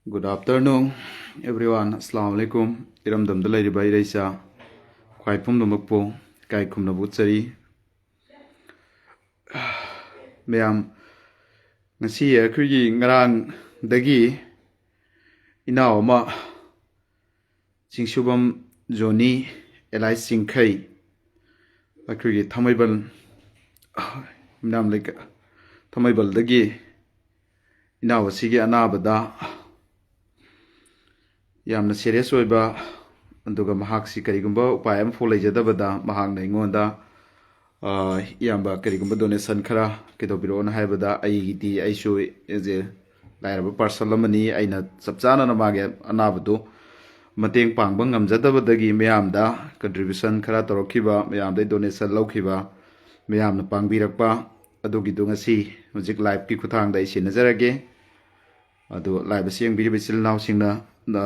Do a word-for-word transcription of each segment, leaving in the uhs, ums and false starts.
Good afternoon, everyone. Assalamu alaikum. ꯏꯔꯝꯗꯝꯗ ꯂꯩꯔꯤꯕ ꯏꯔꯩꯆꯥ ꯈ꯭ꯋꯥꯏ ꯄꯨꯝꯅꯃꯛꯄꯨ ꯏꯀꯥꯏ ꯈꯨꯝꯅꯕ ꯎꯠꯆꯔꯤ꯫ ꯃꯌꯥꯝ, ꯉꯁꯤ ꯑꯩꯈꯣꯏꯒꯤ ꯉꯔꯥꯡꯗꯒꯤ ꯏꯅꯥꯎ ꯑꯃ ꯆꯤꯡꯁꯨꯕꯝ ꯖꯣꯅꯤ ꯑꯦꯂꯥꯏꯁ ꯆꯤꯡꯈꯩ, ꯑꯩꯈꯣꯏꯒꯤ ꯊꯥꯡꯃꯩꯕꯟ ꯃꯤꯅꯥꯝ ꯂꯩꯀꯥꯏ, ꯊꯥꯡꯃꯩꯕꯟꯗꯒꯤ ꯏꯅꯥꯎ ꯑꯁꯤꯒꯤ ꯑꯅꯥꯕꯗ ꯌꯥꯝꯅ ꯁꯦꯔꯤꯌꯁ ꯑꯣꯏꯕ, ꯑꯗꯨꯒ ꯃꯍꯥꯛꯁꯤ ꯀꯔꯤꯒꯨꯝꯕ ꯎꯄꯥꯏ ꯑꯃꯐꯥꯎ ꯂꯩꯖꯗꯕꯗ ꯃꯍꯥꯛꯅ ꯑꯩꯉꯣꯟꯗ, "ꯑ, ꯏꯌꯥꯝꯕ, ꯀꯔꯤꯒꯨꯝꯕ ꯗꯣꯅꯦꯁꯟ ꯈꯔ ꯀꯩꯗꯧꯕꯤꯔꯛꯑꯣꯅ" ꯍꯥꯏꯕꯗ, ꯑꯩꯒꯤꯗꯤ, ꯑꯩꯁꯨ ꯑꯦꯖ ꯑꯦ ꯂꯥꯏꯔꯕ ꯄꯥꯔꯁꯟ ꯑꯃꯅꯤ꯫ ꯑꯩꯅ ꯆꯞ ꯆꯥꯅ ꯃꯥꯒꯤ ꯑꯅꯥꯕꯗꯨ ꯃꯇꯦꯡ ꯄꯥꯡꯕ ꯉꯝꯖꯗꯕꯗꯒꯤ ꯃꯌꯥꯝꯗ ꯀꯟꯇ꯭ꯔꯤꯕ꯭ꯌꯨꯁꯟ ꯈꯔ ꯇꯧꯔꯛꯈꯤꯕ, ꯃꯌꯥꯝꯗꯩ ꯗꯣꯅꯦꯁꯟ ꯂꯧꯈꯤꯕ, ꯃꯌꯥꯝꯅ ꯄꯥꯡꯕꯤꯔꯛꯄ ꯑꯗꯨꯒꯤꯗꯨ ꯉꯁꯤ ꯍꯧꯖꯤꯛ ꯂꯥꯏꯚꯀꯤ ꯈꯨꯠꯊꯥꯡꯗ ꯑꯩ ꯁꯤꯟꯅꯖꯔꯒꯦ꯫ ꯑꯗꯨ ꯂꯥꯏꯚ ꯑꯁꯤ ꯌꯦꯡꯕꯤꯔꯤꯕ ꯏꯆꯤꯜ ꯏꯅꯥꯎꯁꯤꯡꯅ, ꯑ,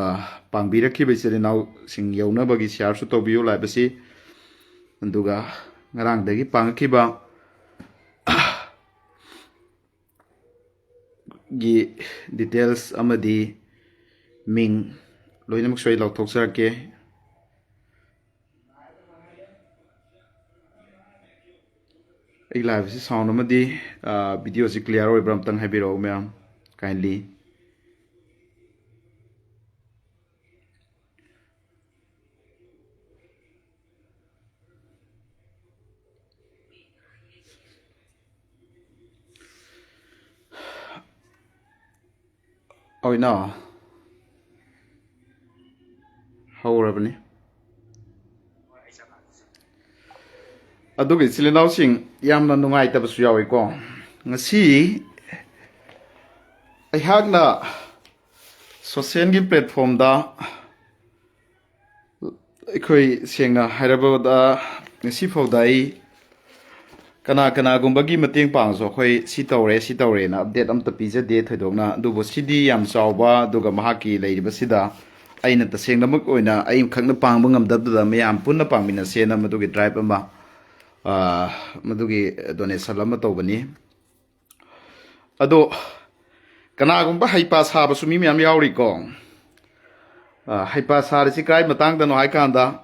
ꯄꯥꯡꯕꯤꯔꯛꯈꯤꯕ ꯏꯆꯤꯜ ꯏꯅꯥꯎꯁꯤꯡ ꯌꯧꯅꯕꯒꯤ ꯁꯤꯌꯥꯔꯁꯨ ꯇꯧꯕꯤꯌꯨ ꯂꯥꯏꯚ ꯑꯁꯤ꯫ ꯑꯗꯨꯒ ꯉꯔꯥꯡꯗꯒꯤ ꯄꯥꯡꯉꯛꯈꯤꯕ ꯒꯤ ꯗꯤꯇꯦꯜꯁ ꯑꯃꯗꯤ ꯃꯤꯡ ꯂꯣꯏꯅꯃꯛꯁꯨ ꯑꯩ ꯂꯥꯎꯊꯣꯛꯆꯔꯛꯀꯦ꯫ ꯑꯩ ꯂꯥꯏꯚ ꯑꯁꯤ ꯁꯥꯎꯟ ꯑꯃꯗꯤ, ꯑ, ꯚꯤꯗꯤꯑꯣꯁꯤ ꯀ꯭ꯂꯤꯌꯥꯔ ꯑꯣꯏꯕ꯭ꯔꯥ ꯑꯝꯇꯪ ꯍꯥꯏꯕꯤꯔꯛꯑꯣ ꯃꯌꯥꯝ, ꯀꯥꯏꯟꯂꯤ꯫ ꯑꯣꯏꯅ ꯍꯧꯔꯕꯅꯤ꯫ ꯑꯗꯨꯒ ꯏꯆꯤꯜ ꯏꯅꯥꯎꯁꯤꯡ, ꯌꯥꯝꯅ ꯅꯨꯡꯉꯥꯏꯇꯕꯁꯨ ꯌꯥꯎꯏꯀꯣ꯫ ꯉꯁꯤ ꯑꯩꯍꯥꯛꯅ ꯁꯣꯁꯦꯜꯒꯤ ꯄ꯭ꯂꯦꯠꯐꯣꯝꯗ, ꯑꯩꯈꯣꯏ ꯁꯦꯡꯅ ꯍꯥꯏꯔꯕꯗ, ꯉꯁꯤ ꯐꯥꯎꯗ ꯑꯩ ꯀꯅꯥ ꯀꯅꯥꯒꯨꯝꯕꯒꯤ ꯃꯇꯦꯡ ꯄꯥꯡꯉꯁꯨ ꯑꯩꯈꯣꯏ ꯁꯤ ꯇꯧꯔꯦ, ꯁꯤ ꯇꯧꯔꯦꯅ ꯑꯞꯗꯦꯠ ꯑꯝꯇ ꯄꯤꯖꯗꯦ ꯊꯣꯏꯗꯣꯛꯅ꯫ ꯑꯗꯨꯕꯨ ꯁꯤꯗꯤ ꯌꯥꯝ ꯆꯥꯎꯕ, ꯑꯗꯨꯒ ꯃꯍꯥꯛꯀꯤ ꯂꯩꯔꯤꯕꯁꯤꯗ ꯑꯩꯅ ꯇꯁꯦꯡꯅꯃꯛ ꯑꯣꯏꯅ ꯑꯩꯈꯛꯅ ꯄꯥꯡꯕ ꯉꯝꯗꯕꯗꯨꯗ ꯃꯌꯥꯝ ꯄꯨꯟꯅ ꯄꯥꯡꯃꯤꯟꯅꯁꯦꯅ ꯃꯗꯨꯒꯤ ꯗ꯭ꯔꯥꯏꯚ ꯑꯃ, ꯑ, ꯃꯗꯨꯒꯤ ꯗꯣꯅꯦꯁꯟ ꯑꯃ ꯇꯧꯕꯅꯤ꯫ ꯑꯗꯣ ꯀꯅꯥꯒꯨꯝꯕ ꯍꯩꯄꯥ ꯁꯥꯕꯁꯨ ꯃꯤ ꯃꯌꯥꯝ ꯌꯥꯎꯔꯤꯀꯣ꯫ ꯑ, ꯍꯩꯄꯥ ꯁꯥꯔꯤꯁꯤ ꯀꯔꯥꯏ ꯃꯇꯥꯡꯗꯅꯣ ꯍꯥꯏ ꯀꯥꯟꯗ,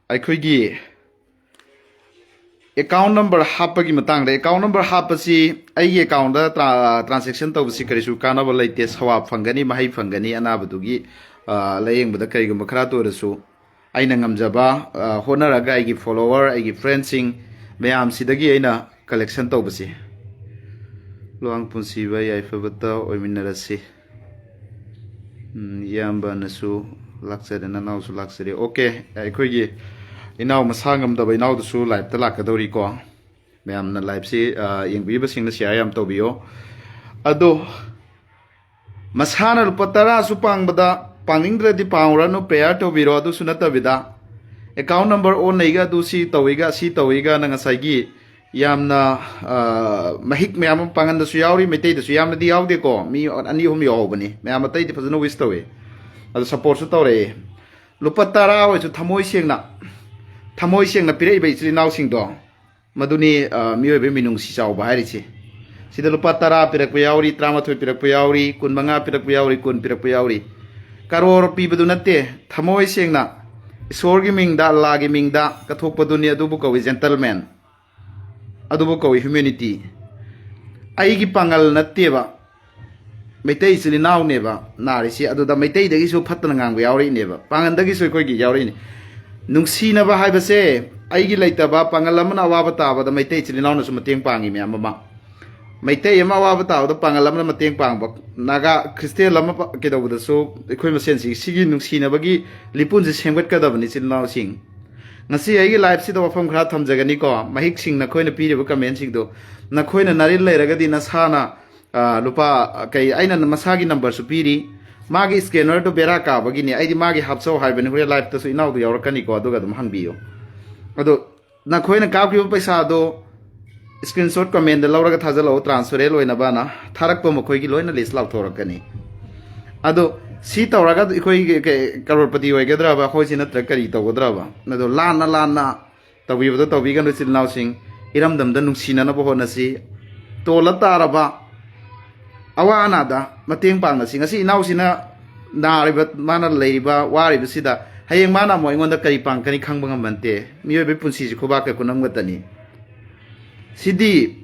ꯑꯩꯈꯣꯏꯒꯤ ꯑꯦꯀꯥꯎꯟ ꯅꯝꯕꯔ ꯍꯥꯞꯄꯒꯤ ꯃꯇꯥꯡꯗ꯫ ꯑꯦꯀꯥꯎꯟ ꯅꯝꯕꯔ ꯍꯥꯞꯄꯁꯤ ꯑꯩꯒꯤ ꯑꯦꯀꯥꯎꯟꯗ ꯇ꯭ꯔꯥ-, ꯇ꯭ꯔꯥꯟꯖꯦꯛꯁꯟ ꯇꯧꯕꯁꯤ ꯀꯔꯤꯁꯨ ꯀꯥꯟꯅꯕ ꯂꯩꯇꯦ꯫ ꯁꯋꯥꯞ ꯐꯪꯒꯅꯤ, ꯃꯍꯩ ꯐꯪꯒꯅꯤ, ꯑꯅꯥꯕꯗꯨꯒꯤ, ꯑ, ꯂꯥꯌꯦꯡꯕꯗ ꯀꯔꯤꯒꯨꯝꯕ ꯈꯔꯇ ꯑꯣꯏꯔꯁꯨ ꯑꯩꯅ ꯉꯝꯖꯕ, ꯑ, ꯍꯣꯠꯅꯔꯒ ꯑꯩꯒꯤ ꯐꯣꯂꯣꯋꯔ, ꯑꯩꯒꯤ ꯐ꯭ꯔꯦꯟꯁꯤꯡ ꯃꯌꯥꯝꯁꯤꯗꯒꯤ ꯑꯩꯅ ꯀꯂꯦꯛꯁꯟ ꯇꯧꯕꯁꯤ꯫ ꯂꯨꯋꯥꯡ ꯄꯨꯟꯁꯤꯕ ꯌꯥꯏꯐꯕꯇ ꯑꯣꯏꯃꯤꯟꯅꯔꯁꯤ꯫ ꯎꯝ, ꯏꯌꯥꯝꯕꯅꯁꯨ ꯂꯥꯛꯆꯔꯦ, ꯅꯅꯥꯎꯁꯨ ꯂꯥꯛꯆꯔꯦ꯫ ꯑꯣꯀꯦ, ꯑꯩꯈꯣꯏꯒꯤ ꯏꯅꯥꯎ ꯃꯁꯥ ꯉꯝꯗꯕ ꯏꯅꯥꯎꯗꯨꯁꯨ ꯂꯥꯏꯞꯇ ꯂꯥꯛꯀꯗꯧꯔꯤꯀꯣ꯫ ꯃꯌꯥꯝꯅ ꯂꯥꯏꯞꯁꯤ, ꯑ, ꯌꯦꯡꯕꯤꯕꯁꯤꯡꯅ ꯁꯤꯌꯥꯔ ꯌꯥꯝ ꯇꯧꯕꯤꯌꯣ꯫ ꯑꯗꯣ ꯃꯁꯥꯅ ꯂꯨꯄꯥ ꯇꯔꯥꯁꯨ ꯄꯥꯡꯕꯗ, ꯄꯥꯡꯅꯤꯡꯗ꯭ꯔꯗꯤ ꯄꯥꯡꯉꯨꯔꯅꯨ, ꯄ꯭ꯔꯦꯌꯔ ꯇꯧꯕꯤꯔꯣ꯫ ꯑꯗꯨꯁꯨ ꯅꯠꯇꯕꯤꯗ ꯑꯦꯀꯥꯎꯟ ꯅꯝꯕꯔ ꯑꯣꯟꯅꯩꯒ, ꯑꯗꯨ ꯁꯤ ꯇꯧꯏꯒ, ꯑꯁꯤ ꯇꯧꯏꯒ, ꯅꯪ ꯉꯁꯥꯏꯒꯤ ꯌꯥꯝꯅ, ꯑ, ꯃꯍꯤꯛ ꯃꯌꯥꯝ ꯑꯃ ꯄꯥꯡꯒꯟꯗꯁꯨ ꯌꯥꯎꯔꯤ, ꯃꯩꯇꯩꯗꯁꯨ ꯌꯥꯝꯅꯗꯤ ꯌꯥꯎꯗꯦꯀꯣ, ꯃꯤ ꯑꯅꯤ ꯑꯍꯨꯝ ꯌꯥꯎꯍꯧꯕꯅꯤ꯫ ꯃꯌꯥꯝ ꯑꯇꯩꯗꯤ ꯐꯖꯅ ꯋꯤꯁ ꯇꯧꯏ, ꯑꯗꯨ ꯁꯞꯄꯣꯔꯠꯁꯨ ꯇꯧꯔꯛꯏ꯫ ꯂꯨꯄꯥ ꯇꯔꯥ ꯑꯣꯏꯔꯁꯨ ꯊꯃꯣꯏ ꯁꯦꯡꯅ, ꯊꯃꯣꯏ ꯁꯦꯡꯅ ꯄꯤꯔꯛꯏꯕ ꯏꯆꯤꯜ ꯏꯅꯥꯎꯁꯤꯡꯗꯣ, ꯃꯗꯨꯅꯤ, ꯑ, ꯃꯤꯑꯣꯏꯕꯒꯤ ꯃꯤꯅꯨꯡꯁꯤ ꯆꯥꯎꯕ ꯍꯥꯏꯔꯤꯁꯤ꯫ ꯁꯤꯗ ꯂꯨꯄꯥ ꯇꯔꯥ ꯄꯤꯔꯛꯄ ꯌꯥꯎꯔꯤ, ꯇꯔꯥꯃꯥꯊꯣꯏ ꯄꯤꯔꯛꯄ ꯌꯥꯎꯔꯤ, ꯀꯨꯟꯃꯉꯥ ꯄꯤꯔꯛꯄ ꯌꯥꯎꯔꯤ, ꯀꯨꯟ ꯄꯤꯔꯛꯄ ꯌꯥꯎꯔꯤ꯫ ꯀꯔꯣꯔ ꯄꯤꯕꯗꯨ ꯅꯠꯇꯦ, ꯊꯃꯣꯏ ꯁꯦꯡꯅ ꯏꯁꯣꯔꯒꯤ ꯃꯤꯡꯗ, ꯑꯜꯂꯥꯒꯤ ꯃꯤꯡꯗ ꯀꯠꯊꯣꯛꯄꯗꯨꯅꯤ, ꯑꯗꯨꯕꯨ ꯀꯧꯏ ꯖꯦꯟꯇꯜꯃꯦꯟ, ꯑꯗꯨꯕꯨ ꯀꯧꯏ ꯍ꯭ꯌꯨꯃꯦꯅꯤꯇꯤ꯫ ꯑꯩꯒꯤ ꯄꯥꯡꯒꯜ ꯅꯠꯇꯦꯕ ꯃꯩꯇꯩ ꯏꯆꯤꯜ ꯏꯅꯥꯎꯅꯦꯕ ꯅꯥꯔꯤꯁꯤ, ꯑꯗꯨꯗ ꯃꯩꯇꯩꯗꯒꯤꯁꯨ ꯐꯠꯇꯅ ꯉꯥꯡꯕ ꯌꯥꯎꯔꯛꯏꯅꯦꯕ, ꯄꯥꯡꯒꯜꯗꯒꯤꯁꯨ ꯑꯩꯈꯣꯏꯒꯤ ꯌꯥꯎꯔꯛꯏꯅꯦ꯫ ꯅꯨꯡꯁꯤꯅꯕ ꯍꯥꯏꯕꯁꯦ, ꯑꯩꯒꯤ ꯂꯩꯇꯕ ꯄꯥꯡꯒꯜ ꯑꯃꯅ ꯑꯋꯥꯕ ꯇꯥꯕꯗ ꯃꯩꯇꯩ ꯏꯆꯤꯜ ꯏꯅꯥꯎꯅꯁꯨ ꯃꯇꯦꯡ ꯄꯥꯡꯉꯤ ꯃꯌꯥꯝ ꯑꯃ꯫ ꯃꯩꯇꯩ ꯑꯃ ꯑꯋꯥꯕ ꯇꯥꯕꯗ ꯄꯥꯡꯒꯜ ꯑꯃꯅ ꯃꯇꯦꯡ ꯄꯥꯡꯕ, ꯅꯥꯒꯥ ꯈ꯭ꯔꯤꯁꯇꯦꯟ ꯑꯃ ꯄ-, ꯀꯩꯗꯧꯕꯗꯁꯨ ꯑꯩꯈꯣꯏ ꯃꯁꯦꯟꯁꯤ ꯁꯤꯒꯤ ꯅꯨꯡꯁꯤꯅꯕꯒꯤ ꯂꯤꯄꯨꯟꯁꯤ ꯁꯦꯝꯒꯠꯀꯗꯕꯅꯤ, ꯏꯆꯤꯜ ꯏꯅꯥꯎꯁꯤꯡ꯫ ꯉꯁꯤ ꯑꯩꯒꯤ ꯂꯥꯏꯐꯁꯤꯗ ꯋꯥꯐꯝ ꯈꯔ ꯊꯝꯖꯒꯅꯤꯀꯣ꯫ ꯃꯍꯤꯛꯁꯤꯡ, ꯅꯈꯣꯏꯅ ꯄꯤꯔꯤꯕ ꯀꯃꯦꯟꯁꯤꯡꯗꯣ, ꯅꯈꯣꯏꯅ ꯅꯥꯔꯤꯜ ꯂꯩꯔꯒꯗꯤ ꯅꯁꯥꯅ, ꯑ, ꯂꯨꯄꯥ, ꯑ, ꯀꯩ, ꯑꯩꯅ ꯃꯁꯥꯒꯤ ꯅꯝꯕꯔꯁꯨ ꯄꯤꯔꯤ꯫ ꯃꯥꯒꯤ ꯁ꯭ꯀꯦꯅꯔꯗꯣ ꯕꯦꯔꯥ ꯀꯥꯕꯒꯤꯅꯦ꯫ ꯑꯩꯗꯤ ꯃꯥꯒꯤ ꯍꯥꯞꯆꯧ ꯍꯥꯏꯕꯅꯤ꯫ ꯍꯣꯔꯦꯟ ꯂꯥꯏꯐꯇꯁꯨ ꯏꯅꯥꯎꯗꯣ ꯌꯥꯎꯔꯛꯀꯅꯤꯀꯣ, ꯑꯗꯨꯒ ꯑꯗꯨꯝ ꯍꯪꯕꯤꯌꯨ꯫ ꯑꯗꯣ ꯅꯈꯣꯏꯅ ꯀꯥꯞꯈꯤꯕ ꯄꯩꯁꯥꯗꯣ ꯁ꯭ꯀ꯭ꯔꯤꯟꯁꯣꯠ ꯀꯃꯦꯟꯗ ꯂꯧꯔꯒ ꯊꯥꯖꯤꯜꯂꯛꯑꯣ, ꯇ꯭ꯔꯥꯟꯁꯐꯔꯦꯜ ꯑꯣꯏꯅꯕꯅ꯫ ꯊꯥꯔꯛꯄ ꯃꯈꯣꯏꯒꯤ ꯂꯣꯏꯅ ꯂꯤꯁ ꯂꯥꯎꯊꯣꯔꯛꯀꯅꯤ꯫ ꯑꯗꯣ ꯁꯤ ꯇꯧꯔꯒ ꯑꯩꯈꯣꯏꯒꯤ ꯀꯩ, ꯀꯔꯣꯔꯄꯇꯤ ꯑꯣꯏꯒꯗ꯭ꯔꯕ ꯑꯩꯈꯣꯏꯁꯤ, ꯅꯠꯇ꯭ꯔꯒ ꯀꯔꯤ ꯇꯧꯒꯗ꯭ꯔꯕ? ꯑꯗꯣ ꯂꯥꯟꯅ ꯂꯥꯟꯅ ꯇꯧꯕꯤꯕꯗꯣ ꯇꯧꯕꯤꯒꯅꯨ, ꯏꯆꯤꯜ ꯏꯅꯥꯎꯁꯤꯡ꯫ ꯏꯔꯝꯗꯝꯗ ꯅꯨꯡꯁꯤꯅꯅꯕ ꯍꯣꯠꯅꯁꯤ꯫ ꯇꯣꯜꯂ ꯇꯥꯔꯕ ꯑꯋꯥ ꯑꯅꯥꯗ ꯃꯇꯦꯡ ꯄꯥꯡꯅꯁꯤ꯫ ꯉꯁꯤ ꯏꯅꯥꯎꯁꯤꯅ ꯅꯥꯔꯤꯕ, ꯃꯥꯅ ꯂꯩꯔꯤꯕ, ꯋꯥꯔꯤꯕꯁꯤꯗ ꯍꯌꯦꯡ ꯃꯥꯅ ꯑꯃꯨꯛ ꯑꯩꯉꯣꯟꯗ ꯀꯔꯤ ꯄꯥꯡꯒꯅꯤ ꯈꯪꯕ ꯉꯝꯕ ꯅꯠꯇꯦ꯫ ꯃꯤꯑꯣꯏꯕꯒꯤ ꯄꯨꯟꯁꯤꯁꯤ ꯈꯨꯕꯥꯛꯀ ꯈꯨꯅꯝ ꯈꯛꯇꯅꯤ꯫ ꯁꯤꯗꯤ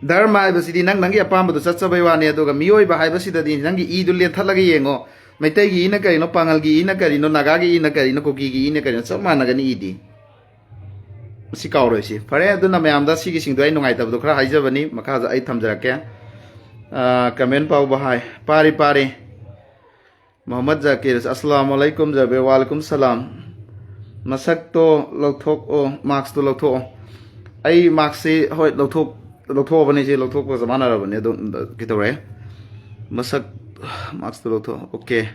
ꯙꯔꯃ ꯍꯥꯏꯕꯁꯤꯗꯤ ꯅꯪ ꯅꯪꯒꯤ ꯑꯄꯥꯝꯕꯗꯣ ꯆꯠꯆꯕꯩ ꯋꯥꯅꯤ, ꯑꯗꯨꯒ ꯃꯤꯑꯣꯏꯕ ꯍꯥꯏꯕꯁꯤꯗꯗꯤ ꯅꯪꯒꯤ ꯏꯗꯨ ꯂꯦꯟꯊꯠꯂꯒ ꯌꯦꯡꯉꯣ꯫ ꯃꯩꯇꯩꯒꯤ ꯏꯅ ꯀꯔꯤꯅꯣ, ꯄꯥꯉꯜꯒꯤ ꯏꯅ ꯀꯔꯤꯅꯣ, ꯅꯥꯒꯥꯒꯤ ꯏꯅ ꯀꯔꯤꯅꯣ, ꯀꯨꯀꯤꯒꯤ ꯏꯅ ꯀꯔꯤꯅꯣ, ꯆꯞ ꯃꯥꯟꯅꯒꯅꯤ ꯏꯗꯤ꯫ ꯁꯤ ꯀꯥꯎꯔꯣꯏꯁꯤ꯫ ꯐꯔꯦ, ꯑꯗꯨꯅ ꯃꯌꯥꯝꯗ ꯁꯤꯒꯤꯁꯤꯡꯗꯣ ꯑꯩ ꯅꯨꯡꯉꯥꯏꯇꯕꯗꯣ ꯈꯔ ꯍꯥꯏꯖꯕꯅꯤ꯫ ꯃꯈꯥꯗ ꯑꯩ ꯊꯝꯖꯔꯛꯀꯦ꯫ ꯑ, ꯀꯃꯦꯟ ꯄꯥꯎꯕ ꯍꯥꯏ꯫ ꯄꯥꯔꯤ, ꯄꯥꯔꯤ꯫ ꯃꯣꯍꯝꯃꯗ ꯖꯥꯀꯤꯔ, "ꯑꯁꯂꯥꯃꯨ ꯑꯂꯩꯀꯨꯝ ꯖꯥꯕꯤꯔ, ꯋꯥꯂꯩꯀꯨꯝ ꯁꯂꯥꯝ꯫ ꯃꯁꯛꯇꯣ ꯂꯧꯊꯣꯛꯑꯣ, ꯃꯥꯛꯁꯇꯣ ꯂꯧꯊꯣꯛꯑꯣ꯫" ꯑꯩ ꯃꯥꯛꯁꯁꯤ, ꯍꯣꯏ, ꯂꯧꯊꯣꯛ-, ꯂꯧꯊꯣꯛꯑꯕꯅꯤ, ꯁꯤ ꯂꯧꯊꯣꯛꯄꯒ ꯆꯞ ꯃꯥꯟꯅꯔꯕꯅꯤ꯫ ꯑꯗꯨꯝ ꯀꯩꯗꯧꯔꯦ? ꯃꯁꯛ, ꯃꯥꯛꯁꯇꯣ ꯂꯧꯊꯣꯛꯑꯣ꯫ ꯑꯣꯀꯦ꯫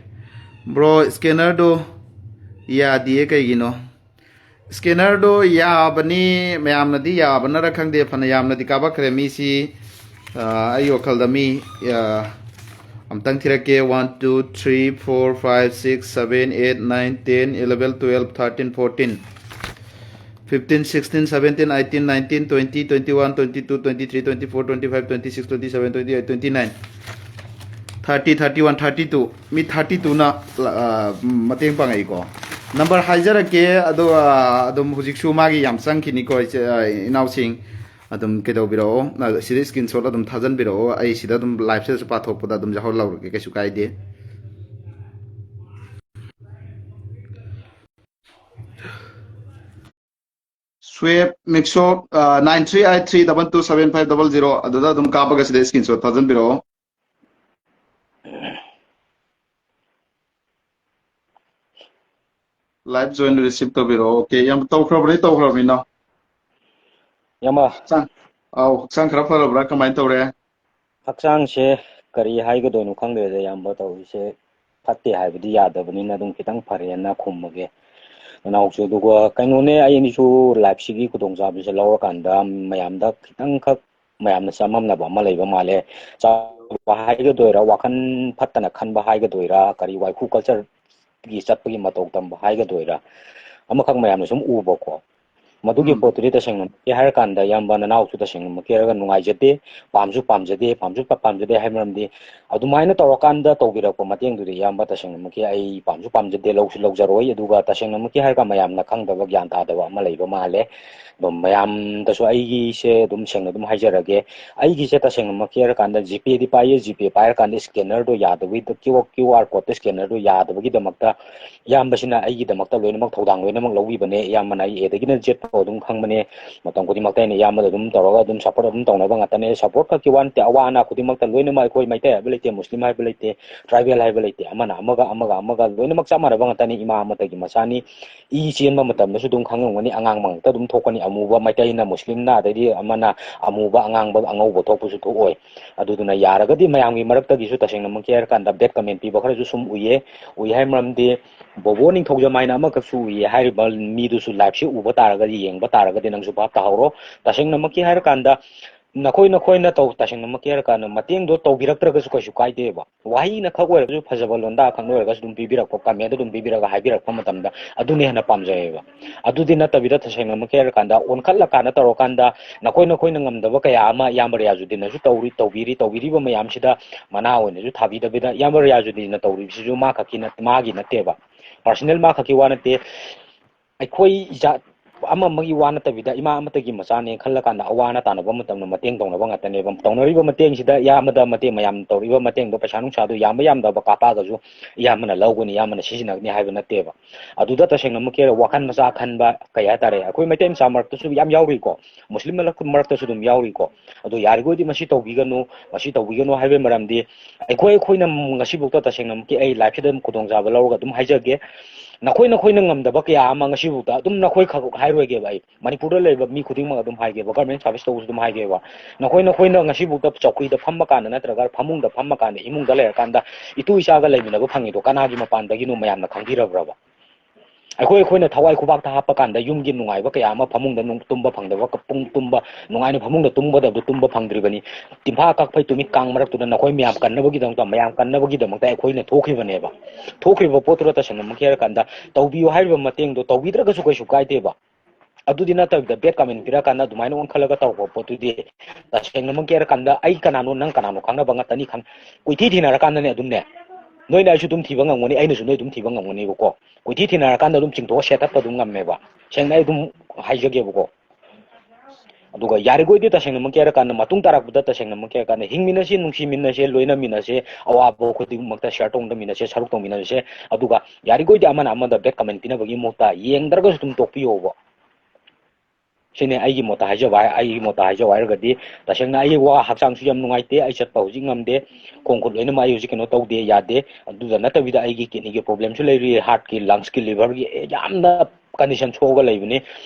ꯕ꯭ꯔꯣ, ꯁ꯭ꯀꯦꯅꯔꯗꯣ ꯌꯥꯗꯤꯌꯦ, ꯀꯩꯒꯤꯅꯣ? ꯁ꯭ꯀꯦꯅꯔꯗꯣ ꯌꯥꯕꯅꯤ, ꯃꯌꯥꯝꯅꯗꯤ ꯌꯥꯕꯅꯔ ꯈꯪꯗꯦ, ꯐꯅ ꯌꯥꯝꯅꯗꯤ ꯀꯥꯞꯄꯛꯈ꯭ꯔꯦ ꯃꯤꯁꯤ꯫ ꯑ, ꯑꯩ ꯋꯥꯈꯜꯗ ꯃꯤ, ꯑ, ꯑꯝꯇꯪ ꯊꯤꯔꯛꯀꯦ꯫ One, two, three, four, five, six, seven, eight, nine, ten, eleven, twelve, thirteen, fourteen, fifteen, sixteen, seventeen, eighteen, nineteen, twenty, twenty-one, twenty-two, twenty-three, twenty-four, twenty-five, twenty-six, twenty-seven, twenty-eight, twenty-nine, thirty, thirty-one, thirty-two꯫ ꯃꯤ thirty-two-ꯅ, ꯑ, ꯃꯇꯦꯡ ꯄꯥꯡꯉꯛꯏꯀꯣ꯫ Number ꯍꯥꯏꯖꯔꯛꯀꯦ, ꯑꯗꯨꯒ ꯑꯗꯨꯝ ꯍꯧꯖꯤꯛꯁꯨ ꯃꯥꯒꯤ ꯌꯥꯝ ꯆꯪꯈꯤꯅꯤꯀꯣ, ꯏꯆꯦ, ꯑ, ꯏꯅꯥꯎꯁꯤꯡ꯫ ꯑꯗꯨꯝ ꯀꯩꯗꯧꯕꯤꯔꯛꯑꯣ, ꯑ, ꯁꯤꯗ screenshot ꯑꯗꯨꯝ ꯊꯥꯖꯟꯕꯤꯔꯛꯑꯣ, ꯑꯩ ꯁꯤꯗ ꯑꯗꯨꯝ live-ꯁꯤꯗꯁꯨ ꯄꯥꯊꯣꯛꯄꯗ ꯑꯗꯨꯝ ꯌꯥꯎꯍꯜꯍꯧꯔꯒꯦ, ꯀꯩꯁꯨ ꯀꯥꯏꯗꯦ꯫ Swift Mixo, ꯑ, nine three eight three double two seven five double zero, ꯑꯗꯨꯗ ꯑꯗꯨꯝ ꯀꯥꯞꯄꯒ ꯁꯤꯗ screenshot ꯊꯥꯖꯟꯕꯤꯔꯛꯑꯣ꯫ Live join receive ꯇꯧꯕꯤꯔꯛꯑꯣ꯫ ꯑꯣꯀꯦ, ꯌꯥꯝ ꯇꯧꯈ꯭ꯔꯕꯅꯤ, ꯇꯧꯈ꯭ꯔꯕꯅꯤꯅ꯫ ꯏꯌꯥꯝꯕ꯫ ꯍꯛꯆꯥꯡ, ꯑꯧ, ꯍꯛꯆꯥꯡ ꯈꯔ ꯐꯔꯕ꯭ꯔꯥ? ꯀꯃꯥꯏꯅ ꯇꯧꯔꯦ? ꯍꯛꯆꯥꯡꯁꯦ ꯀꯔꯤ ꯍꯥꯏꯒꯗꯣꯏꯅꯣ ꯈꯪꯗ꯭ꯔꯦꯗ, ꯏꯌꯥꯝꯕ, ꯇꯧꯔꯤꯁꯦ꯫ ꯐꯠꯇꯦ ꯍꯥꯏꯕꯗꯤ ꯌꯥꯗꯕꯅꯤꯅ ꯑꯗꯨꯝ ꯈꯤꯇꯪ ꯐꯔꯦꯅ ꯈꯨꯝꯃꯒꯦ꯫ ꯅꯅꯥꯎꯁꯨ, ꯑꯗꯨꯒ ꯀꯩꯅꯣꯅꯦ, ꯑꯩ ꯑꯅꯤꯁꯨ live-ꯁꯤꯒꯤ ꯈꯨꯗꯣꯡꯆꯥꯕꯁꯦ ꯂꯧꯔꯀꯥꯟꯗ ꯃꯌꯥꯝꯗ ꯈꯤꯇꯪꯈꯛ ꯃꯌꯥꯝꯅ ꯆꯃꯝꯅꯕ ꯑꯃ ꯂꯩꯕ ꯃꯥꯜꯂꯦ꯫ ꯆꯥꯎꯕ ꯍꯥꯏꯒꯗꯣꯏꯔꯥ, ꯋꯥꯈꯜ ꯐꯠꯇꯅ ꯈꯟꯕ ꯍꯥꯏꯒꯗꯣꯏꯔꯥ, ꯀꯔꯤ ꯋꯥꯏꯈꯨ culture-ꯒꯤ ꯆꯠꯄꯒꯤ ꯃꯇꯧ ꯇꯝꯕ ꯍꯥꯏꯒꯗꯣꯏꯔꯥ, ꯑꯃꯈꯛ ꯃꯌꯥꯝꯅ ꯁꯨꯝ ꯎꯕꯀꯣ꯫ ꯃꯗꯨꯒꯤ ꯎꯝ꯫ ꯄꯣꯠꯇꯨꯗꯤ ꯇꯁꯦꯡꯅꯃꯛꯀꯤ ꯍꯥꯏꯔꯀꯥꯟꯗ ꯏꯌꯥꯝꯕ ꯅꯅꯥꯎꯁꯨ ꯇꯁꯦꯡꯅꯃꯛꯀꯤ ꯍꯥꯏꯔꯒ ꯅꯨꯡꯉꯥꯏꯖꯗꯦ, ꯄꯥꯝꯁꯨ ꯄꯥꯝꯖꯗꯦ, ꯄꯥꯝꯁꯨ ꯄꯥꯝꯖꯗꯦ ꯍꯥꯏ ꯃꯔꯝꯗꯤ ꯑꯗꯨꯃꯥꯏꯅ ꯇꯧꯔꯀꯥꯟꯗ ꯇꯧꯕꯤꯔꯛꯄ ꯃꯇꯦꯡꯗꯨꯗꯤ ꯏꯌꯥꯝꯕ ꯇꯁꯦꯡꯅꯃꯛꯀꯤ ꯑꯩ ꯄꯥꯝꯁꯨ ꯄꯥꯝꯖꯗꯦ, ꯂꯧꯁꯨ ꯂꯧꯖꯔꯣꯏ꯫ ꯑꯗꯨꯒ ꯇꯁꯦꯡꯅꯃꯛꯀꯤ ꯍꯥꯏꯔꯒ ꯃꯌꯥꯝꯅ ꯈꯪꯗꯕ ꯒ꯭ꯌꯥꯟ ꯇꯥꯗꯕ ꯑꯃ ꯂꯩꯕ ꯃꯥꯜꯂꯦ꯫ ꯑꯗꯨꯝ ꯃꯌꯥꯝꯗꯁꯨ ꯑꯩꯒꯤꯁꯦ ꯑꯗꯨꯝ ꯁꯦꯡꯅ ꯑꯗꯨꯝ ꯍꯥꯏꯖꯔꯒꯦ, ꯑꯩꯒꯤꯁꯦ ꯇꯁꯦꯡꯅꯃꯛꯀꯤ ꯍꯥꯏꯔꯀꯥꯟꯗ GPayꯗꯤ ꯄꯥꯏꯌꯦ, GPay ꯄꯥꯏꯔꯀꯥꯟꯗ scannerꯗꯣ ꯌꯥꯗꯕꯒꯤꯗ, QR code scannerꯗꯣ ꯌꯥꯗꯕꯒꯤꯗꯃꯛꯇ ꯏꯌꯥꯝꯕꯁꯤꯅ ꯑꯩꯒꯤꯗꯃꯛꯇ ꯂꯣꯏꯅꯃꯛ ꯊꯧꯗꯥꯡ ꯂꯣꯏꯅꯃꯛ ꯂꯧꯕꯤꯕꯅꯦ꯫ ꯏꯌꯥꯝꯕꯅ ꯑꯩ ꯑꯦꯗꯒꯤꯅ ꯖꯦꯠ ꯐꯥꯎ ꯑꯗꯨꯝ ꯈꯪꯕꯅꯦ꯫ ꯃꯇꯝ ꯈꯨꯗꯤꯡꯃꯛꯇ ꯑꯩꯅ ꯏꯌꯥꯝꯕꯗ ꯑꯗꯨꯝ ꯇꯧꯔꯒ ꯑꯗꯨꯝ support ꯑꯗꯨꯝ ꯇꯧꯅꯕ ꯉꯥꯛꯇꯅꯦ꯫ Support ꯈꯛꯀꯤ ꯋꯥ ꯅꯠꯇꯦ, ꯑꯋꯥ ꯑꯅꯥ ꯈꯨꯗꯤꯡꯃꯛꯇ ꯂꯣꯏꯅꯃꯛ ꯑꯩꯈꯣꯏ ꯃꯩꯇꯩ ꯍꯥꯏꯕ ꯂꯩꯇꯦ, ꯃꯨꯁꯂꯤꯝ ꯍꯥꯏꯕ ꯂꯩꯇꯦ, tribal ꯍꯥꯏꯕ ꯂꯩꯇꯦ, ꯑꯃꯅ ꯑꯃꯒ, ꯑꯃꯒ, ꯑꯃꯒ ꯂꯣꯏꯅꯃꯛ ꯆꯞ ꯃꯥꯟꯅꯕ ꯉꯥꯛꯇꯅꯤ꯫ ꯏꯃꯥ ꯑꯃꯠꯇꯒꯤ ꯃꯆꯥꯅꯤ꯫ ꯏ ꯆꯦꯟꯕ ꯃꯇꯝꯗꯁꯨ ꯑꯗꯨꯝ ꯈꯪꯉꯝꯒꯅꯤ, ꯑꯉꯥꯡꯕ ꯉꯥꯛꯇ ꯑꯗꯨꯝ ꯊꯣꯛꯀꯅꯤ, ꯑꯃꯨꯕ ꯃꯩꯇꯩꯅ ꯃꯨꯁꯂꯤꯝꯅ, ꯑꯗꯩꯗꯤ ꯑꯃꯅ ꯑꯃꯨꯕ ꯑꯉꯥꯡꯕ ꯑꯉꯧꯕ ꯊꯣꯛꯄꯁꯨ ꯊꯣꯛꯑꯣꯏ꯫ ꯑꯗꯨꯗꯨꯅ ꯌꯥꯔꯒꯗꯤ ꯃꯌꯥꯝꯒꯤ ꯃꯔꯛꯇꯒꯤꯁꯨ ꯇꯁꯦꯡꯅꯃꯛꯀꯤ ꯍꯥꯏꯔꯀꯥꯟꯗ bad comment ꯄꯤꯕ ꯈꯔꯁꯨ ꯁꯨꯝ ꯎꯏꯌꯦ꯫ ꯎꯏ ꯍꯥꯏ ꯃꯔꯝꯗꯤ ꯕꯣꯕꯣ ꯅꯤꯡꯊꯧꯖꯝ ꯍꯥꯏꯅ ꯑꯃꯈꯛꯁꯨ ꯎꯏꯌꯦ꯫ ꯍꯥꯏꯔꯤꯕ ꯃꯤꯗꯨꯁꯨ liveꯁꯤ ꯎꯕ ꯇꯥꯔꯒꯗꯤ, ꯌꯦꯡꯕ ꯇꯥꯔꯒꯗꯤ ꯅꯪꯁꯨ ꯚꯥꯞ ꯇꯥꯍꯧꯔꯣ꯫ ꯇꯁꯦꯡꯅꯃꯛꯀꯤ ꯍꯥꯏꯔꯀꯥꯟꯗ ꯅꯈꯣꯏ ꯅꯈꯣꯏꯅ ꯇꯧ-, ꯇꯁꯦꯡꯅꯃꯛꯀꯤ ꯍꯥꯏꯔꯀꯥꯟꯗ ꯃꯇꯦꯡꯗꯣ ꯇꯧꯕꯤꯔꯛꯇ꯭ꯔꯒꯁꯨ ꯀꯩꯁꯨ ꯀꯥꯏꯗꯦꯕ꯫ ꯋꯥꯍꯩꯅ ꯈꯛ ꯑꯣꯏꯔꯒꯁꯨ, ꯐꯖꯕ ꯂꯣꯟꯗꯥ ꯈꯛ ꯑꯣꯏꯔꯒꯁꯨ ꯑꯗꯨꯝ ꯄꯤꯕꯤꯔꯛꯄ, comment ꯑꯗꯨꯝ ꯄꯤꯕꯤꯔꯒ ꯍꯥꯏꯕꯤꯔꯛꯄ ꯃꯇꯝꯗ ꯑꯗꯨꯅ ꯍꯦꯟꯅ ꯄꯥꯝꯖꯩꯌꯦꯕ꯫ ꯑꯗꯨꯗꯤ ꯅꯠꯇꯕꯤꯗ ꯇꯁꯦꯡꯅꯃꯛꯀꯤ ꯍꯥꯏꯔꯀꯥꯟꯗ ꯑꯣꯟꯈꯠꯂꯀꯥꯟꯗ ꯇꯧꯔꯀꯥꯟꯗ ꯅꯈꯣꯏ ꯅꯈꯣꯏꯅ ꯉꯝꯗꯕ ꯀꯌꯥ ꯑꯃ ꯏꯌꯥꯝꯕ ꯔꯤꯌꯥꯖꯨꯗꯤꯟꯅꯁꯨ ꯇꯧꯔꯤ, ꯇꯧꯕꯤꯔꯤ, ꯇꯧꯕꯤꯔꯤꯕ ꯃꯌꯥꯝꯁꯤꯗ ꯃꯅꯥ ꯑꯣꯏꯅꯁꯨ ꯊꯥꯕꯤꯗꯕꯤꯗ ꯏꯌꯥꯝꯕ ꯔꯤꯌꯥꯖꯨꯗꯤꯟꯅ ꯇꯧꯔꯤꯕꯁꯤꯁꯨ ꯃꯥ ꯈꯛꯀꯤ ꯅꯠ-, ꯃꯥꯒꯤ ꯅꯠꯇꯦꯕ꯫ Personal ꯃꯥ ꯈꯛꯀꯤ ꯋꯥ ꯅꯠꯇꯦ꯫ ꯑꯩꯈꯣꯏ ꯖꯥꯠ ꯑꯃ ꯑꯃꯒꯤ ꯋꯥ ꯅꯠꯇꯕꯤꯗ ꯏꯃꯥ ꯑꯃꯠꯇꯒꯤ ꯃꯆꯥꯅꯦ ꯈꯜꯂꯀꯥꯟꯗ ꯑꯋꯥ ꯑꯅꯥ ꯇꯥꯟꯅꯕ ꯃꯇꯝꯗ ꯃꯇꯦꯡ ꯇꯧꯅꯕ ꯉꯥꯛꯇꯅꯦꯕ꯫ ꯇꯧꯅꯔꯤꯕ ꯃꯇꯦꯡꯁꯤꯗ ꯏꯌꯥꯝꯕꯗ ꯃꯇꯦꯡ ꯃꯌꯥꯝ ꯇꯧꯔꯤꯕ ꯃꯇꯦꯡꯗꯣ ꯄꯩꯁꯥ ꯅꯨꯡꯁꯥꯗꯣ ꯌꯥꯝꯕ ꯌꯥꯝꯗꯕ ꯀꯥꯞꯄꯛꯑꯒꯁꯨ ꯏꯌꯥꯝꯕꯅ ꯂꯧꯒꯅꯤ, ꯏꯌꯥꯝꯕꯅ ꯁꯤꯖꯤꯟꯅꯒꯅꯤ ꯍꯥꯏꯕ ꯅꯠꯇꯦꯕ꯫ ꯑꯗꯨꯗ ꯇꯁꯦꯡꯅꯃꯛꯀꯤ ꯋꯥꯈꯜ ꯃꯆꯥ ꯈꯟꯕ ꯀꯩ ꯍꯥꯏꯇꯥꯔꯦ, ꯑꯩꯈꯣꯏ ꯃꯩꯇꯩ ꯃꯆꯥ ꯃꯔꯛꯇꯁꯨ ꯌꯥꯝ ꯌꯥꯎꯔꯤꯀꯣ, ꯃꯨꯁꯂꯤꯝ ꯃꯔꯛ-, ꯃꯔꯛꯇꯁꯨ ꯑꯗꯨꯝ ꯌꯥꯎꯔꯤꯀꯣ꯫ ꯑꯗꯣ ꯌꯥꯔꯤꯈꯣꯏꯗꯤ ꯃꯁꯤ ꯇꯧꯕꯤꯒꯅꯨ, ꯃꯁꯤ ꯇꯧꯕꯤꯒꯅꯨ ꯍꯥꯏꯕꯒꯤ ꯃꯔꯝꯗꯤ ꯑꯩꯈꯣꯏ, ꯑꯩꯈꯣꯏꯅ ꯉꯁꯤꯐꯥꯎꯗ ꯇꯁꯦꯡꯅꯃꯛꯀꯤ ꯑꯩ liveꯁꯤꯗ ꯑꯗꯨꯝ ꯈꯨꯗꯣꯡꯆꯥꯕ ꯂꯧꯔꯒ ꯑꯗꯨꯝ ꯍꯥꯏꯖꯒꯦ, ꯅꯈꯣꯏ ꯅꯈꯣꯏꯅ ꯉꯝꯗꯕ ꯀꯌꯥ ꯑꯃ ꯉꯁꯤꯐꯥꯎꯗ ꯑꯗꯨꯝ ꯅꯈꯣꯏ ꯈꯛ ꯍꯥꯏꯔꯣꯏꯒꯦꯕ, ꯑꯩ ꯃꯅꯤꯄꯨꯔꯗ ꯂꯩꯔꯤꯕ ꯃꯤ ꯈꯨꯗꯤꯡꯃꯛ ꯑꯗꯨꯝ ꯍꯥꯏꯒꯦꯕ, government service ꯇꯧꯕꯁꯨ ꯑꯗꯨꯝ ꯍꯥꯏꯒꯦꯕ, ꯅꯈꯣꯏ ꯅꯈꯣꯏꯅ ꯉꯁꯤꯐꯥꯎꯗ ꯆꯧꯀ꯭ꯔꯤꯗ ꯐꯝꯕ ꯀꯥꯟꯗ ꯅꯠꯇ꯭ꯔꯒ ꯐꯃꯨꯡꯗ ꯐꯝꯕ ꯀꯥꯟꯗ ꯏꯃꯨꯡꯗ ꯂꯩꯔꯀꯥꯟꯗ ꯏꯇꯨ ꯏꯆꯥꯒ ꯂꯩꯃꯤꯟꯅꯕ ꯐꯪꯉꯤꯗꯣ ꯀꯅꯥꯒꯤ ꯃꯄꯥꯟꯗꯒꯤꯅꯣ ꯃꯌꯥꯝꯅ ꯈꯪꯕꯤꯔꯕ꯭ꯔꯕ? ꯑꯩꯈꯣꯏ, ꯑꯩꯈꯣꯏꯅ ꯊꯋꯥꯏ ꯈꯨꯕꯥꯛꯇ ꯍꯥꯞꯄ ꯀꯥꯟꯗ ꯌꯨꯝꯒꯤ ꯅꯨꯡꯉꯥꯏꯕ ꯀꯌꯥ ꯑꯃ ꯐꯃꯨꯡꯗ ꯅꯨꯡ-, ꯇꯨꯝꯕ ꯐꯪꯗꯕ, ꯄꯨꯡ ꯇꯨꯝꯕ, ꯅꯨꯡꯉꯥꯏꯅ ꯐꯃꯨꯡꯗ ꯇꯨꯝꯒꯗꯕꯗꯨ ꯇꯨꯝꯕ ꯐꯪꯗ꯭ꯔꯤꯕꯅꯤ꯫ ꯇꯤꯝꯐꯥ ꯀꯛꯐꯩ ꯇꯨꯃꯤꯠ ꯀꯥꯡ ꯃꯔꯛꯇꯨꯗ ꯅꯈꯣꯏ ꯃꯌꯥꯝ ꯀꯟꯅꯕꯒꯤꯗꯃꯛꯇ, ꯃꯌꯥꯝ ꯀꯟꯅꯕꯒꯤꯗꯃꯛꯇ ꯑꯩꯈꯣꯏꯅ ꯊꯣꯛꯈꯤꯕꯅꯦꯕ꯫ ꯊꯣꯛꯈ꯭ꯔꯤꯕ ꯄꯣꯠꯇꯨꯗ ꯇꯁꯦꯡꯅꯃꯛꯀꯤ ꯍꯥꯏꯔꯀꯥꯟꯗ ꯇꯧꯕꯤꯌꯨ ꯍꯥꯏꯔꯤꯕ ꯃꯇꯦꯡꯗꯣ ꯇꯧꯕꯤꯗ꯭ꯔꯒꯁꯨ ꯀꯩꯁꯨ ꯀꯥꯏꯗꯦꯕ꯫ ꯑꯗꯨꯗꯤ ꯅꯠꯇꯕꯤꯗ bad comment ꯄꯤꯔꯛꯑꯀꯥꯟꯗ ꯑꯗꯨꯃꯥꯏꯅ ꯑꯣꯟꯈꯠꯂꯒ ꯇꯧꯔꯛꯄ ꯄꯣꯠꯇꯨꯗꯤ, ꯇꯁꯦꯡꯅꯃꯛꯀꯤ ꯍꯥꯏꯔꯀꯥꯟꯗ ꯑꯩ ꯀꯅꯥꯅꯣ ꯅꯪ ꯀꯅꯥꯅꯣ ꯈꯪꯅꯕ ꯉꯥꯛꯇꯅꯤ꯫ ꯈꯪ-, ꯀꯣꯏꯊꯤ ꯊꯤꯅꯔꯀꯥꯟꯗꯅꯦ ꯑꯗꯨꯝꯅꯦ, ꯅꯣꯏꯅ ꯑꯩꯁꯨ ꯑꯗꯨꯝ ꯊꯤꯕ ꯉꯝꯒꯅꯤ, ꯑꯩꯅꯁꯨ ꯅꯣꯏ ꯑꯗꯨꯝ ꯊꯤꯕ ꯉꯝꯒꯅꯤꯕꯀꯣ꯫ ꯀꯣꯏꯊꯤ ꯊꯤꯅꯔꯀꯥꯟꯗ ꯑꯗꯨꯝ ꯆꯤꯡꯊꯣꯛꯑ set up ꯑꯗꯨꯝ ꯉꯝꯃꯦꯕ꯫ ꯁꯦꯡꯅ ꯑꯩ ꯑꯗꯨꯝ ꯍꯥꯏꯖꯒꯦꯕꯀꯣ꯫ ꯑꯗꯨꯒ ꯌꯥꯔꯤꯈꯣꯏꯗꯤ ꯇꯁꯦꯡꯅꯃꯛꯀꯤ ꯍꯥꯏꯔꯀꯥꯟꯗ, ꯃꯇꯨꯡ ꯇꯥꯔꯛꯄꯗ ꯇꯁꯦꯡꯅꯃꯛꯀꯤ ꯍꯥꯏꯔꯀꯥꯟꯗ, ꯍꯤꯡꯃꯤꯟꯅꯁꯤ, ꯅꯨꯡꯁꯤꯃꯤꯟꯅꯁꯦ, ꯂꯣꯏꯅꯃꯤꯟꯅꯁꯦ, ꯑꯋꯥꯕ ꯈꯨꯗꯤꯡꯃꯛꯇ share ꯇꯧꯅꯃꯤꯟꯅꯁꯦ, ꯁꯔꯨꯛ ꯇꯧꯃꯤꯟꯅꯁꯦ꯫ ꯑꯗꯨꯒ ꯌꯥꯔꯤꯈꯣꯏꯗꯤ ꯑꯃꯅ ꯑꯃꯗ bad comment ꯄꯤꯅꯕꯒꯤ ꯃꯍꯨꯠꯇ ꯌꯦꯡꯗ꯭ꯔꯒꯁꯨ ꯑꯗꯨꯝ ꯇꯣꯛꯄꯤꯌꯣꯕ꯫ ꯁꯤꯅꯦ ꯑꯩꯒꯤ ꯃꯣꯠꯇ ꯍꯥꯏꯖꯕ ꯍꯥꯏ-, ꯑꯩꯒꯤ ꯃꯣꯠꯇ ꯍꯥꯏꯖꯧ ꯍꯥꯏꯔꯒꯗꯤ, ꯇꯁꯦꯡꯅ ꯑꯩ ꯋꯥ ꯍꯛꯆꯥꯡꯁꯨ ꯌꯥꯝ ꯅꯨꯡꯉꯥꯏꯇꯦ, ꯑꯩ ꯆꯠꯄ ꯍꯧꯖꯤꯛ ꯉꯝꯗꯦ, ꯈꯣꯡ ꯈꯨꯠ ꯂꯣꯏꯅꯃꯛ ꯑꯩ ꯍꯧꯖꯤꯛ ꯀꯩꯅꯣ ꯇꯧꯗꯦ, ꯌꯥꯗꯦ꯫ ꯑꯗꯨꯗ ꯅꯠꯇꯕꯤꯗ ꯑꯩꯒꯤ kidney ꯒꯤ problem ꯁꯨ ꯂꯩꯔꯤ, heart ꯀꯤ, lungs ꯀꯤ, liver ꯒꯤ ꯌꯥꯝꯅ condition ꯁꯣꯛꯑꯒ ꯂꯩꯕꯅꯤ꯫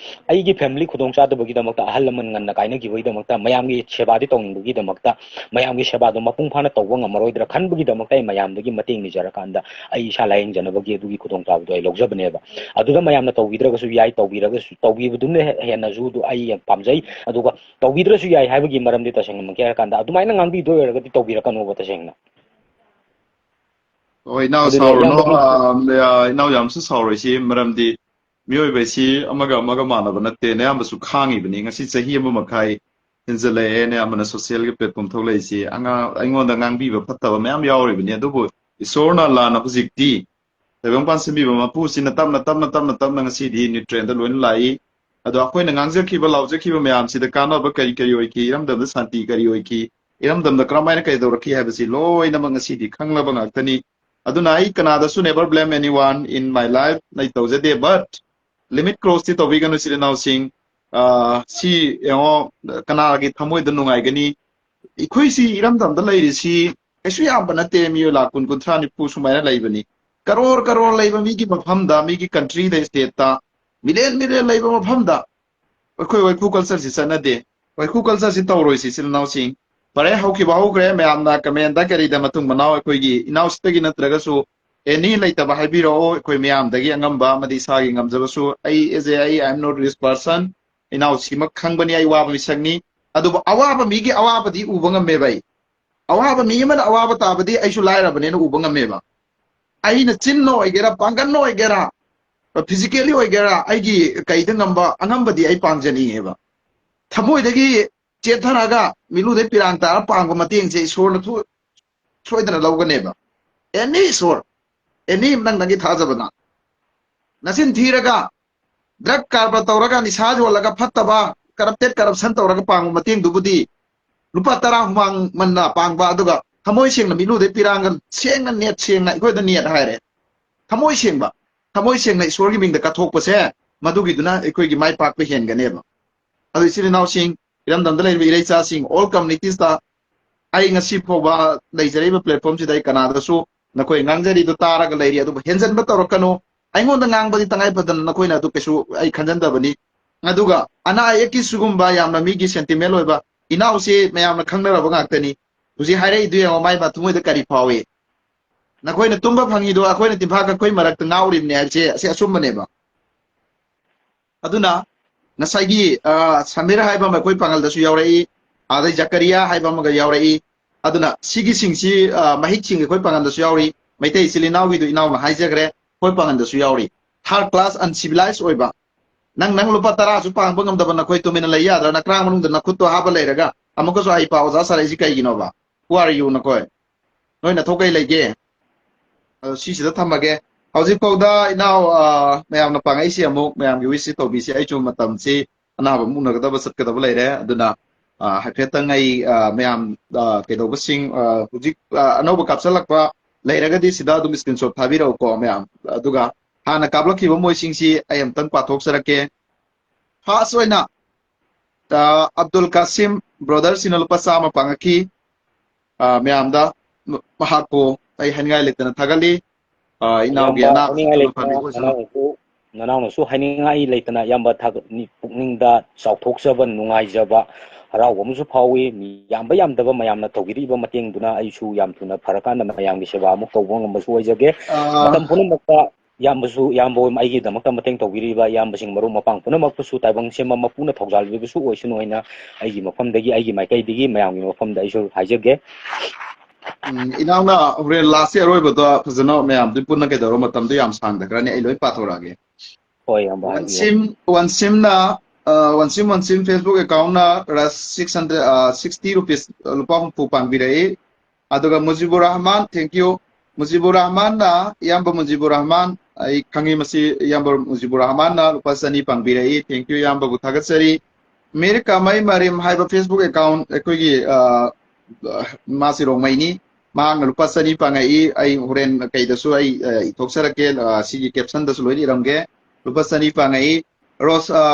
ꯑꯩꯒꯤ family ꯈꯨꯗꯣꯡ ꯆꯥꯗꯕꯒꯤꯗꯃꯛꯇ, ꯑꯍꯜ ꯂꯃꯟ ꯉꯟꯅ ꯀꯥꯏꯅꯃꯛꯇ ꯃꯌꯥꯝꯒꯤ ꯁꯦꯕꯥꯗꯤ ꯇꯧꯅꯤꯡꯕꯒꯤꯗꯃꯛꯇ, ꯃꯌꯥꯝꯒꯤ ꯁꯦꯕꯥꯗꯣ ꯃꯄꯨꯡ ꯐꯥꯅ ꯇꯧꯕ ꯉꯝꯃꯔꯣꯏꯗ꯭ꯔꯥ ꯈꯟꯕꯒꯤꯗꯃꯛꯇ ꯑꯩ ꯃꯌꯥꯝꯗꯒꯤ ꯃꯇꯦꯡ ꯅꯤꯖꯔꯀꯥꯟꯗ ꯑꯩ ꯏꯁꯥ ꯂꯥꯌꯦꯡꯖꯅꯕꯒꯤ ꯑꯗꯨꯒꯤ ꯈꯨꯗꯣꯡꯆꯥꯕꯗꯣ ꯑꯩ ꯂꯧꯖꯕꯅꯦꯕ꯫ ꯑꯗꯨꯗ ꯃꯌꯥꯝꯅ ꯇꯧꯕꯤꯗ꯭ꯔꯒꯁꯨ ꯌꯥꯏ, ꯇꯧꯕꯤꯔꯒꯁꯨ, ꯇꯧꯕꯤꯕꯗꯨꯅ ꯍꯦ-, ꯍꯦꯟꯅꯁꯨ ꯑꯗꯨ ꯑꯩ ꯌꯥꯝ ꯄꯥꯝꯖꯩ꯫ ꯑꯗꯨꯒ ꯇꯧꯕꯤꯗ꯭ꯔꯁꯨ ꯌꯥꯏ ꯍꯥꯏꯕꯒꯤ ꯃꯔꯝꯗꯤ ꯇꯁꯦꯡꯅꯃꯛꯀꯤ ꯍꯥꯏꯔꯀꯥꯟꯗ ꯑꯗꯨꯃꯥꯏꯅ ꯉꯥꯡꯕꯤꯗꯣꯏ ꯑꯣꯏꯔꯒꯗꯤ ꯇꯧꯕꯤꯔꯛꯀꯅꯣꯕ ꯇꯁꯦꯡꯅ꯫ ꯍꯣꯏ, ꯏꯅꯥꯎ ꯑꯗꯨꯅ ꯁꯥꯎꯔꯨꯅꯨ, ꯏꯌꯥꯝꯕ ꯑ, ꯏꯅꯥꯎ ꯌꯥꯝꯁꯨ ꯁꯥꯎꯔꯣꯏꯁꯤ, ꯃꯔꯝꯗꯤ ꯃꯤꯑꯣꯏꯕ ꯑꯁꯤ ꯑꯃꯒ ꯑꯃꯒ ꯃꯥꯟꯅꯕ ꯅꯠꯇꯦ, ꯑꯌꯥꯝꯕꯁꯨ ꯈꯥꯡꯉꯤꯕꯅꯤ꯫ ꯉꯁꯤ ꯆꯍꯤ ꯑꯃ ꯃꯈꯥꯏ ꯍꯦꯟꯖꯜꯂꯛꯑꯦ, ꯑꯌꯥꯝꯕꯅ social ꯒꯤ platform ꯊꯣꯛꯂꯛꯏꯁꯤ꯫ ꯑꯉꯥꯡ, ꯑꯩꯉꯣꯟꯗ ꯉꯥꯡꯕꯤꯕ ꯐꯠꯇꯕ ꯃꯌꯥꯝ ꯌꯥꯎꯔꯤꯕꯅꯤ, ꯑꯗꯨꯕꯨ ꯏꯁꯣꯔꯅ ꯂꯥꯟꯅ ꯍꯧꯖꯤꯛꯇꯤ ꯇꯥꯏꯕꯪꯄꯥꯟ ꯁꯦꯝꯕꯤꯕ ꯃꯄꯨꯁꯤꯅ ꯇꯞꯅ, ꯇꯞꯅ, ꯇꯞꯅ, ꯇꯞꯅ ꯉꯁꯤꯗꯤ neutral ꯗ ꯂꯣꯏꯅ ꯂꯥꯛꯏ꯫ ꯑꯗꯣ ꯑꯩꯈꯣꯏꯅ ꯉꯥꯡꯖꯈꯤꯕ, ꯂꯥꯎꯖꯈꯤꯕ ꯃꯌꯥꯝꯁꯤꯗ ꯀꯥꯟꯅꯕ ꯀꯔꯤ ꯀꯔꯤ ꯑꯣꯏꯈꯤ, ꯏꯔꯝꯗꯝꯗ ꯁꯥꯟꯇꯤ ꯀꯔꯤ ꯑꯣꯏꯈꯤ, ꯏꯔꯝꯗꯝꯗ ꯀꯔꯝꯍꯥꯏꯅ ꯀꯩꯗꯧꯔꯛꯈꯤ ꯍꯥꯏꯕꯁꯤ ꯂꯣꯏꯅꯃꯛ ꯉꯁꯤꯗꯤ ꯈꯪꯂꯕ ꯉꯥꯛꯇꯅꯤ꯫ ꯑꯗꯨꯅ ꯑꯩ ꯀꯅꯥꯗꯁꯨ never blame anyone in my life, ꯑꯩ ꯇꯧꯖꯗꯦ, but limit cross ꯇꯤ ꯇꯧꯕꯤꯒꯅꯨ, ꯏꯆꯤꯜ ꯏꯅꯥꯎꯁꯤꯡ꯫ ꯑꯥ, ꯁꯤ ꯌꯦꯡꯉꯣ, ꯀꯅꯥꯒꯤ ꯊꯃꯣꯏꯗ ꯅꯨꯡꯉꯥꯏꯒꯅꯤ? ꯑꯩꯈꯣꯏꯁꯤ ꯏꯔꯝꯗꯝꯗ ꯂꯩꯔꯤꯁꯤ ꯀꯩꯁꯨ ꯌꯥꯝꯕ ꯅꯠꯇꯦ, ꯃꯤꯑꯣꯏ ꯂꯥꯈ ꯀꯨꯟ, ꯀꯨꯟꯊ꯭ꯔꯥ, ꯅꯤꯐꯨ ꯁꯨꯃꯥꯏꯅ ꯂꯩꯕꯅꯤ꯫ ꯀꯔꯣꯔ ꯀꯔꯣꯔ ꯂꯩꯕ ꯃꯤꯒꯤ ꯃꯐꯝꯗ, ꯃꯤꯒꯤ country ꯗ, state ꯇ, million million ꯂꯩꯕ ꯃꯐꯝꯗ ꯑꯩꯈꯣꯏ ꯋꯥꯏꯈꯨ culture ꯁꯤ ꯆꯠꯅꯗꯦ꯫ ꯋꯥꯏꯈꯨ culture ꯁꯤ ꯇꯧꯔꯣꯏꯁꯤ, ꯏꯆꯤꯜ ꯏꯅꯥꯎꯁꯤꯡ꯫ ꯐꯔꯦ, ꯍꯧꯈꯤꯕ ꯍꯧꯈ꯭ꯔꯦ, ꯃꯌꯥꯝꯅ comment ꯗ ꯀꯔꯤꯗ ꯃꯇꯨꯡ ꯃꯅꯥꯎ ꯑꯩꯈꯣꯏꯒꯤ ꯏꯅꯥꯎꯁꯤꯗꯒꯤ ꯅꯠꯇ꯭ꯔꯒꯁꯨ any ꯂꯩꯇꯕ ꯍꯥꯏꯕꯤꯔꯛꯑꯣ꯫ ꯑꯩꯈꯣꯏ ꯃꯌꯥꯝꯗꯒꯤ ꯑꯉꯝꯕ ꯑꯃꯗꯤ ꯏꯁꯥꯒꯤ ꯉꯝꯖꯕꯁꯨ, ꯑꯩ as a, ꯑꯩ I am not rich person, ꯏꯅꯥꯎꯁꯤꯃꯛ ꯈꯪꯕꯅꯤ, ꯑꯩ ꯋꯥꯕ ꯃꯤꯁꯛꯅꯤ꯫ ꯑꯗꯨꯕꯨ ꯑꯋꯥꯕ ꯃꯤꯒꯤ ꯑꯋꯥꯕꯗꯤ ꯎꯕ ꯉꯝꯃꯦꯕ ꯑꯩ꯫ ꯑꯋꯥꯕ ꯃꯤ ꯑꯃꯅ ꯑꯋꯥꯕ ꯇꯥꯕꯗꯤ ꯑꯩꯁꯨ ꯂꯥꯏꯔꯕꯅꯦꯅ ꯎꯕ ꯉꯝꯃꯦꯕ꯫ ꯑꯩꯅ ꯆꯤꯟꯅ ꯑꯣꯏꯒꯦꯔꯥ, ꯄꯥꯡꯒꯜꯅ ꯑꯣꯏꯒꯦꯔꯥ, physically ꯑꯣꯏꯒꯦꯔꯥ, ꯑꯩꯒꯤ ꯀꯩꯗ ꯉꯝꯕ ꯑꯉꯝꯕꯗꯤ ꯑꯩ ꯄꯥꯡꯖꯅꯤꯡꯉꯦꯕ꯫ ꯊꯃꯣꯏꯗꯒꯤ ꯆꯦꯠꯊꯔꯒ ꯃꯤꯠꯂꯨꯗꯩ ꯄꯤꯔꯥꯡ ꯇꯥꯔ ꯄꯥꯡꯕ ꯃꯇꯦꯡꯁꯦ ꯏꯁꯣꯔꯅ ꯊꯣ-, ꯁꯣꯏꯗꯅ ꯂꯧꯒꯅꯦꯕ꯫ Any ꯏꯁꯣꯔ, any ꯅꯪ ꯅꯪꯒꯤ ꯊꯥꯖꯕꯅ꯫ ꯅꯆꯤꯟ ꯊꯤꯔꯒ, drug ꯀꯔꯕꯥꯔ ꯇꯧꯔꯒ, ꯅꯤꯁꯥ ꯌꯣꯜꯂꯒ, ꯐꯠꯇꯕ corrupted corruption ꯇꯧꯔꯒ ꯄꯥꯡꯕ ꯃꯇꯦꯡꯗꯨꯕꯨꯗꯤ ꯂꯨꯄꯥ ꯇꯔꯥ ꯍꯨꯃꯥꯡ ꯃꯟꯅ ꯄꯥꯡꯕ, ꯑꯗꯨꯒ ꯊꯃꯣꯏ ꯁꯦꯡꯅ ꯃꯤꯠꯂꯨꯗꯩ ꯄꯤꯔꯥꯡꯒ ꯁꯦꯡꯅ ꯅꯦꯠ ꯁꯦꯡꯅ ꯑꯩꯈꯣꯏꯗ ꯅꯦꯠ ꯍꯥꯏꯔꯦ꯫ ꯊꯃꯣꯏ ꯁꯦꯡꯕ, ꯊꯃꯣꯏ ꯁꯦꯡꯅ ꯏꯁꯣꯔꯒꯤ ꯃꯤꯡꯗ ꯀꯠꯊꯣꯛꯄꯁꯦ, ꯃꯗꯨꯒꯤꯗꯨꯅ ꯑꯩꯈꯣꯏꯒꯤ ꯃꯥꯏ ꯄꯥꯛꯄ ꯍꯦꯟꯒꯅꯦꯕ꯫ ꯑꯗꯨ ꯏꯆꯤꯜ ꯏꯅꯥꯎꯁꯤꯡ, ꯏꯔꯝꯗꯝꯗ ꯂꯩꯔꯤꯕ ꯏꯔꯩꯆꯥꯁꯤꯡ, all communities ꯇ ꯑꯩ ꯉꯁꯤ ꯐꯥꯎꯕ ꯂꯩꯖꯔꯤꯕ platform ꯁꯤꯗ ꯑꯩ ꯀꯅꯥꯗꯁꯨ ꯅꯈꯣꯏ ꯉꯥꯡꯖꯔꯤꯗꯨ ꯇꯥꯔꯒ ꯂꯩꯔꯤ, ꯑꯗꯨꯕꯨ ꯍꯦꯟꯖꯟꯕ ꯇꯧꯔꯛꯀꯅꯨ꯫ ꯑꯩꯉꯣꯟꯗ ꯉꯥꯡꯕꯗꯤ ꯇꯉꯥꯏ ꯐꯗꯅ ꯅꯈꯣꯏꯅ ꯑꯗꯨ ꯀꯩꯁꯨ ꯑꯩ ꯈꯟꯖꯟꯗꯕꯅꯤ꯫ ꯑꯗꯨꯒ ꯑꯅꯥ ꯑꯌꯦꯛꯀꯤ ꯁꯤꯒꯨꯝꯕ ꯌꯥꯝꯅ ꯃꯤꯒꯤ sentimental ꯑꯣꯏꯕ, ꯏꯅꯥꯎꯁꯦ ꯃꯌꯥꯝꯅ ꯈꯪꯅꯔꯕ ꯉꯥꯛꯇꯅꯤ꯫ ꯍꯧꯖꯤꯛ ꯍꯥꯏꯔꯛꯏꯗꯨ ꯌꯦꯡꯉꯣ, ꯃꯥꯏ ꯃꯥ ꯊꯃꯣꯏꯗ ꯀꯔꯤ ꯐꯥꯎꯏ꯫ ꯅꯈꯣꯏꯅ ꯇꯨꯝꯕ ꯐꯪꯉꯤꯗꯣ ꯑꯩꯈꯣꯏꯅ ꯇꯤꯟꯐꯥ ꯀꯛꯄꯩ ꯃꯔꯛꯇ ꯉꯥꯎꯔꯤꯕꯅꯦ ꯍꯥꯏꯕꯁꯦ ꯑꯁꯤ ꯑꯆꯨꯝꯕꯅꯦꯕ꯫ ꯑꯗꯨꯅ ꯉꯁꯥꯏꯒꯤ, ꯑ, ꯁꯃꯤꯔ ꯍꯥꯏꯕ ꯑꯃ ꯑꯩꯈꯣꯏ ꯄꯥꯡꯒꯜꯗꯁꯨ ꯌꯥꯎꯔꯛꯏ, ꯑꯗꯩ ꯖꯀꯔꯤꯌꯥ ꯍꯥꯏꯕ ꯑꯃꯒ ꯌꯥꯎꯔꯛꯏ꯫ ꯑꯗꯨꯅ ꯁꯤꯒꯤꯁꯤꯡꯁꯤ, ꯑ, ꯃꯍꯤꯛꯁꯤꯡ ꯑꯩꯈꯣꯏ ꯄꯥꯡꯒꯜꯗꯁꯨ ꯌꯥꯎꯔꯤ꯫ ꯃꯩꯇꯩ ꯏꯆꯤꯜ ꯏꯅꯥꯎꯒꯤꯗꯨ ꯏꯅꯥꯎꯅ ꯍꯥꯏꯖꯈ꯭ꯔꯦ, ꯑꯩꯈꯣꯏ ꯄꯥꯡꯒꯜꯗꯁꯨ ꯌꯥꯎꯔꯤ꯫ Third class uncivilized ꯑꯣꯏꯕ, ꯅꯪ, ꯅꯪ ꯂꯨꯄꯥ ꯇꯔꯥꯁꯨ ꯄꯥꯡꯕ ꯉꯝꯗꯕ ꯅꯈꯣꯏ ꯇꯨꯃꯤꯟꯅ ꯂꯩ ꯌꯥꯗ꯭ꯔꯥ? ꯅꯀ꯭ꯔꯥꯡ ꯃꯅꯨꯡꯗ ꯅꯈꯨꯠꯇꯣ ꯍꯥꯞꯄ ꯂꯩꯔꯒ ꯑꯃꯨꯛꯀꯁꯨ ꯑꯩ ꯄꯥꯎ ꯑꯣꯖꯥ ꯁꯥꯔꯛꯏꯁꯤ ꯀꯩꯒꯤꯅꯣꯕ? Who are you ꯅꯈꯣꯏ? ꯅꯣꯏ ꯅꯊꯧ ꯀꯩ ꯂꯩꯒꯦ? ꯑꯗꯣ ꯁꯤꯁꯤꯗ ꯊꯝꯃꯒꯦ꯫ ꯍꯧꯖꯤꯛꯐꯥꯎꯗ ꯏꯅꯥꯎ, ꯑ, ꯃꯌꯥꯝꯅ ꯄꯥꯡꯉꯛꯏꯁꯤ ꯑꯃꯨꯛ ꯃꯌꯥꯝꯒꯤ wish ꯁꯤ ꯇꯧꯕꯤꯁꯤ꯫ ꯑꯩꯁꯨ ꯃꯇꯝꯁꯤ ꯑꯅꯥꯕ ꯑꯃ ꯎꯅꯒꯗꯕ ꯆꯠꯀꯗꯕ ꯂꯩꯔꯦ꯫ ꯑꯗꯨꯅ, ꯑ, ꯍꯥꯏꯐꯦꯠꯇꯪ ꯑꯩ, ꯑ, ꯃꯌꯥꯝ, ꯑ, ꯀꯩꯗꯧꯕꯁꯤꯡ, ꯑ, ꯍꯧꯖꯤꯛ, ꯑ, ꯑꯅꯧꯕ ꯀꯥꯞꯁꯤꯜꯂꯛꯄ ꯂꯩꯔꯒꯗꯤ ꯁꯤꯗ ꯑꯗꯨꯝ screenshot ꯊꯥꯕꯤꯔꯛꯎꯀꯣ ꯃꯌꯥꯝ꯫ ꯑꯗꯨꯒ ꯍꯥꯟꯅ ꯀꯥꯞꯂꯛꯈꯤꯕ ꯃꯣꯏꯁꯤꯡꯁꯤ ꯑꯩ ꯑꯝꯇꯪ ꯄꯥꯊꯣꯛꯆꯔꯛꯀꯦ꯫ First ꯑꯣꯏꯅ, ꯑ, ꯑꯕꯗꯨꯜ ꯀꯥꯁꯤꯝ brother ꯁꯤꯅ ꯂꯨꯄꯥ ꯆꯥꯝꯃ ꯄꯥꯡꯉꯛꯈꯤ꯫ ꯑ, ꯃꯌꯥꯝꯗ ꯃꯍꯥꯛꯄꯨ ꯑꯩ ꯍꯥꯏꯅꯤꯡꯉꯥꯏ ꯂꯩꯇꯅ ꯊꯥꯒꯠꯂꯤ꯫ ꯑ, ꯏꯅꯥꯎꯒꯤ ꯏꯌꯥꯝꯕ, ꯑꯅꯥ ꯍꯥꯏꯅꯤꯡꯉꯥꯏ ꯂꯩꯇꯅ ꯐꯅꯤꯀꯣ ꯁꯤꯅ꯫ ꯅꯅꯥꯎꯅꯁꯨ, ꯅꯅꯥꯎꯅꯁꯨ ꯍꯥꯏꯅꯤꯡꯉꯥꯏ ꯂꯩꯇꯅ ꯏꯌꯥꯝꯕ ꯊꯥꯒꯠ-, ꯄꯨꯛꯅꯤꯡꯗ ꯆꯥꯎꯊꯣꯛꯆꯕ, ꯅꯨꯡꯉꯥꯏꯖꯕ, ꯍꯔꯥꯎꯕ ꯑꯃꯁꯨ ꯐꯥꯎꯏ꯫ ꯃꯤ ꯌꯥꯝꯕ ꯌꯥꯝꯗꯕ ꯃꯌꯥꯝꯅ ꯇꯧꯕꯤꯔꯤꯕ ꯃꯇꯦꯡꯗꯨꯅ ꯑꯩꯁꯨ ꯌꯥꯝ ꯊꯨꯅ ꯐꯔꯀꯥꯟꯗ ꯃꯌꯥꯝꯒꯤ ꯁꯦꯕꯥ ꯑꯃꯨꯛ ꯇꯧꯕ ꯉꯝꯕꯁꯨ ꯑꯣꯏꯖꯒꯦ꯫ ꯑ, ꯃꯇꯝ ꯄꯨꯝꯅꯃꯛꯇ ꯏꯌꯥꯝꯕꯁꯨ, ꯏꯌꯥꯝꯕ ꯍꯣꯏ ꯑꯩꯒꯤꯗꯃꯛꯇ ꯃꯇꯦꯡ ꯇꯧꯕꯤꯔꯤꯕ ꯏꯌꯥꯝꯕꯁꯤꯡ, ꯃꯔꯨꯞ ꯃꯄꯥꯡ ꯄꯨꯝꯅꯃꯛꯄꯨꯁꯨ ꯇꯥꯏꯕꯪ ꯁꯦꯝꯕ ꯃꯄꯨꯅ ꯊꯧꯖꯥꯜꯕꯤꯕꯁꯨ ꯑꯣꯏꯁꯅꯨ ꯍꯥꯏꯅ ꯑꯩꯒꯤ ꯃꯐꯝꯗꯒꯤ, ꯑꯩꯒꯤ ꯃꯥꯏꯀꯩꯗꯒꯤ ꯃꯌꯥꯝꯒꯤ ꯃꯐꯝꯗ ꯑꯩꯁꯨ ꯍꯥꯏꯖꯒꯦ꯫ ꯎꯝ, ꯏꯅꯥꯎꯅ ꯍꯣꯔꯦꯟ ꯂꯥꯁꯀꯤ ꯑꯔꯣꯏꯕꯗ ꯐꯖꯅ ꯃꯌꯥꯝꯗꯨ ꯄꯨꯟꯅ ꯀꯩꯗꯧꯔꯣ, ꯃꯇꯝꯗꯨ ꯌꯥꯝ ꯁꯥꯡꯗꯈ꯭ꯔꯅꯤ, ꯑꯩ ꯂꯣꯏ ꯄꯥꯊꯣꯔꯛꯑꯒꯦ꯫ ꯍꯣꯏ, ꯏꯌꯥꯝꯕ, ꯍꯥꯏꯕꯤꯌꯨ꯫ ꯋꯥꯟꯁꯤꯝ ꯋꯥꯟꯁꯤꯝꯅ ꯑ, ꯋꯥꯟꯁꯤꯝ ꯋꯥꯟꯁꯤꯝ Facebook accountꯅ ꯔꯁ six hundred, ꯑ, sixty rupees, ꯑ, ꯂꯨꯄꯥ ꯍꯨꯝꯐꯨ ꯄꯥꯡꯕꯤꯔꯛꯏ꯫ ꯑꯗꯨꯒ ꯃꯨꯖꯤꯕꯨꯔ ꯔꯍꯃꯥꯟ, thank you꯫ ꯃꯨꯖꯤꯕꯨꯔ ꯔꯍꯃꯥꯟꯅ, ꯏꯌꯥꯝꯕ ꯃꯨꯖꯤꯕꯨꯔ ꯔꯍꯃꯥꯟ, ꯑꯩ ꯈꯪꯉꯤ ꯃꯁꯤ, ꯏꯌꯥꯝꯕ ꯃꯨꯖꯤꯕꯨꯔ ꯔꯍꯃꯥꯟꯅ ꯂꯨꯄꯥ ꯆꯅꯤ ꯄꯥꯡꯕꯤꯔꯛꯏ, thank you ꯏꯌꯥꯝꯕꯕꯨ ꯊꯥꯒꯠꯆꯔꯤ꯫ ꯃꯤꯔ ꯀꯃꯩ ꯃꯔꯤꯝ ꯍꯥꯏꯕ Facebook account ꯑꯩꯈꯣꯏꯒꯤ, ꯑ, ꯃꯥꯁꯤ ꯔꯣꯡꯃꯩꯅꯤ꯫ ꯃꯍꯥꯛꯅ ꯂꯨꯄꯥ ꯆꯅꯤ ꯄꯥꯡꯉꯛꯏ꯫ ꯑꯩ ꯍꯣꯔꯦꯟ ꯀꯩꯗꯁꯨ ꯑꯩ, ꯑ, ꯏꯊꯣꯛꯆꯔꯛꯀꯦ, ꯑ, ꯁꯤꯒꯤ captionꯗꯁꯨ ꯂꯣꯏꯅ ꯏꯔꯝꯒꯦ꯫ ꯂꯨꯄꯥ ꯆꯅꯤ ꯄꯥꯡꯉꯛꯏ꯫ ꯔꯣꯁ-, ꯑ,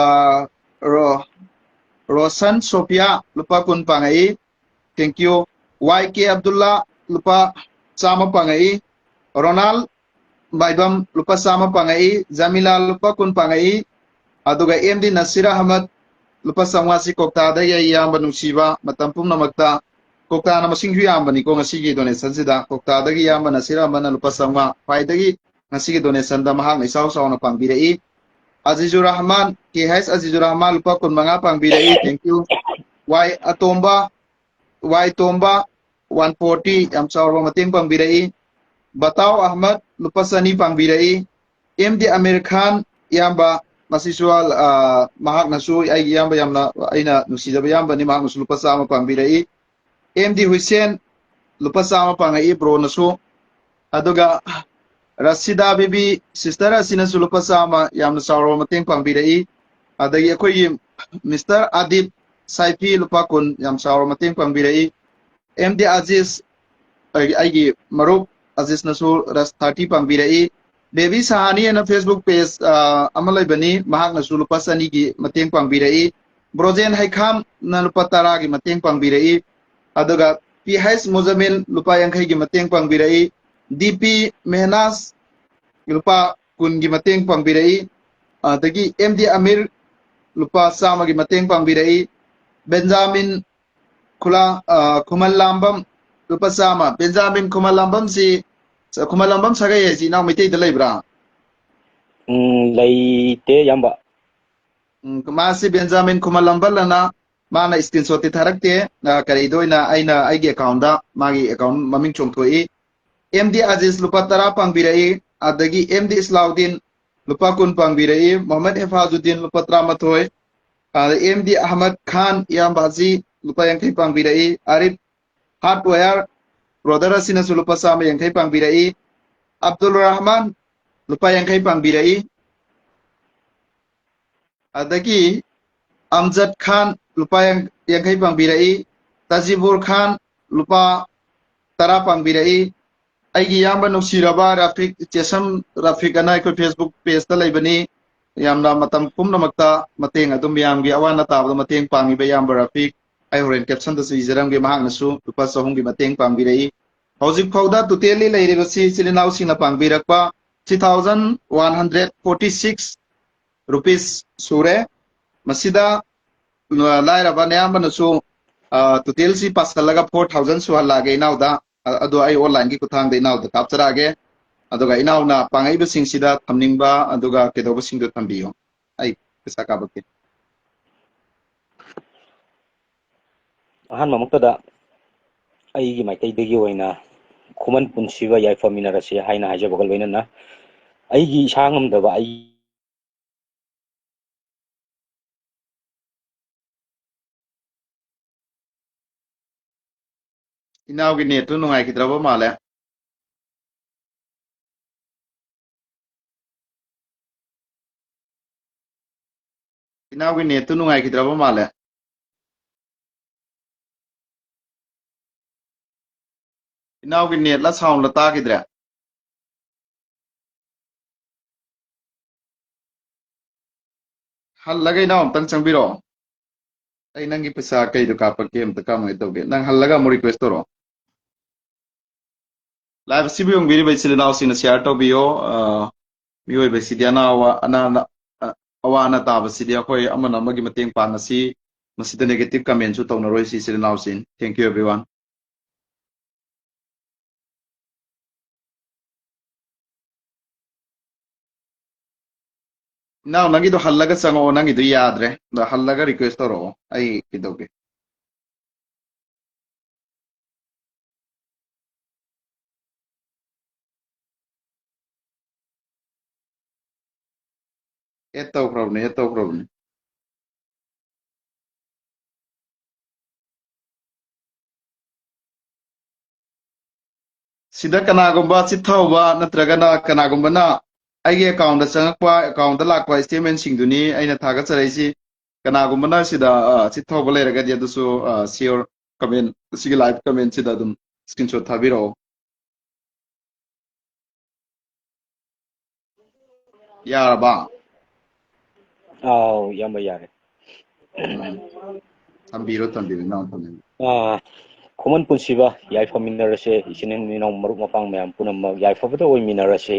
ꯔꯣ-, ꯔꯣꯁꯟ ꯁꯣꯐꯤꯌꯥ ꯂꯨꯄꯥ ꯀꯨꯟ ꯄꯥꯡꯉꯛꯏ, thank you꯫ ꯋꯥꯏ ꯀꯦ ꯑꯕꯗꯨꯜꯂꯥ ꯂꯨꯄꯥ ꯆꯥꯝꯃ ꯄꯥꯡꯉꯛꯏ꯫ ꯔꯣꯅꯥꯜ ꯃꯥꯏꯕꯝ ꯂꯨꯄꯥ ꯆꯥꯝꯃ ꯄꯥꯡꯉꯛꯏ꯫ ꯖꯃꯤꯂꯥ ꯂꯨꯄꯥ ꯀꯨꯟ ꯄꯥꯡꯉꯛꯏ꯫ ꯑꯗꯨꯒ ꯑꯦꯝ ꯗꯤ ꯅꯁꯤꯔ ꯑꯍꯃꯗ ꯂꯨꯄꯥ ꯆꯥꯝꯃꯉꯥꯁꯤ ꯀꯣꯛꯇꯥꯗꯒꯤ ꯑꯩ ꯏꯌꯥꯝꯕ ꯅꯨꯡꯁꯤꯕ ꯃꯇꯝ ꯄꯨꯝꯅꯃꯛꯇ, ꯀꯣꯛꯇꯥꯅ ꯃꯁꯤꯡꯁꯨ ꯌꯥꯝꯕꯅꯤꯀꯣ ꯉꯁꯤꯒꯤ donationꯁꯤꯗ, ꯀꯣꯛꯇꯥꯗꯒꯤ ꯏꯌꯥꯝꯕ ꯅꯁꯤꯔ ꯑꯍꯃꯗꯅ ꯂꯨꯄꯥ ꯆꯥꯝꯃꯉꯥ, ꯈ꯭ꯋꯥꯏꯗꯒꯤ ꯉꯁꯤꯒꯤ donationꯗ ꯃꯍꯥꯛꯅ ꯏꯆꯥꯎ ꯆꯥꯎꯅ ꯄꯥꯡꯕꯤꯔꯛꯏ꯫ ꯑꯖꯤꯖꯨꯔ ꯔꯍꯃꯥꯟ, ꯀꯦ ꯍꯩꯆ ꯑꯖꯤꯖꯨꯔ ꯔꯍꯃꯥꯟ ꯂꯨꯄꯥ ꯀꯨꯟꯃꯉꯥ ꯄꯥꯡꯕꯤꯔꯛꯏ, thank you꯫ ꯋꯥꯏ ꯑꯇꯣꯝꯕ, ꯋꯥꯏ ꯇꯣꯝꯕ, one forty, ꯌꯥꯝ ꯆꯥꯎꯔꯕ ꯃꯇꯦꯡ ꯄꯥꯡꯕꯤꯔꯛꯏ꯫ ꯕꯇꯥꯎ ꯑꯍꯃꯗ ꯂꯨꯄꯥ ꯆꯅꯤ ꯄꯥꯡꯕꯤꯔꯛꯏ꯫ ꯑꯦꯝ ꯗꯤ ꯑꯃꯤꯔ ꯈꯥꯟ, ꯏꯌꯥꯝꯕ, ꯃꯁꯤꯁꯨ, ꯑ, ꯃꯍꯥꯛꯅꯁꯨ ꯑꯩꯒꯤ ꯏꯌꯥꯝꯕ, ꯌꯥꯝꯅ ꯑꯩꯅ ꯅꯨꯡꯁꯤꯖꯕ ꯏꯌꯥꯝꯕꯅꯤ, ꯃꯍꯥꯛꯅꯁꯨ ꯂꯨꯄꯥ ꯆꯥꯝꯃ ꯄꯥꯡꯕꯤꯔꯛꯏ꯫ ꯑꯦꯝ ꯗꯤ ꯍꯨꯏꯁꯦꯟ ꯂꯨꯄꯥ ꯆꯥꯝꯃ ꯄꯥꯡꯉꯛꯏ ꯕ꯭ꯔꯣꯅꯁꯨ꯫ ꯑꯗꯨꯒ ꯔꯁꯤꯗꯥ ꯕꯤꯕꯤ ꯁꯤꯁꯇꯔ ꯑꯁꯤꯅꯁꯨ ꯂꯨꯄꯥ ꯆꯥꯝꯃ, ꯌꯥꯝꯅ ꯆꯥꯎꯔꯕ ꯃꯇꯦꯡ ꯄꯥꯡꯕꯤꯔꯛꯏ꯫ ꯑꯗꯒꯤ ꯑꯩꯈꯣꯏꯒꯤ ꯃꯤꯁꯇꯔ ꯑꯗꯤꯞ ꯁꯥꯏꯐꯤ ꯂꯨꯄꯥ ꯀꯨꯟ, ꯌꯥꯝ ꯆꯥꯎꯔꯕ ꯃꯇꯦꯡ ꯄꯥꯡꯕꯤꯔꯛꯏ꯫ ꯑꯦꯝ ꯗꯤ ꯑꯖꯤꯁ, ꯑꯩꯒꯤ, ꯑꯩꯒꯤ ꯃꯔꯨꯞ ꯑꯖꯤꯁꯅꯁꯨ ꯔꯁ ꯊꯥꯔꯇꯤ ꯄꯥꯡꯕꯤꯔꯛꯏ꯫ ꯕꯦꯕꯤ ꯁꯍꯥꯅꯤ ꯑꯅ Facebook page, ꯑ, ꯑꯃ ꯂꯩꯕꯅꯤ, ꯃꯍꯥꯛꯅꯁꯨ ꯂꯨꯄꯥ ꯆꯅꯤꯒꯤ ꯃꯇꯦꯡ ꯄꯥꯡꯕꯤꯔꯛꯏ꯫ ꯕ꯭ꯔꯣꯖꯦꯟ ꯍꯩꯈꯥꯝꯅ ꯂꯨꯄꯥ ꯇꯔꯥꯒꯤ ꯃꯇꯦꯡ ꯄꯥꯡꯕꯤꯔꯛꯏ꯫ ꯑꯗꯨꯒ ꯄꯤ ꯍꯩꯆ ꯃꯨꯖꯃꯤꯜ ꯂꯨꯄꯥ ꯌꯥꯡꯈꯩꯒꯤ ꯃꯇꯦꯡ ꯄꯥꯡꯕꯤꯔꯛꯏ꯫ ꯗꯤ ꯄꯤ ꯃꯦꯍꯅꯥꯁ ꯂꯨꯄꯥ ꯀꯨꯟꯒꯤ ꯃꯇꯦꯡ ꯄꯥꯡꯕꯤꯔꯛꯏ꯫ ꯑꯗꯒꯤ ꯑꯦꯝ ꯗꯤ ꯑꯃꯤꯔ ꯂꯨꯄꯥ ꯆꯥꯝꯃꯒꯤ ꯃꯇꯦꯡ ꯄꯥꯡꯕꯤꯔꯛꯏ꯫ ꯕꯦꯟꯖꯥꯃꯤꯟ ꯈꯨꯂꯥ-, ꯑ, ꯈꯨꯃꯟ ꯂꯥꯝꯕꯝ ꯂꯨꯄꯥ ꯆꯥꯝꯃ꯫ ꯕꯦꯟꯖꯥꯃꯤꯟ ꯈꯨꯃꯟ ꯂꯥꯝꯕꯝꯁꯤ, ꯈꯨꯃꯟ ꯂꯥꯝꯕꯝ ꯁꯥꯒꯩ ꯍꯥꯏꯁꯤ ꯏꯅꯥꯎ ꯃꯩꯇꯩꯗ ꯂꯩꯕ꯭ꯔꯥ? ꯎꯝ, ꯂꯩꯇꯦ, ꯏꯌꯥꯝꯕ꯫ ꯎꯝ, ꯃꯥꯁꯤ ꯕꯦꯟꯖꯥꯃꯤꯟ ꯈꯨꯃꯟ ꯂꯥꯝꯕꯝ ꯑꯅ ꯃꯥꯅ screenshot ꯇꯤ ꯊꯥꯔꯛꯇꯦ꯫ ꯑ, ꯀꯔꯤꯗ ꯑꯣꯏꯅ ꯑꯩꯅ ꯑꯩꯒꯤ account ꯇ, ꯃꯥꯒꯤ account ꯃꯃꯤꯡ ꯆꯣꯡꯊꯣꯛꯏ꯫ ꯑꯦꯝ ꯗꯤ ꯑꯖꯤꯖ ꯂꯨꯄꯥ ꯇꯔꯥ ꯄꯥꯡꯕꯤꯔꯛꯏ, ꯑꯗꯒꯤ ꯑꯦꯝ ꯗꯤ ꯏꯁꯂꯥꯎꯗꯤꯟ ꯂꯨꯄꯥ ꯀꯨꯟ ꯄꯥꯡꯕꯤꯔꯛꯏ, ꯃꯣꯍꯝꯃꯗ ꯍꯦꯐꯥꯖꯨꯗꯤꯟ ꯂꯨꯄꯥ ꯇꯔꯥꯃꯥꯊꯣꯏ, ꯑꯗ ꯑꯦꯝ ꯗꯤ ꯑꯍꯃꯗ ꯈꯥꯟ ꯏꯌꯥꯝꯕ ꯑꯁꯤ ꯂꯨꯄꯥ ꯌꯥꯡꯈꯩ ꯄꯥꯡꯕꯤꯔꯛꯏ, ꯑꯥꯔꯤꯐ ꯍꯥꯔꯗꯋꯦꯌꯔ ꯕ꯭ꯔꯣꯗꯔ ꯑꯁꯤꯅꯁꯨ ꯂꯨꯄꯥ ꯆꯥꯝꯃ ꯌꯥꯡꯈꯩ ꯄꯥꯡꯕꯤꯔꯛꯏ, ꯑꯕꯗꯨꯜ ꯔꯍꯃꯥꯟ ꯂꯨꯄꯥ ꯌꯥꯡꯈꯩ ꯄꯥꯡꯕꯤꯔꯛꯏ, ꯑꯗꯒꯤ ꯑꯝꯖꯗ ꯈꯥꯟ ꯂꯨꯄꯥ ꯌꯥꯡ-, ꯌꯥꯡꯈꯩ ꯄꯥꯡꯕꯤꯔꯛꯏ, ꯇꯖꯤꯕꯨꯔ ꯈꯥꯟ ꯂꯨꯄꯥ ꯇꯔꯥ ꯄꯥꯡꯕꯤꯔꯛꯏ, ꯑꯩꯒꯤ ꯏꯌꯥꯝꯕ ꯅꯨꯡꯁꯤꯔꯕ ꯔꯥꯐꯤꯛ, ꯆꯦꯁꯝ ꯔꯥꯐꯤꯛ ꯑꯅ ꯑꯩꯈꯣꯏ Facebook page ꯇ ꯂꯩꯕꯅꯤ꯫ ꯌꯥꯝꯅ ꯃꯇꯝ ꯄꯨꯝꯅꯃꯛꯇ ꯃꯇꯦꯡ ꯑꯗꯨꯝ ꯃꯌꯥꯝꯒꯤ ꯑꯋꯥ ꯑꯅꯥ ꯇꯥꯕꯗ ꯃꯇꯦꯡ ꯄꯥꯡꯉꯤꯕ ꯏꯌꯥꯝꯕ ꯔꯥꯐꯤꯛ, ꯑꯩ ꯍꯣꯔꯦꯟ caption ꯗꯁꯨ ꯏꯖꯔꯝꯒꯦ, ꯃꯍꯥꯛꯅꯁꯨ ꯂꯨꯄꯥ ꯆꯍꯨꯝꯒꯤ ꯃꯇꯦꯡ ꯄꯥꯡꯕꯤꯔꯛꯏ꯫ ꯍꯧꯖꯤꯛ ꯐꯥꯎꯗ totally ꯂꯩꯔꯤꯕꯁꯤ ꯏꯆꯤꯜ ꯏꯅꯥꯎꯁꯤꯡꯅ ꯄꯥꯡꯕꯤꯔꯛꯄ three thousand one hundred forty six rupees ꯁꯨꯔꯦ꯫ ꯃꯁꯤꯗ, ꯑ, ꯂꯥꯏꯔꯕ ꯑꯌꯥꯝꯕꯅꯁꯨ, ꯑ, total ꯁꯤ ꯄꯥꯁꯜꯂꯒ four thousand ꯁꯨꯍꯜꯂꯛꯑꯒꯦ ꯏꯅꯥꯎꯗ꯫ ꯑ-, ꯑꯗꯣ ꯑꯩ online ꯒꯤ ꯈꯨꯠꯊꯥꯡꯗ ꯏꯅꯥꯎꯗ ꯀꯥꯞꯆꯔꯛꯑꯒꯦ꯫ ꯑꯗꯨꯒ ꯏꯅꯥꯎꯅ ꯄꯥꯡꯉꯛꯏꯕꯁꯤꯡꯁꯤꯗ ꯊꯝꯅꯤꯡꯕ, ꯑꯗꯨꯒ ꯀꯩꯗꯧꯕꯁꯤꯡꯗꯣ ꯊꯝꯕꯤꯌꯨ꯫ ꯑꯩ ꯄꯩꯁꯥ ꯀꯥꯞꯄꯛꯀꯦ꯫ ꯑꯍꯥꯟꯕꯃꯛꯇꯗ ꯑꯩꯒꯤ ꯃꯥꯏꯀꯩꯗꯒꯤ ꯑꯣꯏꯅ ꯈꯨꯃꯟ ꯄꯨꯟꯁꯤꯕ ꯌꯥꯏꯐꯃꯤꯟꯅꯔꯁꯤ ꯍꯥꯏꯅ ꯍꯥꯏꯖꯕꯒ ꯂꯣꯏꯅꯅ, ꯑꯩꯒꯤ ꯏꯁꯥ ꯉꯝꯗꯕ ꯑꯩ ꯏꯅꯥꯎꯒꯤ net ꯇꯨ ꯅꯨꯡꯉꯥꯏꯈꯤꯗ꯭ꯔꯕ ꯃꯥꯜꯂꯦ꯫ ꯏꯅꯥꯎꯒꯤ net ꯇꯨ ꯅꯨꯡꯉꯥꯏꯈꯤꯗ꯭ꯔꯕ ꯃꯥꯜꯂꯦ꯫ ꯏꯅꯥꯎꯒꯤ net ꯂ sound ꯂ ꯇꯥꯈꯤꯗ꯭ꯔꯦ꯫ ꯍꯜꯂꯒ ꯏꯅꯥꯎ ꯑꯝꯇꯪ ꯆꯪꯕꯤꯔꯛꯑꯣ꯫ ꯑꯩ ꯅꯪꯒꯤ ꯄꯩꯁꯥ ꯀꯩꯗꯣ ꯀꯥꯞꯄꯛꯀꯦ, ꯑꯝꯇ ꯀꯃꯥꯏꯅ ꯇꯧꯒꯦ? ꯅꯪ ꯍꯜꯂꯒ ꯑꯃꯨꯛ request ꯇꯧꯔꯛꯑꯣ꯫ Live ꯑꯁꯤꯕꯨ ꯌꯦꯡꯕꯤꯔꯤꯕ ꯏꯆꯤꯜ ꯏꯅꯥꯎꯁꯤꯡꯅ share ꯇꯧꯕꯤꯌꯣ꯫ ꯑ, ꯃꯤꯑꯣꯏꯕꯁꯤꯗꯤ ꯑꯅꯥ ꯑꯋꯥ-, ꯑꯅꯥ-, ꯑ, ꯑꯋꯥ ꯑꯅꯥ ꯇꯥꯕꯁꯤꯗꯤ ꯑꯩꯈꯣꯏ ꯑꯃꯅ ꯑꯃꯒꯤ ꯃꯇꯦꯡ ꯄꯥꯡꯉꯁꯤ꯫ ꯃꯁꯤꯗ negative comment ꯁꯨ ꯇꯧꯅꯔꯣꯏꯁꯤ ꯏꯆꯤꯜ ꯏꯅꯥꯎꯁꯤꯡ꯫ Thank you everyone꯫ ꯏꯅꯥꯎ, ꯅꯪꯒꯤꯗꯣ ꯍꯜꯂꯒ ꯆꯪꯉꯛꯑꯣ, ꯅꯪꯒꯤꯗꯣ ꯌꯥꯗ꯭ꯔꯦ꯫ ꯑꯗꯣ ꯍꯜꯂꯒ request ꯇꯧꯔꯛꯑꯣ, ꯑꯩ ꯀꯩꯗꯧꯒꯦ꯫ Add ꯇꯧꯈ꯭ꯔꯕꯅꯦ, add ꯇꯧꯈ꯭ꯔꯕꯅꯦ꯫ ꯁꯤꯗ ꯀꯅꯥꯒꯨꯝꯕ ꯆꯤꯠꯊꯍꯧꯕ ꯅꯠꯇ꯭ꯔꯒꯅ ꯀꯅꯥꯒꯨꯝꯕꯅ ꯑꯩꯒꯤ account ꯆꯪꯉꯛꯄ, account ꯂꯥꯛꯄ statement ꯁꯤꯡꯗꯨꯅꯤ ꯑꯩꯅ ꯊꯥꯒꯠꯆꯔꯛꯏꯁꯤ꯫ ꯀꯅꯥꯒꯨꯝꯕꯅ ꯁꯤꯗ, ꯑ, ꯆꯤꯠꯊꯍꯧꯕ ꯂꯩꯔꯒꯗꯤ ꯑꯗꯨꯁꯨ, ꯑ, share comment, ꯁꯤꯒꯤ live comment ꯁꯤꯗ ꯑꯗꯨꯝ screenshot ꯊꯥꯕꯤꯔꯛꯑꯣ꯫ ꯌꯥꯔꯕ? ꯑꯥꯎ, ꯏꯌꯥꯝꯕ, ꯌꯥꯔꯦ꯫ ꯎꯝ꯫ ꯊꯝꯕꯤꯔꯣ, ꯊꯝꯕꯤꯔꯣ, ꯏꯅꯥꯎ, ꯊꯝꯕꯤꯔꯣ꯫ ꯑꯥ, ꯈꯨꯃꯟ ꯄꯨꯟꯁꯤꯕ, ꯌꯥꯏꯐꯃꯤꯟꯅꯔꯁꯦ, ꯏꯆꯤꯟ ꯏꯅꯥꯎ, ꯃꯔꯨꯞ ꯃꯄꯥꯡ ꯃꯌꯥꯝ ꯄꯨꯝꯅꯃꯛ ꯌꯥꯏꯐꯕꯗ ꯑꯣꯏꯃꯤꯟꯅꯔꯁꯦ꯫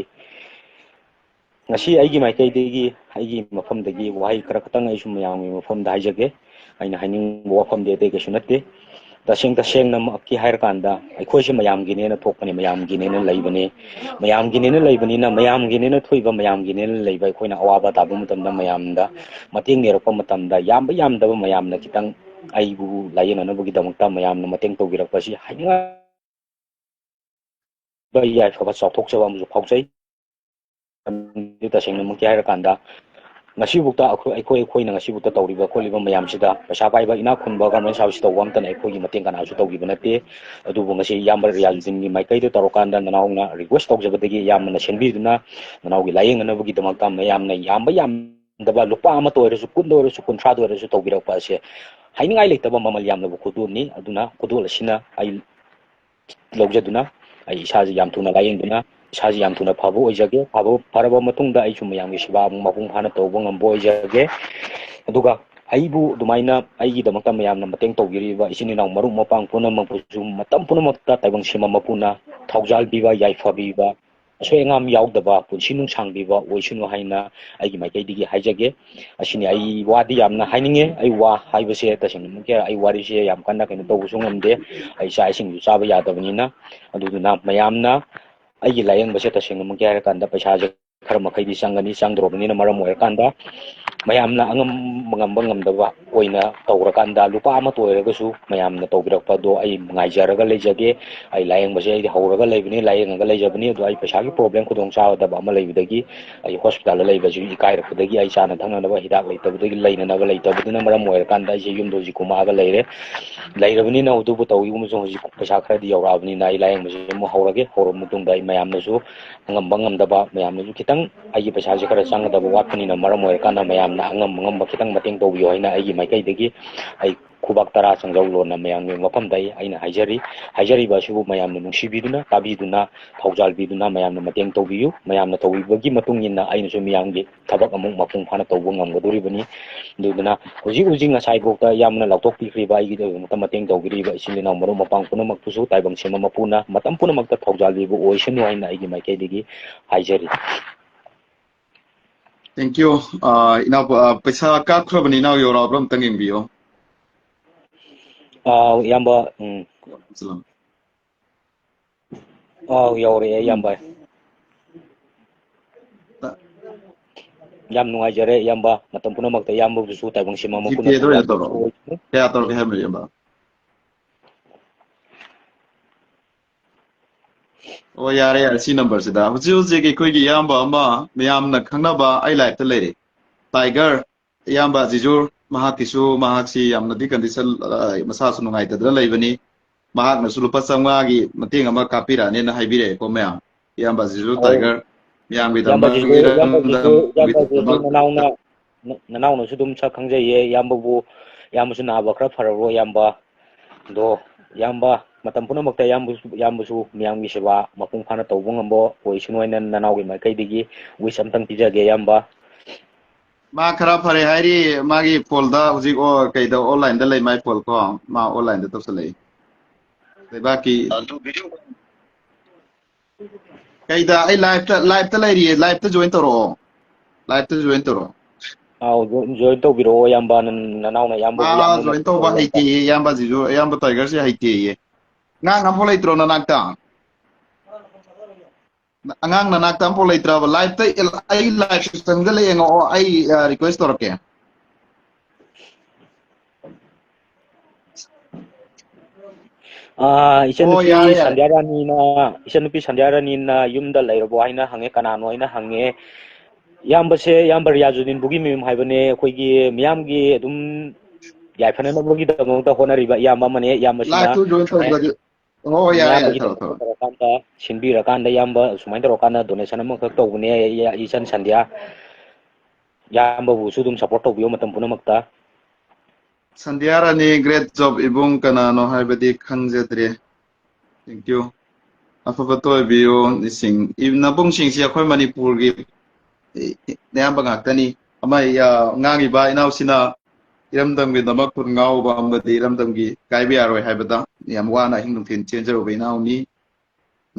ꯉꯁꯤ ꯑꯩꯒꯤ ꯃꯥꯏꯀꯩꯗꯒꯤ, ꯑꯩꯒꯤ ꯃꯐꯝꯗꯒꯤ ꯋꯥꯍꯩ ꯈꯔ ꯈꯛꯇꯪ ꯑꯩꯁꯨ ꯃꯌꯥꯝꯒꯤ ꯃꯐꯝꯗ ꯍꯥꯏꯖꯒꯦ꯫ ꯑꯩꯅ ꯍꯥꯏꯅꯤꯡꯕ ꯋꯥꯐꯝꯗꯤ ꯑꯇꯩ ꯀꯩꯁꯨ ꯅꯠꯇꯦ꯫ ꯇꯁꯦꯡ ꯇꯁꯦꯡꯅꯃꯛꯀꯤ ꯍꯥꯏꯔꯀꯥꯟꯗ, ꯑꯩꯈꯣꯏꯁꯦ ꯃꯌꯥꯝꯒꯤꯅꯦꯅ ꯊꯣꯛꯄꯅꯦ, ꯃꯌꯥꯝꯒꯤꯅꯦꯅ ꯂꯩꯕꯅꯦ꯫ ꯃꯌꯥꯝꯒꯤꯅꯦꯅ ꯂꯩꯕꯅꯤꯅ, ꯃꯌꯥꯝꯒꯤꯅꯦꯅ ꯊꯣꯛꯏꯕ, ꯃꯌꯥꯝꯒꯤꯅꯦꯅ ꯂꯩꯕ, ꯑꯩꯈꯣꯏꯅ ꯑꯋꯥꯕ ꯇꯥꯕ ꯃꯇꯝꯗ ꯃꯌꯥꯝꯗ ꯃꯇꯦꯡ ꯅꯤꯔꯛꯄ ꯃꯇꯝꯗ, ꯌꯥꯝꯕ ꯌꯥꯝꯗꯕ ꯃꯌꯥꯝꯅ ꯈꯤꯇꯪ ꯑꯩꯕꯨ ꯂꯥꯌꯦꯡꯅꯅꯕꯒꯤꯗꯃꯛꯇ ꯃꯌꯥꯝꯅ ꯃꯇꯦꯡ ꯇꯧꯕꯤꯔꯛꯄ ꯑꯁꯤ ꯍꯥꯏꯅꯤꯡꯉꯥꯏ ꯌꯥꯏꯐꯕ ꯆꯥꯎꯊꯣꯛꯆꯕ ꯑꯃꯁꯨ ꯐꯥꯎꯖꯩ꯫ ꯇꯁꯦꯡꯅꯃꯛꯀꯤ ꯍꯥꯏꯔꯀꯥꯟꯗ, ꯉꯁꯤꯕꯨꯛꯇ ꯑꯩꯈꯣꯏ, ꯑꯩꯈꯣꯏ, ꯑꯩꯈꯣꯏꯅ ꯉꯁꯤꯕꯨꯛꯇ ꯇꯧꯔꯤꯕ ꯈꯣꯠꯂꯤꯕ ꯃꯌꯥꯝꯁꯤꯗ, ꯄꯩꯁꯥ ꯄꯥꯏꯕ, ꯏꯅꯥꯛ ꯈꯨꯟꯕ, government service ꯇꯧꯕ ꯑꯝꯇꯅ ꯑꯩꯈꯣꯏꯒꯤ ꯃꯇꯦꯡ ꯀꯅꯥꯁꯨ ꯇꯧꯕꯤꯕ ꯅꯠꯇꯦ꯫ ꯑꯗꯨꯕꯨ ꯉꯁꯤ ꯏꯌꯥꯝꯕ ꯔꯤꯌꯥꯖꯨꯗꯤꯟꯒꯤ ꯃꯥꯏꯀꯩꯗ ꯇꯧꯔꯀꯥꯟꯗ, ꯅꯅꯥꯎꯅ request ꯇꯧꯖꯕꯗꯒꯤ ꯏꯌꯥꯝꯕꯅ ꯁꯦꯝꯕꯤꯗꯨꯅ, ꯅꯅꯥꯎꯒꯤ ꯂꯥꯌꯦꯡꯅꯅꯕꯒꯤꯗꯃꯛꯇ ꯃꯌꯥꯝꯅ ꯌꯥꯝꯕ ꯌꯥꯝꯗꯕ ꯂꯨꯄꯥ ꯑꯃꯠꯇ ꯑꯣꯏꯔꯁꯨ, ꯀꯨꯟꯗ ꯑꯣꯏꯔꯁꯨ, ꯀꯨꯟꯊ꯭ꯔꯥꯗ ꯑꯣꯏꯔꯁꯨ ꯇꯧꯕꯤꯔꯛꯄ ꯑꯁꯦ ꯍꯥꯏꯅꯤꯡꯉꯥꯏ ꯂꯩꯇꯕ ꯃꯃꯜ ꯌꯥꯝꯂꯕ ꯈꯨꯗꯣꯜꯅꯤ꯫ ꯑꯗꯨꯅ ꯈꯨꯗꯣꯜ ꯑꯁꯤꯅ ꯑꯩ ꯂꯧꯖꯗꯨꯅ, ꯑꯩ ꯏꯁꯥꯁꯤ ꯌꯥꯝ ꯊꯨꯅ ꯂꯥꯌꯦꯡꯗꯨꯅ, ꯏꯁꯥꯁꯤ ꯌꯥꯝ ꯊꯨꯅ ꯐꯕ ꯑꯣꯏꯖꯒꯦ꯫ ꯐꯕ, ꯐꯔꯕ ꯃꯇꯨꯡꯗ ꯑꯩꯁꯨ ꯃꯌꯥꯝꯒꯤ ꯁꯦꯕꯥ ꯑꯃꯨꯛ ꯃꯄꯨꯡ ꯐꯥꯅ ꯇꯧꯕ ꯉꯝꯕ ꯑꯣꯏꯖꯒꯦ꯫ ꯑꯗꯨꯒ ꯑꯩꯕꯨ ꯑꯗꯨꯃꯥꯏꯅ ꯑꯩꯒꯤꯗꯃꯛꯇ ꯃꯌꯥꯝꯅ ꯃꯇꯦꯡ ꯇꯧꯕꯤꯔꯤꯕ ꯏꯆꯤꯟ ꯏꯅꯥꯎ ꯃꯔꯨꯞ ꯃꯄꯥꯡ ꯄꯨꯝꯅꯃꯛꯄꯨꯁꯨ ꯃꯇꯝ ꯄꯨꯝꯅꯃꯛꯇ ꯇꯥꯏꯕꯪ ꯁꯤꯃ ꯃꯄꯨꯅ ꯊꯧꯖꯥꯜ ꯄꯤꯕ, ꯌꯥꯏꯐꯕꯤꯕ, ꯑꯁꯣꯏ ꯑꯉꯥꯝ ꯌꯥꯎꯗꯕ ꯄꯨꯟꯁꯤ ꯅꯨꯡꯁꯥꯡꯕꯤꯕ ꯑꯣꯏꯁꯅꯨ ꯍꯥꯏꯅ ꯑꯩꯒꯤ ꯃꯥꯏꯀꯩꯗꯒꯤ ꯍꯥꯏꯖꯒꯦ꯫ ꯑꯁꯤꯅꯤ꯫ ꯑꯩ ꯋꯥꯗꯤ ꯌꯥꯝꯅ ꯍꯥꯏꯅꯤꯡꯉꯦ꯫ ꯑꯩ ꯋꯥ ꯍꯥꯏꯕꯁꯦ ꯇꯁꯦꯡꯅꯃꯛꯀꯤ ꯑꯩ ꯋꯥꯔꯤꯁꯦ ꯌꯥꯝ ꯀꯟꯅ ꯀꯩꯅꯣ ꯇꯧꯕꯁꯨ ꯉꯝꯗꯦ꯫ ꯑꯩ ꯏꯆꯥ ꯏꯁꯤꯡꯁꯨ ꯆꯥꯕ ꯌꯥꯗꯕꯅꯤꯅ꯫ ꯑꯗꯨꯗꯨꯅ ꯃꯌꯥꯝꯅ ꯑꯩꯒꯤ ꯂꯥꯌꯦꯡꯕꯁꯦ ꯇꯁꯦꯡꯅꯃꯛꯀꯤ ꯍꯥꯏꯔꯀꯥꯟꯗ ꯄꯩꯁꯥꯁꯦ ꯈꯔ ꯃꯈꯩꯗꯤ ꯆꯪꯒꯅꯤ꯫ ꯆꯪꯗ꯭ꯔꯕꯅꯤꯅ ꯃꯔꯝ ꯑꯣꯏꯔꯀꯥꯟꯗ ꯃꯌꯥꯝꯅ ꯑꯉꯝ-, ꯉꯝꯕ ꯉꯝꯗꯕ ꯑꯣꯏꯅ ꯇꯧꯔꯀꯥꯟꯗ ꯂꯨꯄꯥ ꯑꯃꯠꯇ ꯑꯣꯏꯔꯒꯁꯨ ꯃꯌꯥꯝꯅ ꯇꯧꯕꯤꯔꯛꯄꯗꯣ ꯑꯩ ꯉꯥꯏꯖꯔꯒ ꯂꯩꯖꯒꯦ꯫ ꯑꯩ ꯂꯥꯌꯦꯡꯕꯁꯦ ꯑꯩꯗꯤ ꯍꯧꯔꯒ ꯂꯩꯕꯅꯤ, ꯂꯥꯌꯦꯡꯉꯒ ꯂꯩꯖꯕꯅꯤ꯫ ꯑꯗꯣ ꯑꯩ ꯄꯩꯁꯥꯒꯤ problem ꯈꯨꯗꯣꯡꯆꯥꯗꯕ ꯑꯃ ꯂꯩꯕꯗꯒꯤ ꯑꯩ hospital ꯗ ꯂꯩꯕꯁꯨ ꯏꯀꯥꯏꯔꯛꯄꯗꯒꯤ ꯑꯩ ꯆꯥꯅ ꯊꯛꯅꯅꯕ ꯍꯤꯗꯥꯛ ꯂꯩꯇꯕꯗꯒꯤ, ꯂꯩꯅꯅꯕ ꯂꯩꯇꯕꯗꯨꯅ ꯃꯔꯝ ꯑꯣꯏꯔꯀꯥꯟꯗ ꯑꯩꯁꯦ ꯌꯨꯝꯗ ꯍꯧꯖꯤꯛ ꯀꯨꯝꯃꯛꯑꯒ ꯂꯩꯔꯦ꯫ ꯂꯩꯔꯕꯅꯤꯅ ꯑꯗꯨꯕꯨ ꯇꯧꯏꯒꯨꯝꯕꯁꯨ ꯍꯧꯖꯤꯛ ꯄꯩꯁꯥ ꯈꯔꯗꯤ ꯌꯧꯔꯛꯑꯕꯅꯤꯅ ꯑꯩ ꯂꯥꯌꯦꯡꯕꯁꯦ ꯑꯃꯨꯛ ꯍꯧꯔꯒꯦ꯫ ꯍꯧꯔꯕ ꯃꯇꯨꯡꯗ ꯑꯩ ꯃꯌꯥꯝꯅꯁꯨ ꯑꯉꯝꯕ ꯉꯝꯗꯕ ꯃꯌꯥꯝꯅꯁꯨ ꯈꯤꯇꯪ ꯑꯩꯒꯤ ꯄꯩꯁꯥꯁꯦ ꯈꯔ ꯆꯪꯒꯗꯕ ꯋꯥꯠꯄꯅꯤꯅ ꯃꯔꯝ ꯑꯣꯏꯔꯀꯥꯟꯗ ꯃꯌꯥꯝꯅ ꯑꯉꯝ ꯑꯉꯝꯕ ꯈꯤꯇꯪ ꯃꯇꯦꯡ ꯇꯧꯕꯤꯌꯣ ꯍꯥꯏꯅ ꯑꯩꯒꯤ ꯃꯥꯏꯀꯩꯗꯒꯤ ꯑꯩ ꯈꯨꯕꯥꯛ ꯇꯔꯥ ꯆꯪꯖꯧꯂꯣꯅ ꯃꯌꯥꯝꯒꯤ ꯃꯐꯝꯗ ꯑꯩ, ꯑꯩꯅ ꯍꯥꯏꯖꯔꯤ꯫ ꯍꯥꯏꯖꯔꯤꯕ ꯑꯁꯤꯕꯨ ꯃꯌꯥꯝꯅ ꯅꯨꯡꯁꯤꯕꯤꯗꯨꯅ, ꯇꯥꯕꯤꯗꯨꯅ, ꯊꯧꯖꯥꯜꯕꯤꯗꯨꯅ ꯃꯌꯥꯝꯅ ꯃꯇꯦꯡ ꯇꯧꯕꯤꯌꯨ꯫ ꯃꯌꯥꯝꯅ ꯇꯧꯕꯤꯕꯒꯤ ꯃꯇꯨꯡ ꯏꯟꯅ ꯑꯩꯅꯁꯨ ꯃꯤꯌꯥꯝꯒꯤ ꯊꯕꯛ ꯑꯃꯨꯛ ꯃꯄꯨꯡ ꯐꯥꯅ ꯇꯧꯕ ꯉꯝꯒꯗꯧꯔꯤꯕꯅꯤ꯫ ꯑꯗꯨꯗꯨꯅ ꯍꯧꯖꯤꯛ ꯍꯧꯖꯤꯛ ꯉꯁꯥꯏꯐꯥꯎꯗ ꯌꯥꯝꯅ ꯂꯥꯎꯊꯣꯛꯄꯤꯈ꯭ꯔꯤꯕ ꯑꯩꯒꯤꯗꯃꯛꯇ ꯃꯇꯦꯡ ꯇꯧꯕꯤꯔꯤꯕ ꯏꯆꯤꯜ ꯏꯅꯥꯎ ꯃꯔꯨꯞ ꯃꯄꯥꯡ ꯄꯨꯝꯅꯃꯛꯄꯨꯁꯨ ꯇꯥꯏꯕꯪ ꯁꯤꯟꯕ ꯃꯄꯨꯅ ꯃꯇꯝ ꯄꯨꯝꯅꯃꯛꯇ ꯊꯧꯖꯥꯜꯕꯤꯕ ꯑꯣꯏꯁꯅꯨ ꯍꯥꯏꯅ ꯑꯩꯒꯤ ꯃꯥꯏꯀꯩꯗꯒꯤ ꯍꯥꯏꯖꯔꯤ꯫ Thank you꯫ ꯑ, ꯏꯅꯥꯎ, ꯑ, ꯄꯩꯁꯥ ꯀꯥꯞꯈ꯭ꯔꯕꯅꯤ, ꯏꯅꯥꯎ ꯌꯧꯔꯛꯑꯕ꯭ꯔꯥ ꯑꯝꯇꯪ ꯌꯦꯡꯕꯤꯌꯣ꯫ ꯑꯥ, ꯏꯌꯥꯝꯕ, ꯎꯝ, ꯑꯥꯎ, ꯌꯧꯔꯛꯑꯦ ꯏꯌꯥꯝꯕ꯫ ꯌꯥꯝ ꯅꯨꯡꯉꯥꯏꯖꯔꯦ ꯏꯌꯥꯝꯕ, ꯃꯇꯝ ꯄꯨꯝꯅꯃꯛꯇ ꯏꯌꯥꯝꯕꯕꯨꯁꯨ ꯇꯥꯏꯕꯪ ꯁꯤꯟꯕ ꯃꯄꯨꯅ ꯊꯧꯖꯥꯜꯕꯤꯕ ꯑꯣꯏꯁꯅꯨ꯫ ꯀꯌꯥ ꯇꯧꯔꯛꯀꯦ ꯍꯥꯏꯕꯅꯣ, ꯏꯌꯥꯝꯕ? ꯑꯣ, ꯌꯥꯔꯦ, ꯌꯥꯔꯦ, ꯁꯤ number ꯁꯤꯗ꯫ ꯍꯧꯖꯤꯛ ꯍꯧꯖꯤꯛ ꯑꯩꯈꯣꯏꯒꯤ ꯏꯌꯥꯝꯕ ꯑꯃ ꯃꯌꯥꯝꯅ ꯈꯪꯅꯕ ꯑꯩ live ꯇ ꯂꯩꯔꯦ, Tiger꯫ ꯏꯌꯥꯝꯕ ꯖꯤꯖꯨ, ꯃꯍꯥꯛꯀꯤꯁꯨ, ꯃꯍꯥꯛꯁꯤ ꯌꯥꯝꯅꯗꯤ condition, ꯑ, ꯃꯁꯥꯁꯨ ꯅꯨꯡꯉꯥꯏꯇꯗꯅ ꯂꯩꯕꯅꯤ꯫ ꯃꯍꯥꯛꯅꯁꯨ ꯂꯨꯄꯥ ꯆꯥꯝꯃꯉꯥꯒꯤ ꯃꯇꯦꯡ ꯑꯃ ꯀꯥꯞꯄꯤꯔꯛꯑꯅꯤꯅ ꯍꯥꯏꯕꯤꯔꯛꯑꯦꯀꯣ ꯃꯌꯥꯝ꯫ ꯏꯌꯥꯝꯕ ꯖꯤꯖꯨ, ꯑꯧ, Tiger, ꯃꯌꯥꯝꯒꯤꯗꯃꯛ, ꯏꯌꯥꯝꯕꯁꯤꯁꯨ, ꯏꯌꯥꯝꯕꯁꯤꯁꯨ, ꯏꯌꯥꯝꯕꯁꯤꯁꯨ ꯏꯔꯝꯗꯝꯒꯤꯗꯃꯛ꯫ ꯅꯅꯥꯎꯅ, ꯅ-, ꯅꯅꯥꯎꯅꯁꯨ ꯑꯗꯨꯝ ꯁꯛ ꯈꯪꯖꯩꯌꯦ꯫ ꯏꯌꯥꯝꯕꯕꯨ, ꯏꯌꯥꯝꯕꯁꯨ ꯅꯥꯕ ꯈꯔ ꯐꯔꯕ꯭ꯔꯣ ꯏꯌꯥꯝꯕ? ꯑꯗꯣ ꯏꯌꯥꯝꯕ, ꯃꯇꯝ ꯄꯨꯝꯅꯃꯛꯇ ꯏꯌꯥꯝꯕꯁꯨ, ꯏꯌꯥꯝꯕꯁꯨ ꯃꯤꯌꯥꯝꯒꯤ ꯁꯦꯕꯥ ꯃꯄꯨꯡ ꯐꯥꯅ ꯇꯧꯕ ꯉꯝꯕ ꯑꯣꯏꯁꯅꯨ ꯍꯥꯏꯅ ꯅꯅꯥꯎꯒꯤ ꯃꯥꯏꯀꯩꯗꯒꯤ wish ꯑꯝꯇꯪ ꯄꯤꯖꯒꯦ ꯏꯌꯥꯝꯕ꯫ ꯃꯥ ꯈꯔ ꯐꯔꯦ ꯍꯥꯏꯔꯤ, ꯃꯥꯒꯤ ꯐꯣꯜꯗ ꯍꯧꯖꯤꯛ ꯑꯣ-, ꯀꯩꯗ, online ꯗ ꯂꯩ ꯃꯥꯏ ꯐꯣꯜ ꯀꯣ, ꯃꯥ online ꯗ ꯇꯧꯁꯜꯂꯛꯏ꯫ ꯂꯩꯕꯥꯛꯀꯤ ꯑꯗꯨ video ꯀꯩꯗ, ꯑꯩ live ꯇ, live ꯇ ꯂꯩꯔꯤꯌꯦ, live ꯇ join ꯇꯧꯔꯛꯑꯣ, live ꯇ join ꯇꯧꯔꯛꯑꯣ꯫ ꯑꯥꯎ, join, join ꯇꯧꯕꯤꯔꯛꯑꯣ ꯏꯌꯥꯝꯕ, ꯅ-, ꯅꯅꯥꯎꯅ ꯏꯌꯥꯝꯕꯕꯨ ꯃꯥ ꯌꯥꯝꯅ join ꯇꯧꯕ ꯃꯇꯦꯡ ꯍꯩꯇꯦꯌꯦ, ꯏꯌꯥꯝꯕꯁꯤꯁꯨ, ꯏꯌꯥꯝꯕ Tiger ꯁꯦ ꯍꯩꯇꯦꯌꯦ꯫ ꯑꯉꯥꯡ ꯑꯃꯐꯥꯎ ꯂꯩꯇ꯭ꯔꯣ ꯅꯅꯥꯛꯇ? ꯑꯉꯥꯡ ꯅꯅꯥꯛꯇ ꯑꯃꯐꯥꯎ ꯂꯩꯇ꯭ꯔꯕ? Live-ꯇ ꯑꯩ live ꯁꯦ ꯆꯪꯁꯤꯜꯂ ꯌꯦꯡꯉꯛꯑꯣ, ꯑꯩ request ꯇꯧꯔꯛꯀꯦ꯫ ꯏꯆꯟꯅꯨꯄꯤ ꯁꯟꯙ꯭ꯌꯥ ꯔꯥꯅꯤꯅ, ꯏꯆꯟꯅꯨꯄꯤ ꯁꯟꯙ꯭ꯌꯥ ꯔꯥꯅꯤꯅ ꯌꯨꯝꯗ ꯂꯩꯔꯕꯣ ꯍꯥꯏꯅ ꯍꯪꯉꯦ, ꯀꯅꯥꯅꯣ ꯍꯥꯏꯅ ꯍꯪꯉꯦ꯫ ꯏꯌꯥꯝꯕꯁꯦ, ꯏꯌꯥꯝꯕ ꯔꯤꯌꯥꯖꯨꯗꯤꯟ ꯕꯨꯒꯤꯃꯌꯨꯝ ꯍꯥꯏꯕꯅꯦ, ꯑꯩꯈꯣꯏꯒꯤ ꯃꯤꯌꯥꯝꯒꯤ ꯑꯗꯨꯝ ꯌꯥꯏꯐꯅꯅꯕꯒꯤꯗꯃꯛꯇ ꯍꯣꯠꯅꯔꯤꯕ ꯏꯌꯥꯝꯕ ꯑꯃꯅꯦ꯫ ꯏꯌꯥꯝꯕꯁꯤꯅ ꯃꯤꯌꯥꯝꯒꯤꯗꯃꯛꯇ ꯍꯣꯠꯅꯔꯀꯥꯟꯗ, ꯁꯤꯟꯕꯤꯔꯀꯥꯟꯗ ꯏꯌꯥꯝꯕ ꯁꯨꯃꯥꯏꯅ ꯇꯧꯔꯀꯥꯟꯗ donation ꯑꯃꯈꯛ ꯇꯧꯕꯅꯦ, ꯏꯆꯟ ꯁꯟꯙ꯭ꯌꯥ꯫ ꯏꯌꯥꯝꯕꯕꯨꯁꯨ ꯑꯗꯨꯝ support ꯇꯧꯕꯤꯌꯣ ꯃꯇꯝ ꯄꯨꯝꯅꯃꯛꯇ꯫ ꯁꯟꯙ꯭ꯌꯥ ꯔꯥꯅꯤ, great job ꯏꯕꯨꯡ꯫ ꯀꯅꯥꯅꯣ ꯍꯥꯏꯕꯗꯤ ꯈꯪꯖꯗ꯭ꯔꯦ꯫ Thank you꯫ ꯑꯐꯕꯇ ꯑꯣꯏꯕꯤꯌꯨ꯫ ꯅꯕꯨꯡꯁꯤꯡꯁꯤ ꯑꯩꯈꯣꯏ ꯃꯅꯤꯄꯨꯔꯒꯤ ꯑꯌꯥꯝꯕ ꯉꯥꯛꯇꯅꯤ꯫ ꯑꯃ ꯉꯥꯡꯉꯤꯕ ꯏꯅꯥꯎꯁꯤꯅ ꯏꯔꯝꯗꯝꯒꯤꯗꯃꯛ ꯈꯨꯟ ꯉꯥꯎꯕ ꯑꯃꯗꯤ ꯏꯔꯝꯗꯝꯒꯤ ꯀꯥꯏꯕ ꯌꯥꯔꯣꯏ ꯍꯥꯏꯕꯗ ꯌꯥꯝ ꯋꯥꯅ ꯑꯍꯤꯡ ꯅꯨꯡꯊꯤꯜ ꯆꯦꯟꯖꯔꯨꯕ ꯏꯅꯥꯎꯅꯤ꯫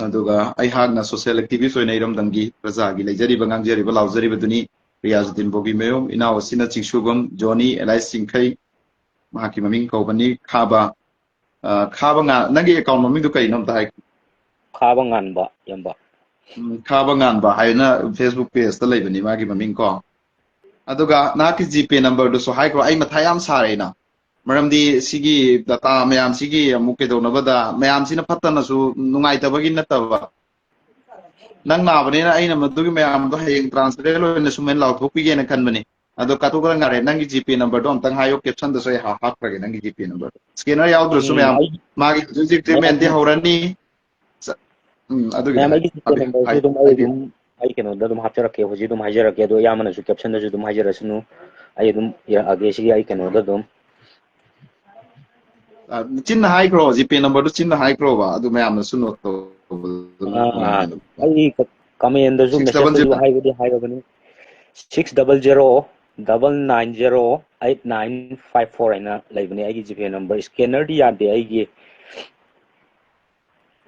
ꯑꯗꯨꯒ ꯑꯩꯍꯥꯛꯅ social activist ꯑꯣꯏꯅ ꯏꯔꯝꯗꯝꯒꯤ ꯄ꯭ꯔꯖꯥꯒꯤ ꯂꯩꯖꯔꯤꯕ, ꯉꯥꯡꯖꯔꯤꯕ, ꯂꯥꯎꯖꯔꯤꯕꯗꯨꯅꯤ꯫ ꯔꯤꯌꯥꯖꯨꯗꯤꯟ ꯕꯣꯒꯤꯃꯌꯨꯝ꯫ ꯏꯅꯥꯎ ꯑꯁꯤꯅ ꯆꯤꯡꯁꯨꯒꯨꯝ ꯖꯣꯅꯤ alias ꯆꯤꯡꯈꯩ꯫ ꯃꯍꯥꯛꯀꯤ ꯃꯃꯤꯡ ꯀꯧꯕꯅꯤ ꯈꯥꯕ꯫ ꯑ, ꯈꯥꯕ ꯉꯥ-, ꯅꯪꯒꯤ account ꯃꯃꯤꯡꯗꯨ ꯀꯩꯅꯣ ꯑꯝꯇ ꯍꯥꯏ꯫ ꯈꯥꯕ ꯉꯥꯟꯕ, ꯏꯌꯥꯝꯕ꯫ ꯎꯝ, ꯈꯥꯕ ꯉꯥꯟꯕ ꯍꯥꯏꯅ Facebook page ꯇ ꯂꯩꯕꯅꯤ ꯃꯥꯒꯤ ꯃꯃꯤꯡ ꯀꯣ꯫ ꯑꯗꯨꯒ ꯅꯍꯥꯛꯀꯤ GPay number ꯗꯨꯁꯨ ꯍꯥꯏꯈ꯭ꯔꯣ, ꯑꯩ ꯃꯊꯥ ꯌꯥꯝ ꯁꯥꯔꯦ ꯑꯩꯅ꯫ ꯃꯔꯝꯗꯤ ꯁꯤꯒꯤ data ꯃꯌꯥꯝꯁꯤꯒꯤ ꯑꯃꯨꯛ ꯀꯩꯗꯧꯅꯕꯗ, ꯃꯌꯥꯝꯁꯤꯅ ꯐꯠꯇꯅꯁꯨ ꯅꯨꯡꯉꯥꯏꯇꯕꯒꯤ ꯅꯠꯇꯕ꯫ ꯅꯪ ꯅꯥꯕꯅꯤꯅ ꯑꯩꯅ ꯃꯗꯨꯒꯤ ꯃꯌꯥꯝꯗꯣ ꯍꯌꯦꯡ transparent ꯑꯣꯏꯅ ꯁꯨꯃꯥꯏꯅ ꯂꯥꯎꯊꯣꯛꯄꯤꯒꯦꯅ ꯈꯟꯕꯅꯤ꯫ ꯑꯗꯣ ꯀꯥꯊꯣꯛꯈ꯭ꯔ ꯉꯥꯏꯔꯦ, ꯅꯪꯒꯤ GPay number ꯗꯣ ꯑꯝꯇꯪ ꯍꯥꯏꯌꯣ, caption ꯗꯁꯨ ꯑꯩ ꯍꯥ-, ꯍꯥꯞꯈ꯭ꯔꯒꯦ ꯅꯪꯒꯤ GPay number ꯗꯣ꯫ Scanner ꯌꯥꯎꯗ꯭ꯔꯁꯨ ꯎꯝ, ꯃꯌꯥꯝ, ꯑꯩ, ꯃꯥꯒꯤ ꯍꯧꯖꯤꯛ treatment ꯗꯤ ꯃꯌꯥꯝ, ꯍꯧꯔꯅꯤ꯫ ꯆ-, ꯎꯝ, ꯑꯗꯨꯒꯤꯗꯣ ꯃꯌꯥꯝ, ꯍꯥꯏ-, ꯑꯩꯒꯤ GPay ꯍꯥꯏꯕꯤ-, number ꯁꯨ ꯍꯥꯏ-, ꯑꯗꯨꯝ ꯑꯩ ꯍꯥꯏꯕꯤꯌꯨ꯫ ꯑꯗꯨꯝ, ꯑꯩ ꯀꯩꯅꯣꯗ ꯑꯗꯨꯝ ꯍꯥꯞꯆꯔꯛꯀꯦ, ꯍꯧꯖꯤꯛ ꯑꯗꯨꯝ ꯍꯥꯏꯖꯔꯛꯀꯦ, ꯑꯗꯣ ꯏꯌꯥꯝꯕꯅꯁꯨ caption ꯗꯁꯨ ꯑꯗꯨꯝ ꯍꯥꯏꯖꯔꯁꯅꯨ, ꯑꯩ ꯑꯗꯨꯝ ꯏꯔꯛꯑꯒꯦ ꯁꯤꯒꯤ ꯑꯩ ꯀꯩꯅꯣꯗ ꯑꯗꯨꯝ꯫ ꯑ, ꯆꯤꯟꯅ ꯍꯥꯏꯈ꯭ꯔꯣ, GPay number ꯗꯨ ꯆꯤꯟꯅ ꯍꯥꯏꯈ꯭ꯔꯣꯕ, ꯑꯗꯨ ꯃꯌꯥꯝꯅꯁꯨ note ꯇꯧꯕꯗꯨ ꯑꯥ, ꯅꯨꯡꯉꯥꯏꯅꯕ꯫ ꯑꯩ ꯀ-, comment ꯗꯁꯨ, Six message double ꯇꯁꯨ zero꯫ ꯍꯥꯏꯕꯗꯤ ꯍꯥꯏꯔꯕꯅꯤ꯫ Six double zero double nine zero eight nine five four ꯍꯥꯏꯅ ꯂꯩꯕꯅꯦ ꯑꯩꯒꯤ GPay number꯫ Scanner ꯗꯤ ꯌꯥꯗꯦ ꯑꯩꯒꯤ꯫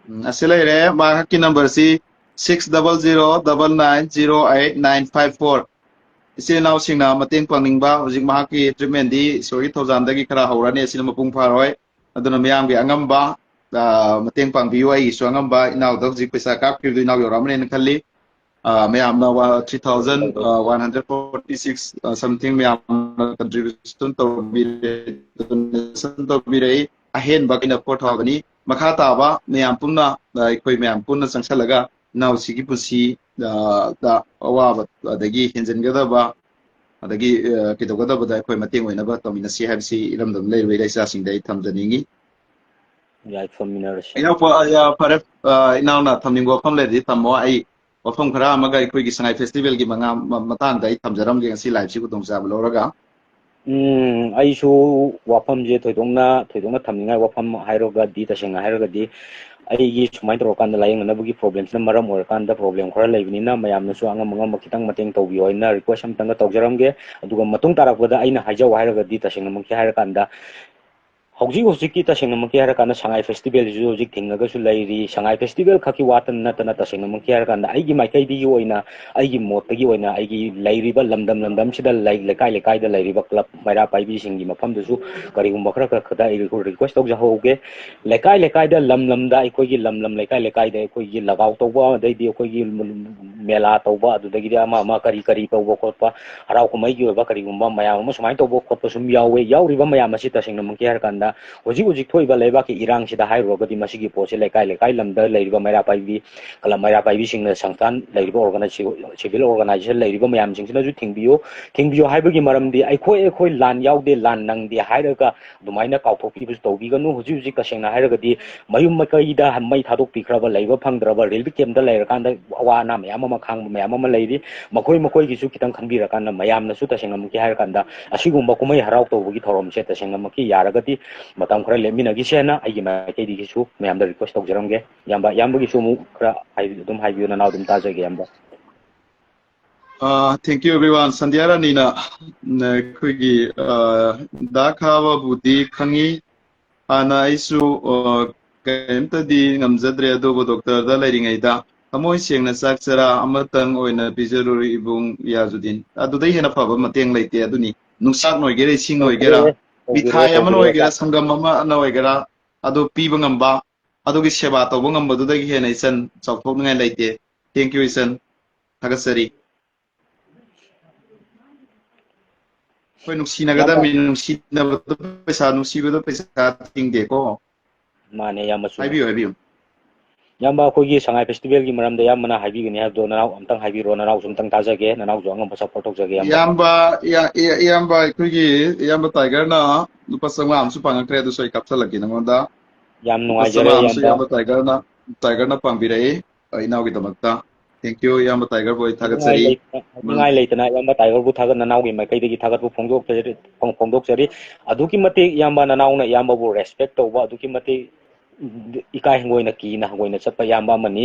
ꯎꯝ, ꯑꯁꯤ ꯂꯩꯔꯦ, ꯃꯍꯥꯛꯀꯤ number ꯁꯤ six double zero double nine zero eight nine five four꯫ ꯏꯆꯤꯜ ꯏꯅꯥꯎꯁꯤꯡꯅ ꯃꯇꯦꯡ ꯄꯥꯡꯅꯤꯡꯕ, ꯍꯧꯖꯤꯛ ꯃꯍꯥꯛꯀꯤ treatment ꯗꯤ ꯏꯁꯣꯔꯒꯤ ꯊꯧꯖꯥꯜꯗꯒꯤ ꯈꯔ ꯍꯧꯔꯅꯤ, ꯑꯁꯤꯅ ꯃꯄꯨꯡ ꯐꯥꯔꯣꯏ꯫ ꯑꯗꯨꯅ ꯃꯤꯌꯥꯝꯒꯤ ꯑꯉꯝꯕ, ꯑ, ꯃꯇꯦꯡ ꯄꯥꯡꯕꯤꯌꯨ꯫ ꯑꯩꯒꯤꯁꯨ ꯑꯉꯝꯕ ꯏꯅꯥꯎꯗ ꯍꯧꯖꯤꯛ ꯄꯩꯁꯥ ꯀꯥꯞꯈꯤꯕꯗꯨ ꯏꯅꯥꯎ ꯌꯧꯔꯛꯑꯃꯅꯦꯅ ꯈꯜꯂꯤ꯫ ꯑ, ꯃꯌꯥꯝꯅ ꯋꯥ-, three thousand, ꯑ, one hundred forty six, ꯑ, something ꯃꯌꯥꯝꯅ contribution ꯇꯧꯕꯤꯔꯦ, donation ꯇꯧꯕꯤꯔꯛꯏ꯫ ꯑꯍꯦꯟꯕ ꯑꯩꯅ four thousand ꯅꯤ꯫ ꯃꯈꯥ ꯇꯥꯕ ꯃꯌꯥꯝ ꯄꯨꯟꯅ, ꯑ, ꯑꯩꯈꯣꯏ ꯃꯌꯥꯝ ꯄꯨꯟꯅ ꯆꯪꯁꯜꯂꯒ ꯏꯅꯥꯎꯁꯤꯒꯤ ꯄꯨꯟꯁꯤ, ꯑ, ꯗ ꯑꯋꯥꯕ ꯑꯗꯒꯤ ꯍꯦꯟꯖꯤꯟꯒꯗꯕ ꯑꯗꯒꯤ, ꯑ, ꯀꯩꯗꯧꯒꯗꯕꯗ ꯑꯩꯈꯣꯏ ꯃꯇꯦꯡ ꯑꯣꯏꯅꯕ ꯇꯧꯃꯤꯟꯅꯁꯤ ꯍꯥꯏꯕꯁꯤ ꯏꯔꯝꯗꯝꯗ ꯂꯩꯔꯤꯕ ꯏꯆꯥꯁꯤꯡꯗ ꯑꯩ ꯊꯝꯖꯅꯤꯡꯉꯤ꯫ ꯌꯥꯏꯐꯃꯤꯟꯅꯔꯁꯤ꯫ ꯏꯅꯥꯎꯄꯥ, ꯑ, ꯌꯥ, ꯐꯔꯦ꯫ ꯑ, ꯏꯅꯥꯎꯅ ꯊꯝꯅꯤꯡꯕ ꯋꯥꯐꯝ ꯂꯩꯔꯗꯤ ꯊꯝꯃꯣ꯫ ꯑꯩ ꯋꯥꯐꯝ ꯈꯔ ꯑꯃꯒ ꯑꯩꯈꯣꯏꯒꯤ ꯁꯉꯥꯏ ꯐꯦꯁꯇꯤꯚꯦꯜꯒꯤ ꯃꯉꯥ-, ꯃ-, ꯃꯇꯥꯡꯗ ꯑꯩ ꯊꯝꯖꯔꯝꯒꯦ ꯉꯁꯤ live ꯁꯤ ꯈꯨꯗꯣꯡꯆꯥꯕ ꯂꯧꯔꯒ꯫ ꯎꯝ, ꯑꯩꯁꯨ ꯋꯥꯐꯝꯁꯦ ꯊꯣꯏꯗꯣꯛꯅ, ꯊꯣꯏꯗꯣꯛꯅ ꯊꯝꯅꯤꯡꯉꯥꯏ ꯋꯥꯐꯝ ꯍꯥꯏꯔꯒꯗꯤ, ꯇꯁꯦꯡꯅ ꯍꯥꯏꯔꯒꯗꯤ, ꯑꯩꯒꯤ ꯁꯨꯃꯥꯏꯅ ꯇꯧꯔꯀꯥꯟꯗ ꯂꯥꯏꯌꯦꯡꯅꯅꯕꯒꯤ problemꯁꯤꯅ ꯃꯔꯝ ꯑꯣꯏꯔꯀꯥꯟꯗ problem ꯈꯔ ꯂꯩꯕꯅꯤꯅ, ꯃꯌꯥꯝꯅꯁꯨ ꯑꯉꯝ ꯑꯉꯝꯕ ꯈꯤꯇꯪ ꯃꯇꯦꯡ ꯇꯧꯕꯤꯌꯣ ꯍꯥꯏꯅ request ꯑꯝꯇꯪꯒ ꯇꯧꯖꯔꯝꯒꯦ꯫ ꯑꯗꯨꯒ ꯃꯇꯨꯡ ꯇꯥꯔꯛꯄꯗ ꯑꯩꯅ ꯍꯥꯏꯖꯧ ꯍꯥꯏꯔꯒꯗꯤ, ꯇꯁꯦꯡꯅꯃꯛꯀꯤ ꯍꯥꯏꯔꯀꯥꯟꯗ, ꯍꯧꯖꯤꯛ ꯍꯧꯖꯤꯛꯀꯤ ꯇꯁꯦꯡꯅꯃꯛꯀꯤ ꯍꯥꯏꯔꯀꯥꯟꯗ ꯁꯉꯥꯏ ꯐꯦꯁꯇꯤꯚꯦꯜꯁꯤꯁꯨ ꯍꯧꯖꯤꯛ ꯊꯤꯡꯉꯒꯁꯨ ꯂꯩꯔꯤ꯫ ꯁꯉꯥꯏ ꯐꯦꯁꯇꯤꯚꯦꯜ ꯈꯛꯀꯤ ꯋꯥꯇ ꯅꯠꯇꯅ, ꯇꯁꯦꯡꯅꯃꯛꯀꯤ ꯍꯥꯏꯔꯀꯥꯟꯗ ꯑꯩꯒꯤ ꯃꯥꯏꯀꯩꯗꯒꯤ ꯑꯣꯏꯅ, ꯑꯩꯒꯤ ꯃꯣꯠꯇꯒꯤ ꯑꯣꯏꯅ, ꯑꯩꯒꯤ ꯂꯩꯔꯤꯕ ꯂꯝꯗꯝ ꯂꯝꯗꯝꯁꯤꯗ ꯂꯩ-, ꯂꯩꯀꯥꯏ ꯂꯩꯀꯥꯏꯗ ꯂꯩꯔꯤꯕ club ꯃꯩꯔꯥ ꯄꯥꯏꯕꯤꯁꯤꯡꯒꯤ ꯃꯐꯝꯗꯁꯨ ꯀꯔꯤꯒꯨꯝꯕ ꯈꯔ ꯈꯔ ꯈꯛꯇ ꯑꯩ request ꯇꯧꯖꯍꯧꯒꯦ꯫ ꯂꯩꯀꯥꯏ ꯂꯩꯀꯥꯏꯗ, ꯂꯝ ꯂꯝꯗ, ꯑꯩꯈꯣꯏꯒꯤ ꯂꯝ ꯂꯝ, ꯂꯩꯀꯥꯏ ꯂꯩꯀꯥꯏꯗ ꯑꯩꯈꯣꯏꯒꯤ ꯂꯒꯥꯎ ꯇꯧꯕ, ꯑꯗꯩꯗꯤ ꯑꯩꯈꯣꯏꯒꯤ ꯃꯦꯂꯥ ꯇꯧꯕ, ꯑꯗꯨꯗꯒꯤꯗꯤ ꯑꯃ ꯑꯃ ꯀꯔꯤ ꯀꯔꯤ ꯇꯧꯕ ꯈꯣꯠꯄ, ꯍꯔꯥꯎ ꯀꯨꯝꯍꯩꯒꯤ ꯑꯣꯏꯕ ꯀꯔꯤꯒꯨꯝꯕ ꯃꯌꯥꯝ ꯑꯃ ꯁꯨꯃꯥꯏꯅ ꯇꯧꯕ ꯈꯣꯠꯄ ꯁꯨꯝ ꯌꯥꯎꯋꯦ꯫ ꯌꯥꯎꯔꯤꯕ ꯃꯌꯥꯝ ꯑꯁꯤ ꯇꯁꯦꯡꯅꯃꯛꯀꯤ ꯍꯥꯏꯔꯀꯥꯟꯗ ꯍꯧꯖꯤꯛ ꯍꯧꯖꯤꯛ ꯊꯣꯛꯏꯕ ꯂꯩꯕꯥꯛꯀꯤ ꯏꯔꯥꯡꯁꯤꯗ ꯍꯥꯏꯔꯨꯔꯒꯗꯤ ꯃꯁꯤꯒꯤ ꯄꯣꯠꯁꯤ ꯂꯩꯀꯥꯏ ꯂꯩꯀꯥꯏ ꯂꯝꯗ ꯂꯩꯔꯤꯕ ꯃꯩꯔꯥ ꯄꯥꯏꯕꯤ, club ꯃꯩꯔꯥ ꯄꯥꯏꯕꯤꯁꯤꯡꯅ, ꯁꯪꯁꯊꯥꯟ ꯂꯩꯔꯤꯕ organi-, civil organization ꯂꯩꯔꯤꯕ ꯃꯌꯥꯝꯁꯤꯡꯁꯤꯅꯁꯨ ꯊꯤꯡꯕꯤꯌꯨ꯫ ꯊꯤꯡꯕꯤꯌꯨ ꯍꯥꯏꯕꯒꯤ ꯃꯔꯝꯗꯤ ꯑꯩꯈꯣꯏ, ꯑꯩꯈꯣꯏ ꯂꯥꯟ ꯌꯥꯎꯗꯦ, ꯂꯥꯟ ꯅꯪꯗꯦ ꯍꯥꯏꯔꯒ ꯑꯗꯨꯃꯥꯏꯅ ꯀꯥꯎꯊꯣꯛꯄꯤꯕꯁꯨ ꯇꯧꯕꯤꯒꯅꯨ꯫ ꯍꯧꯖꯤꯛ ꯍꯧꯖꯤꯛ ꯇꯁꯦꯡꯅ ꯍꯥꯏꯔꯒꯗꯤ ꯃꯌꯨꯝ ꯃꯀꯩꯗ ꯃꯩ ꯊꯥꯗꯣꯛꯄꯤꯈ꯭ꯔꯕ, ꯂꯩꯕ ꯐꯪꯗ꯭ꯔꯕ, relief camp ꯇ ꯂꯩꯔꯀꯥꯟꯗ ꯑꯋꯥ ꯑꯅꯥ ꯃꯌꯥꯝ ꯑꯃ ꯈꯥꯡꯕ ꯃꯌꯥꯝ ꯑꯃ ꯂꯩꯔꯤ꯫ ꯃꯈꯣꯏ ꯃꯈꯣꯏꯒꯤꯁꯨ ꯈꯤꯇꯪ ꯈꯟꯕꯤꯔꯀꯥꯟꯗ, ꯃꯌꯥꯝꯅꯁꯨ ꯇꯁꯦꯡꯅꯃꯛꯀꯤ ꯍꯥꯏꯔꯀꯥꯟꯗ ꯑꯁꯤꯒꯨꯝꯕ ꯀꯨꯝꯍꯩ ꯍꯔꯥꯎ ꯇꯧꯕꯒꯤ ꯊꯧꯔꯝꯁꯦ ꯇꯁꯦꯡꯅꯃꯛꯀꯤ ꯌꯥꯔꯒꯗꯤ ꯃꯇꯝ ꯈꯔ ꯂꯦꯞꯃꯤꯟꯅꯈꯤꯁꯦꯅ ꯑꯩꯒꯤ ꯃꯥꯏꯀꯩꯗꯒꯤꯁꯨ ꯃꯌꯥꯝꯗ request ꯇꯧꯖꯔꯝꯒꯦ꯫ ꯏꯌꯥꯝꯕ, ꯏꯌꯥꯝꯕꯒꯤꯁꯨ ꯑꯃꯨꯛ ꯈꯔ ꯍꯥꯏꯕꯤ-, ꯑꯗꯨꯝ ꯍꯥꯏꯕꯤꯌꯨ, ꯅꯅꯥꯎ ꯑꯗꯨꯝ ꯇꯥꯖꯒꯦ, ꯏꯌꯥꯝꯕ꯫ ꯑ, thank you everyone꯫ ꯁꯟꯙ꯭ꯌꯥ ꯔꯥꯅꯤꯅ, ꯎꯝ, ꯑꯩꯈꯣꯏꯒꯤ, ꯑ, ꯗꯥ ꯈꯥꯕꯕꯨꯗꯤ ꯈꯪꯉꯤ꯫ ꯍꯥꯟꯅ ꯑꯩꯁꯨ, ꯑ, ꯀꯔꯤꯝꯇꯗꯤ ꯉꯝꯖꯗ꯭ꯔꯦ, ꯑꯗꯨꯕꯨ doctor ꯗ ꯂꯩꯔꯤꯉꯩꯗ ꯊꯃꯣꯏ ꯁꯦꯡꯅ ꯆꯥꯛ ꯆꯔꯥ ꯑꯃꯇꯪ ꯑꯣꯏꯅ ꯄꯤꯖꯔꯨꯔꯤ ꯏꯕꯨꯡ ꯌꯥꯖꯨꯗꯤꯟ꯫ ꯑꯗꯨꯗꯩ ꯍꯦꯟꯅ ꯐꯕ ꯃꯇꯦꯡ ꯂꯩꯇꯦ꯫ ꯑꯗꯨꯅꯤ, ꯅꯨꯡꯁꯥꯛꯅ ꯑꯣꯏꯒꯦꯔꯥ, ꯏꯁꯤꯡ ꯑꯣꯏꯒꯦꯔꯥ, ꯇꯧꯕꯤꯔꯦ, ꯃꯤꯊꯥꯏ ꯑꯃꯅ ꯇꯧꯕꯤꯔꯦ꯫ ꯑꯣꯏꯒꯦꯔꯥ, ꯁꯪꯒꯝ ꯑꯃꯅ ꯑꯣꯏꯒꯦꯔꯥ, ꯑꯗꯨ ꯄꯤꯕ ꯉꯝꯕ, ꯑꯗꯨꯒꯤ ꯁꯦꯕꯥ ꯇꯧꯕ ꯉꯝꯕꯗꯨꯗꯒꯤ ꯍꯦꯟꯅ ꯏꯆꯟ ꯆꯥꯎꯊꯣꯛꯅꯤꯡꯉꯥꯏ ꯂꯩꯇꯦ꯫ Thank you ꯏꯆꯟ, ꯊꯥꯒꯠꯆꯔꯤ꯫ ꯑꯩꯈꯣꯏ ꯅꯨꯡꯁꯤꯅꯒꯗꯕꯅꯤ, ꯅꯨꯡꯁꯤꯅꯕꯗꯣ ꯄꯩꯁꯥ, ꯅꯨꯡꯁꯤꯕꯗꯣ ꯄꯩꯁꯥ ꯇꯤꯡꯗꯦꯀꯣ꯫ ꯃꯥꯅꯦ ꯏꯌꯥꯝꯕ, ꯆꯨꯝꯃꯦ꯫ ꯍꯥꯏꯕꯤꯌꯨ, ꯍꯥꯏꯕꯤꯌꯨ꯫ ꯏꯌꯥꯝꯕ, ꯑꯩꯈꯣꯏꯒꯤ ꯁꯉꯥꯏ ꯐꯦꯁꯇꯤꯚꯦꯜꯒꯤ ꯃꯔꯝꯗ ꯏꯌꯥꯝꯕꯅ ꯍꯥꯏꯕꯤꯒꯅꯤ ꯍꯥꯏꯕꯗꯣ ꯅꯅꯥꯎ ꯑꯝꯇꯪ ꯍꯥꯏꯕꯤꯔꯣ, ꯅꯅꯥꯎꯁꯨ ꯑꯝꯇꯪ ꯇꯥꯖꯒꯦ, ꯅꯅꯥꯎꯁꯨ ꯑꯉꯝꯕ ꯁꯞꯄꯣꯔꯠ ꯇꯧꯖꯒꯦ ꯏꯌꯥꯝꯕ꯫ ꯏꯌꯥꯝꯕ, ꯏꯌꯥ-, ꯏꯌꯥ-, ꯏꯌꯥꯝꯕ, ꯑꯩꯈꯣꯏꯒꯤ ꯏꯌꯥꯝꯕ ꯇꯥꯏꯒꯔꯅ ꯂꯨꯄꯥ ꯆꯥꯝꯃꯉꯥ ꯑꯃꯁꯨ ꯄꯥꯡꯉꯛꯈ꯭ꯔꯦ, ꯑꯗꯨꯁꯨ ꯑꯩ ꯀꯥꯞꯁꯜꯂꯛꯀꯦ ꯅꯉꯣꯟꯗ꯫ ꯌꯥꯝ ꯂꯨꯄꯥ ꯅꯨꯡꯉꯥꯏꯖꯔꯦ ꯆꯥꯝꯃꯉꯥ ꯑꯃꯁꯨ ꯏꯌꯥꯝꯕ꯫ ꯏꯌꯥꯝꯕ ꯇꯥꯏꯒꯔꯅ, ꯇꯥꯏꯒꯔꯅ ꯄꯥꯡꯕꯤꯔꯛꯏ, ꯑ, ꯏꯅꯥꯎꯒꯤꯗꯃꯛꯇ꯫ Thank you, ꯏꯌꯥꯝꯕ ꯇꯥꯏꯒꯔꯕꯨ ꯑꯩ ꯍꯥꯏꯅꯤꯡꯉꯥꯏ ꯊꯥꯒꯠꯆꯔꯤ꯫ ꯂꯩꯇꯅ, ꯍꯥꯏꯅꯤꯡꯉꯥꯏ ꯂꯩꯇꯅ ꯏꯌꯥꯝꯕ ꯇꯥꯏꯒꯔꯕꯨ ꯊꯥꯒꯠ-, ꯅꯅꯥꯎꯒꯤ ꯃꯥꯏꯀꯩꯗꯒꯤ ꯊꯥꯒꯠꯄ ꯐꯣꯡꯗꯣꯛꯆꯔꯤ, ꯐꯣꯡ-, ꯐꯣꯡꯗꯣꯛꯆꯔꯤ꯫ ꯑꯗꯨꯛꯀꯤ ꯃꯇꯤꯛ ꯏꯌꯥꯝꯕ ꯅꯅꯥꯎꯅ ꯏꯌꯥꯝꯕꯕꯨ ꯔꯦꯁꯄꯦꯛ ꯇꯧꯕ, ꯑꯗꯨꯛꯀꯤ ꯃꯇꯤꯛ ꯏꯀꯥꯏ ꯍꯪꯒꯣꯏꯅ ꯀꯤꯅ ꯍꯪꯒꯣꯏꯅ ꯆꯠꯄ ꯏꯌꯥꯝꯕ ꯑꯃꯅꯤ꯫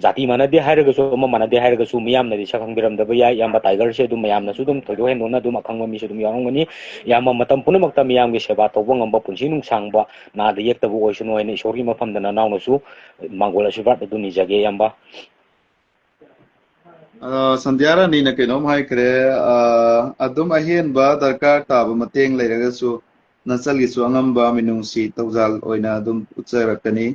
ꯖꯥꯇꯤ ꯃꯥꯟꯅꯗꯦ ꯍꯥꯏꯔꯒꯁꯨ, ꯑꯃ ꯃꯥꯟꯅꯗꯦ ꯍꯥꯏꯔꯒꯁꯨ, ꯃꯤꯌꯥꯝꯅꯗꯤ ꯁꯛ ꯈꯪꯕꯤꯔꯝꯗꯕ ꯌꯥꯏ꯫ ꯏꯌꯥꯝꯕ ꯇꯥꯏꯒꯔꯁꯦ ꯑꯗꯨꯝ ꯃꯌꯥꯝꯅꯁꯨ ꯑꯗꯨꯝ ꯊꯣꯏꯗꯣꯛ ꯍꯦꯟꯗꯣꯛꯅ ꯑꯗꯨꯝ ꯑꯈꯪꯕ ꯃꯤꯁꯨ ꯑꯗꯨꯝ ꯌꯥꯎꯔꯝꯒꯅꯤ꯫ ꯏꯌꯥꯝꯕ ꯃꯇꯝ ꯄꯨꯝꯅꯃꯛꯇ ꯃꯤꯌꯥꯝꯒꯤ ꯁꯦꯕꯥ ꯇꯧꯕ ꯉꯝꯕ, ꯄꯨꯟꯁꯤ ꯅꯨꯡꯁꯥꯡꯕ, ꯅꯥꯗ ꯌꯦꯛꯇꯕ ꯑꯣꯏꯁꯅꯨ ꯍꯥꯏꯅ ꯏꯁꯣꯔꯒꯤ ꯃꯐꯝꯗ ꯅꯅꯥꯎꯅꯁꯨ ꯃꯥꯡꯒꯣꯜ ꯑꯁꯤꯔꯕꯥꯗ ꯑꯗꯨ ꯅꯤꯖꯒꯦ ꯏꯌꯥꯝꯕ꯫ ꯑ, ꯁꯟꯙ꯭ꯌꯥ ꯔꯥꯅꯤꯅ ꯀꯩꯅꯣꯝ ꯍꯥꯏꯈ꯭ꯔꯦ꯫ ꯑ, ꯑꯗꯨꯝ ꯑꯍꯦꯟꯕ ꯗꯔꯀꯥꯔ ꯇꯥꯕ ꯃꯇꯦꯡ ꯂꯩꯔꯒꯁꯨ ꯅꯆꯜꯒꯤꯁꯨ ꯑꯉꯝꯕ ꯃꯤꯅꯨꯡꯁꯤ ꯊꯧꯖꯥꯜ ꯑꯣꯏꯅ ꯑꯗꯨꯝ ꯎꯠꯆꯔꯛꯀꯅꯤ꯫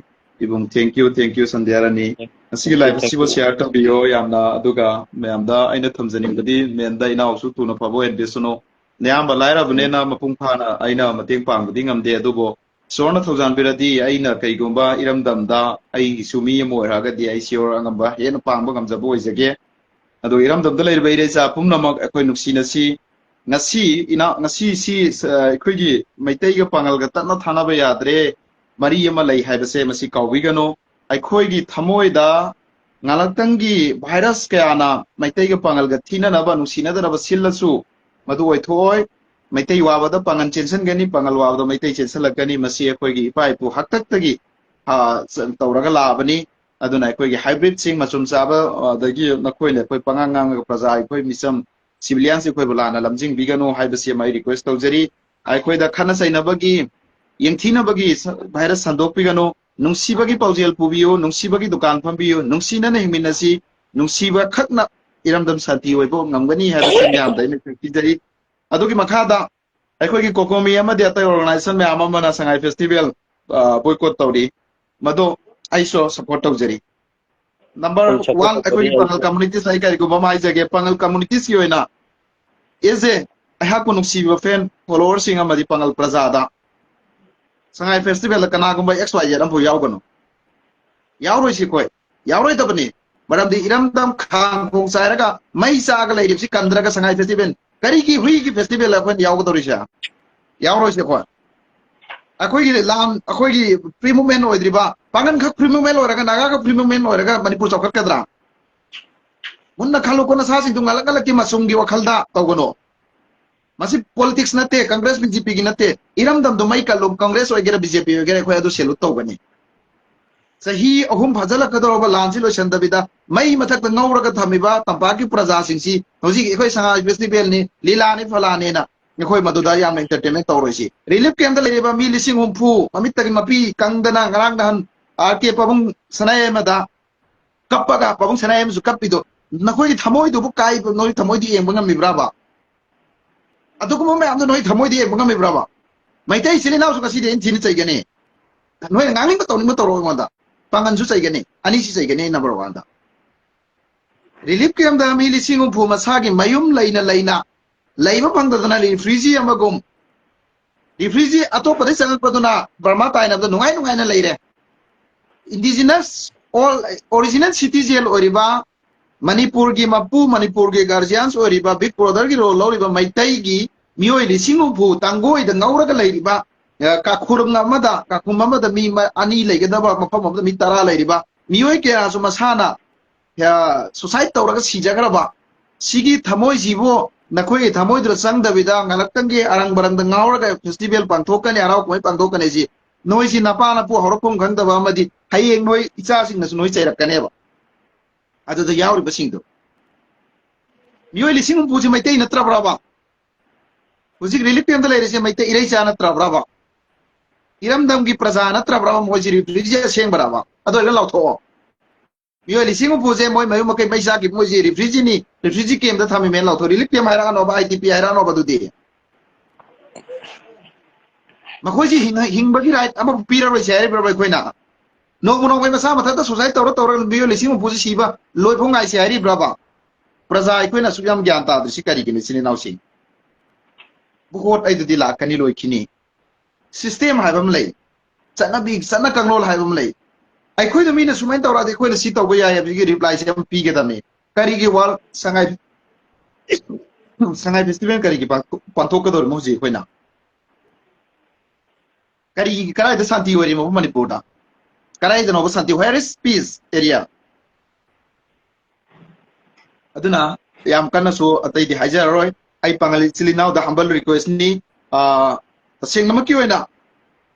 ꯏꯕꯨꯡ, thank you, thank you, ꯁꯟꯙ꯭ꯌꯥ ꯔꯥꯅꯤ꯫ ꯉꯁꯤꯒꯤ Thank you, live thank ꯑꯁꯤꯕꯨ you. Share ꯇꯧꯕꯤꯌꯣ ꯌꯥꯝꯅ, ꯑꯗꯨꯒ ꯃꯌꯥꯝꯗ ꯑꯩꯅ ꯊꯝꯖꯅꯤꯡꯕꯗꯤ ꯃꯦꯟꯗ ꯏꯅꯥꯎꯁꯨ ꯊꯨꯅ ꯐꯕ ꯑꯣꯏꯍꯟꯕꯤꯁꯅꯨ꯫ ꯅꯌꯥꯝꯕ ꯂꯥꯏꯔꯕꯅꯤꯅ ꯃꯄꯨꯡ ꯐꯥꯅ ꯑꯩꯅ ꯃꯇꯦꯡ ꯄꯥꯡꯕꯗꯤ ꯉꯝꯗꯦ, ꯑꯗꯨꯕꯨ ꯏꯁꯣꯔꯅ ꯊꯧꯖꯥꯟꯕꯤꯔꯗꯤ ꯑꯩꯅ ꯀꯩꯒꯨꯝꯕ ꯏꯔꯝꯗꯝꯗ ꯑꯩꯒꯤꯁꯨ ꯃꯤ ꯑꯃ ꯑꯣꯏꯔꯛꯑꯒꯗꯤ ꯑꯩ ꯏꯁꯣꯔ ꯑꯉꯝꯕ ꯍꯦꯟꯅ ꯄꯥꯡꯕ ꯉꯝꯖꯕ ꯑꯣꯏꯖꯒꯦ꯫ ꯑꯗꯣ ꯏꯔꯝꯗꯝꯗ ꯂꯩꯔꯤꯕ ꯏꯔꯩꯆꯥ ꯄꯨꯝꯅꯃꯛ ꯑꯩꯈꯣꯏ ꯅꯨꯡꯁꯤꯅꯁꯤ꯫ ꯉꯁꯤ ꯏꯅꯥ-, ꯉꯁꯤꯁꯤ, ꯑ, ꯑꯩꯈꯣꯏꯒꯤ ꯃꯩꯇꯩꯒ ꯄꯥꯉꯜꯒ ꯇꯠꯅ ꯊꯥꯅꯕ ꯌꯥꯗ꯭ꯔꯦ, ꯃꯔꯤ ꯑꯃ ꯂꯩ ꯍꯥꯏꯕꯁꯦ ꯃꯁꯤ ꯀꯥꯎꯕꯤꯒꯅꯨ꯫ ꯑꯩꯈꯣꯏꯒꯤ ꯊꯃꯣꯏꯗ ꯉꯥꯂꯛꯇꯪꯒꯤ virus ꯀꯌꯥꯅ ꯃꯩꯇꯩꯒ ꯄꯥꯉꯜꯒ ꯊꯤꯅꯅꯕ, ꯅꯨꯡꯁꯤꯅꯗꯅꯕ ꯁꯤꯜꯂꯁꯨ ꯃꯗꯨ ꯑꯣꯏꯊꯣꯛꯑꯣꯏ꯫ ꯃꯩꯇꯩ ꯋꯥꯕꯗ ꯄꯥꯉꯜ ꯆꯦꯟꯁꯤꯟꯒꯅꯤ, ꯄꯥꯉꯜ ꯋꯥꯕꯗ ꯃꯩꯇꯩ ꯆꯦꯟꯁꯤꯜꯂꯛꯀꯅꯤ꯫ ꯃꯁꯤ ꯑꯩꯈꯣꯏꯒꯤ ꯏꯄꯥ ꯏꯄꯨ ꯍꯥꯛꯇꯛꯇꯒꯤ, ꯑ, ꯆ-, ꯇꯧꯔꯒ ꯂꯥꯛꯑꯕꯅꯤ꯫ ꯑꯗꯨꯅ ꯑꯩꯈꯣꯏꯒꯤ hybridꯁꯤꯡ, ꯃꯆꯨꯝ ꯆꯥꯕ, ꯑ, ꯑꯗꯒꯤ ꯅꯈꯣꯏꯅ ꯑꯩꯈꯣꯏ ꯄꯉꯥꯡ ꯉꯥꯡꯉꯒ ꯄ꯭ꯔꯖꯥ, ꯑꯩꯈꯣꯏ ꯃꯤꯆꯝ civilianꯁꯦ ꯑꯩꯈꯣꯏꯕꯨ ꯂꯥꯟꯅ ꯂꯝꯖꯤꯡꯕꯤꯒꯅꯨ ꯍꯥꯏꯕꯁꯤ ꯑꯃ ꯑꯩ request ꯇꯧꯖꯔꯤ꯫ ꯑꯩꯈꯣꯏꯗ ꯈꯠꯅ ꯆꯩꯅꯕꯒꯤ, ꯌꯦꯡꯊꯤꯅꯕꯒꯤ ꯁ-, virus ꯁꯟꯗꯣꯛꯄꯤꯒꯅꯨ꯫ ꯅꯨꯡꯁꯤꯕꯒꯤ ꯄꯥꯎꯖꯦꯜ ꯄꯨꯕꯤꯌꯨ, ꯅꯨꯡꯁꯤꯕꯒꯤ ꯗꯨꯀꯥꯟ ꯐꯝꯕꯤꯌꯨ, ꯅꯨꯡꯁꯤꯅꯅ ꯍꯤꯡꯃꯤꯟꯅꯁꯤ꯫ ꯅꯨꯡꯁꯤꯕ ꯈꯛꯅ ꯏꯔꯝꯗꯝ ꯁꯥꯟꯇꯤ ꯑꯣꯏꯕ ꯉꯝꯒꯅꯤ ꯍꯥꯏꯕꯁꯤ ꯃꯌꯥꯝꯗ ꯑꯩꯅ ꯇꯥꯛꯄꯤꯖꯔꯤ꯫ ꯑꯗꯨꯒꯤ ꯃꯈꯥꯗ ꯑꯩꯈꯣꯏꯒꯤ COCOMI ꯑꯃꯗꯤ ꯑꯇꯩ organization ꯃꯌꯥꯝ ꯑꯃꯅ ꯁꯉꯥꯏ festival ꯕꯣꯏꯀꯣꯠ ꯇꯧꯔꯤ꯫ ꯃꯗꯣ ꯑꯩꯁꯨ ꯁꯞꯄꯣꯔꯠ ꯇꯧꯖꯔꯤ꯫ ꯅꯝꯕꯔ ꯋꯥꯟ, ꯑꯩꯈꯣꯏꯒꯤ ꯄꯥꯉꯜ ꯀꯝꯃꯨꯅꯤꯇꯤꯁ ꯑꯩ ꯀꯔꯤꯒꯨꯝꯕ ꯑꯃ ꯍꯥꯏꯖꯒꯦ꯫ ꯄꯥꯉꯜ ꯀꯝꯃꯨꯅꯤꯇꯤꯁꯀꯤ ꯑꯣꯏꯅ ꯑꯦꯖꯦ, ꯑꯩꯍꯥꯛꯄꯨ ꯅꯨꯡꯁꯤꯕꯤꯕ ꯐꯦꯟ ꯐꯣꯂꯣꯋꯔꯁꯤꯡ ꯑꯃꯗꯤ ꯄꯥꯉꯜ ꯄ꯭ꯔꯖꯥꯗ ꯁꯉꯥꯏ ꯐꯦꯁꯇꯤꯚꯦꯜꯗ ꯀꯅꯥꯒꯨꯝꯕ ꯑꯦꯛꯁ ꯋꯥꯏ ꯖꯦꯠ ꯑꯃꯐꯥꯎ ꯌꯥꯎꯒꯅꯨ꯫ ꯌꯥꯎꯔꯣꯏꯁꯤ ꯑꯩꯈꯣꯏ꯫ ꯌꯥꯎꯔꯣꯏꯗꯕꯅꯤ꯫ ꯃꯔꯝꯗꯤ ꯏꯔꯝꯗꯝ ꯈꯥꯡ ꯈꯣꯡ ꯆꯥꯏꯔꯒ ꯃꯩ ꯆꯥꯛꯑꯒ ꯂꯩꯔꯤꯕꯁꯤ ꯀꯟꯗ꯭ꯔꯒ ꯁꯉꯥꯏ ꯐꯦꯁꯇꯤꯚꯦꯜ ꯀꯔꯤꯒꯤ ꯍꯨꯏꯒꯤ ꯐꯦꯁꯇꯤꯚꯦꯜ ꯑꯩꯈꯣꯏꯅ ꯌꯥꯎꯒꯗꯧꯔꯤꯁꯦ? ꯌꯥꯎꯔꯣꯏꯁꯦ ꯑꯩꯈꯣꯏ꯫ ꯑꯩꯈꯣꯏꯒꯤ ꯂꯥꯟ, ꯑꯩꯈꯣꯏꯒꯤ ꯐ꯭ꯔꯤ ꯃꯨꯚꯃꯦꯟ ꯑꯣꯏꯗ꯭ꯔꯤꯕ, ꯄꯥꯡꯒꯟꯈꯛ ꯐ꯭ꯔꯤ ꯃꯨꯚꯃꯦꯟ ꯑꯣꯏꯔꯒ, ꯅꯥꯒꯥꯈꯛ ꯐ꯭ꯔꯤ ꯃꯨꯚꯃꯦꯟ ꯑꯣꯏꯔꯒ ꯃꯅꯤꯄꯨꯔ ꯆꯥꯎꯈꯠꯀꯗ꯭ꯔꯥ? ꯃꯨꯟꯅ ꯈꯜꯂꯨꯀꯣ, ꯅꯁꯥꯁꯤꯡꯗꯨ ꯉꯜꯂꯛ ꯉꯜꯂꯛꯀꯤ ꯃꯆꯨꯝꯒꯤ ꯋꯥꯈꯜꯗ ꯇꯧꯒꯅꯨ꯫ ꯃꯁꯤ ꯄꯣꯂꯤꯇꯤꯛꯁ ꯅꯠꯇꯦ, ꯀꯪꯒ꯭ꯔꯦꯁ ꯕꯤ ꯖꯦ ꯄꯤꯒꯤ ꯅꯠꯇꯦ꯫ ꯏꯔꯝꯗꯝꯗꯣ ꯃꯩ ꯀꯜꯂꯨ, ꯀꯪꯒ꯭ꯔꯦꯁ ꯑꯣꯏꯒꯦꯔꯥ ꯕꯤ ꯖꯦ ꯄꯤ ꯑꯣꯏꯒꯦꯔꯥ, ꯑꯩꯈꯣꯏ ꯑꯗꯨ ꯁꯦꯂꯨꯠ ꯇꯧꯒꯅꯤ꯫ ꯆꯍꯤ ꯑꯍꯨꯝ ꯐꯥꯖꯤꯜꯂꯛꯀꯗꯧꯔꯕ ꯂꯥꯟꯁꯤ ꯂꯣꯏꯁꯤꯟꯗꯕꯤꯗ ꯃꯩ ꯃꯊꯛꯇ ꯉꯧꯔꯒ ꯊꯝꯃꯤꯕ ꯇꯝꯄꯥꯛꯀꯤ ꯄ꯭ꯔꯖꯥꯁꯤꯡꯁꯤ ꯍꯧꯖꯤꯛ ꯑꯩꯈꯣꯏ ꯁꯉꯥꯏ ꯐꯦꯁꯇꯤꯚꯦꯜꯅꯤ, ꯂꯤꯂꯥꯅꯤ, ꯐꯂꯥꯅꯦꯅ ꯑꯩꯈꯣꯏ ꯃꯗꯨꯗ ꯌꯥꯝꯅ ꯏꯟꯇꯔꯇꯦꯟꯃꯦꯟ ꯇꯧꯔꯣꯏꯁꯤ꯫ ꯔꯤꯂꯤꯐ ꯀꯦꯝꯞꯇ ꯂꯩꯔꯤꯕ ꯃꯤ ꯂꯤꯁꯤꯡ ꯍꯨꯝꯐꯨ, ꯃꯃꯤꯠꯇꯒꯤ ꯃꯄꯤ ꯀꯪꯗꯅ ꯉꯔꯥꯡ ꯅꯍꯥꯟ ꯑꯥꯔ ꯀꯦ ꯄꯥꯕꯨꯡ ꯁꯅꯥꯌꯥꯏꯃꯗ ꯀꯞꯄꯒ, ꯄꯥꯕꯨꯡ ꯁꯅꯥꯌꯥꯏꯃꯁꯨ ꯀꯞꯄꯤꯗꯣ, ꯅꯈꯣꯏꯒꯤ ꯊꯃꯣꯏꯗꯨꯕꯨ ꯀꯥꯏꯕ, ꯅꯈꯣꯏꯒꯤ ꯊꯃꯣꯏꯗꯨ ꯌꯦꯡꯕ ꯉꯝꯃꯤꯕ꯭ꯔꯥꯕ? ꯑꯗꯨꯒꯨꯝꯕ ꯃꯌꯥꯝꯗꯣ ꯅꯣꯏ ꯊꯃꯣꯏꯗ ꯌꯦꯡꯕ ꯉꯝꯃꯤꯕ꯭ꯔꯕ? ꯃꯩꯇꯩ ꯏꯆꯤꯜ ꯏꯅꯥꯎꯁꯨ ꯉꯁꯤꯗꯤ ꯑꯩꯅ ꯊꯤꯅ ꯆꯩꯒꯅꯤ꯫ ꯅꯣꯏꯅ ꯉꯥꯡꯅꯤꯡꯕ ꯇꯧꯅꯤꯡꯕ ꯇꯧꯔꯣ ꯑꯩꯉꯣꯟꯗ꯫ ꯄꯥꯡꯒꯟꯁꯨ ꯆꯩꯒꯅꯤ, ꯑꯅꯤꯁꯤ ꯆꯩꯒꯅꯤ ꯑꯩ ꯅꯝꯕꯔ ꯋꯥꯟꯗ꯫ ꯔꯤꯂꯤꯐ ꯀꯦꯝꯞꯇ ꯃꯤ ꯂꯤꯁꯤꯡ ꯍꯨꯝꯐꯨ ꯃꯁꯥꯒꯤ ꯃꯌꯨꯝ ꯂꯩꯅ ꯂꯩꯅ ꯂꯩꯕ ꯐꯪꯗꯗꯅ ꯔꯤꯐ꯭ꯌꯨꯖꯤ ꯑꯃꯒꯨꯝ, ꯔꯤꯐ꯭ꯌꯨꯖꯤ ꯑꯇꯣꯞꯄꯗꯒꯤ ꯆꯪꯉꯛꯄꯗꯨꯅ ꯕꯔꯃꯥ ꯇꯥꯏꯅꯕꯗ ꯅꯨꯡꯉꯥꯏ ꯅꯨꯡꯉꯥꯏꯅ ꯂꯩꯔꯦ꯫ ꯏꯟꯗꯤꯖꯤꯅꯁ, ꯑꯣꯜ, ꯑꯣꯔꯤꯖꯤꯅꯦꯜ ꯁꯤꯇꯤꯖꯦꯟ ꯑꯣꯏꯔꯤꯕ, ꯃꯅꯤꯄꯨꯔꯒꯤ ꯃꯄꯨ, ꯃꯅꯤꯄꯨꯔꯒꯤ ꯒꯥꯔꯖꯤꯌꯥꯟꯁ ꯑꯣꯏꯔꯤꯕ, ꯕꯤꯛ ꯕ꯭ꯔꯣꯗꯔꯒꯤ ꯔꯣꯜ ꯂꯧꯔꯤꯕ ꯃꯩꯇꯩꯒꯤ ꯃꯤꯑꯣꯏ ꯂꯤꯁꯤꯡ ꯍꯨꯝꯐꯨ ꯇꯥꯡꯒꯣꯏꯗ ꯉꯧꯔꯒ ꯂꯩꯔꯤꯕ, ꯑ, ꯀꯥꯈꯨꯔꯨꯝ ꯑꯃꯗ, ꯀꯥꯈꯨꯝ ꯑꯃꯗ ꯃꯤ ꯃ-, ꯑꯅꯤ ꯂꯩꯒꯗꯕ ꯃꯐꯝ ꯑꯃꯗ ꯃꯤ ꯇꯔꯥ ꯂꯩꯔꯤꯕ ꯃꯤꯑꯣꯏ ꯀꯌꯥꯁꯨ ꯃꯁꯥꯅ, ꯑ, ꯁꯨꯁꯥꯏꯠ ꯇꯧꯔꯒ ꯁꯤꯖꯈ꯭ꯔꯕ ꯁꯤꯒꯤ ꯊꯃꯣꯏꯁꯤꯕꯨ ꯅꯈꯣꯏꯒꯤ ꯊꯃꯣꯏꯗꯨꯗ ꯆꯪꯗꯕꯤꯗ ꯉꯥꯏꯍꯥꯛꯇꯪꯒꯤ ꯑꯔꯪ ꯕꯔꯪꯗ ꯉꯥꯎꯔꯒ ꯐꯦꯁꯇꯤꯚꯦꯜ ꯄꯥꯡꯊꯣꯛꯀꯅꯤ, ꯍꯔꯥꯎ ꯀꯨꯝꯍꯩ ꯄꯥꯡꯊꯣꯛꯀꯅꯤ ꯁꯤ ꯅꯣꯏꯁꯤ ꯅꯄꯥ ꯅꯄꯨ ꯍꯧꯔꯛꯐꯝ ꯈꯪꯗꯕ ꯑꯃꯗꯤ ꯍꯌꯦꯡ ꯅꯣꯏ ꯏꯆꯥꯁꯤꯡꯅꯁꯨ ꯅꯣꯏ ꯆꯩꯔꯛꯀꯅꯦꯕ꯫ ꯑꯗꯨꯗ ꯌꯥꯎꯔꯤꯕꯁꯤꯡꯗꯣ, ꯃꯤꯑꯣꯏ ꯂꯤꯁꯤꯡ ꯍꯨꯝꯐꯨꯁꯤ ꯃꯩꯇꯩ ꯅꯠꯇ꯭ꯔꯕ꯭ꯔꯕ? ꯍꯧꯖꯤꯛ ꯔꯤꯂꯤꯐ ꯀꯦꯝꯞꯇ ꯂꯩꯔꯤꯁꯦ ꯃꯩꯇꯩ ꯏꯔꯩꯆꯥ ꯅꯠꯇ꯭ꯔꯕ꯭ꯔꯕ? ꯏꯔꯝꯗꯝꯒꯤ ꯄ꯭ꯔꯖꯥ ꯅꯠꯇ꯭ꯔꯕ꯭ꯔꯕ? ꯃꯣꯏꯁꯤ ꯔꯤꯐ꯭ꯌꯨꯖꯤ ꯑꯁꯦꯡꯕ꯭ꯔꯕ? ꯑꯗꯨ ꯑꯣꯏꯔꯒ ꯂꯥꯎꯊꯣꯛꯑꯣ꯫ ꯃꯤꯑꯣꯏ ꯂꯤꯁꯤꯡ ꯍꯨꯝꯐꯨꯁꯦ ꯃꯣꯏ ꯃꯌꯨꯝ ꯃꯀꯩ ꯃꯩ ꯆꯥꯈꯤꯕ, ꯃꯣꯏꯁꯤ ꯔꯤꯐ꯭ꯌꯨꯖꯤꯅꯤ, ꯔꯤꯐ꯭ꯌꯨꯖꯤ ꯀꯦꯝꯞꯇ ꯊꯝꯃꯤꯃꯦꯅ ꯂꯥꯎꯊꯣꯛꯑꯣ꯫ ꯔꯤꯂꯤꯐ ꯀꯦꯝꯞ ꯍꯥꯏꯔꯛꯑꯅꯣꯕ, ꯑꯥꯏ ꯗꯤ ꯄꯤ ꯍꯥꯏꯔꯛꯑꯅꯣꯕ ꯑꯗꯨꯗꯤ꯫ ꯃꯈꯣꯏꯁꯤ ꯍꯤꯡ-, ꯍꯤꯡꯕꯒꯤ right ꯑꯃꯕꯨ ꯄꯤꯔꯔꯣꯏꯁꯦ ꯍꯥꯏꯔꯤꯕ꯭ꯔꯕ ꯑꯩꯈꯣꯏꯅ? ꯅꯣꯡꯃ ꯅꯣꯡꯃꯒꯤ ꯃꯁꯥ ꯃꯊꯟꯇ suicide ꯇꯧꯔ ꯇꯧꯔꯒ ꯃꯤꯑꯣꯏ ꯂꯤꯁꯤꯡ ꯍꯨꯝꯐꯨꯁꯤ ꯁꯤꯕ ꯂꯣꯏꯐꯥꯎ ꯉꯥꯏꯁꯦ ꯍꯥꯏꯔꯤꯕ꯭ꯔꯕ? ꯄ꯭ꯔꯖꯥ ꯑꯩꯈꯣꯏꯅ ꯑꯁꯨꯛ ꯌꯥꯝ ꯒ꯭ꯌꯥꯟ ꯇꯥꯗ꯭ꯔꯤꯁꯤ ꯀꯔꯤꯒꯤꯅꯣ, ꯏꯆꯤꯟ ꯏꯅꯥꯎꯁꯤꯡ? ꯚꯣꯠ ꯑꯩꯗꯨꯗꯤ ꯂꯥꯛꯀꯅꯤ, ꯂꯣꯏꯈꯤꯅꯤ꯫ System ꯍꯥꯏꯕ ꯑꯃ ꯂꯩ, ꯆꯠꯅꯕꯤ, ꯆꯠꯅ ꯀꯥꯡꯂꯣꯟ ꯍꯥꯏꯕ ꯑꯃ ꯂꯩ꯫ ꯑꯩꯈꯣꯏꯗ ꯃꯤꯅ ꯁꯨꯃꯥꯏꯅ ꯇꯧꯔꯛꯑꯗꯤ ꯑꯩꯈꯣꯏꯅ ꯁꯤ ꯇꯧꯕ ꯌꯥꯏ ꯍꯥꯏꯕꯒꯤ replyꯁꯦ ꯑꯃ ꯄꯤꯒꯗꯕꯅꯤ꯫ ꯀꯔꯤꯒꯤ ꯋꯥꯔꯜ ꯁꯉꯥꯏ, ꯁꯉꯥꯏ festival ꯀꯔꯤꯒꯤ ꯄꯥꯡꯊꯣꯛ-, ꯄꯥꯡꯊꯣꯛꯀꯗꯧꯔꯤꯅꯣ ꯍꯧꯖꯤꯛ ꯑꯩꯈꯣꯏꯅ? ꯀꯔꯤꯒꯤ, ꯀꯗꯥꯏꯗ ꯁꯥꯟꯇꯤ ꯑꯣꯏꯔꯤꯃꯣ ꯃꯅꯤꯄꯨꯔꯗ? ꯀꯗꯥꯏꯗꯅꯣꯕ ꯁꯥꯟꯇꯤ? Where is peace area? ꯑꯗꯨꯅ ꯌꯥꯝ ꯀꯟꯅꯁꯨ ꯑꯇꯩꯗꯤ ꯍꯥꯏꯖꯔꯔꯣꯏ꯫ ꯑꯩ ꯄꯥꯉꯜ ꯏꯆꯤꯜ ꯏꯅꯥꯎꯗ humble requestꯅꯤ꯫ ꯑꯥ, ꯇꯁꯦꯡꯅꯃꯛꯀꯤ ꯑꯣꯏꯅ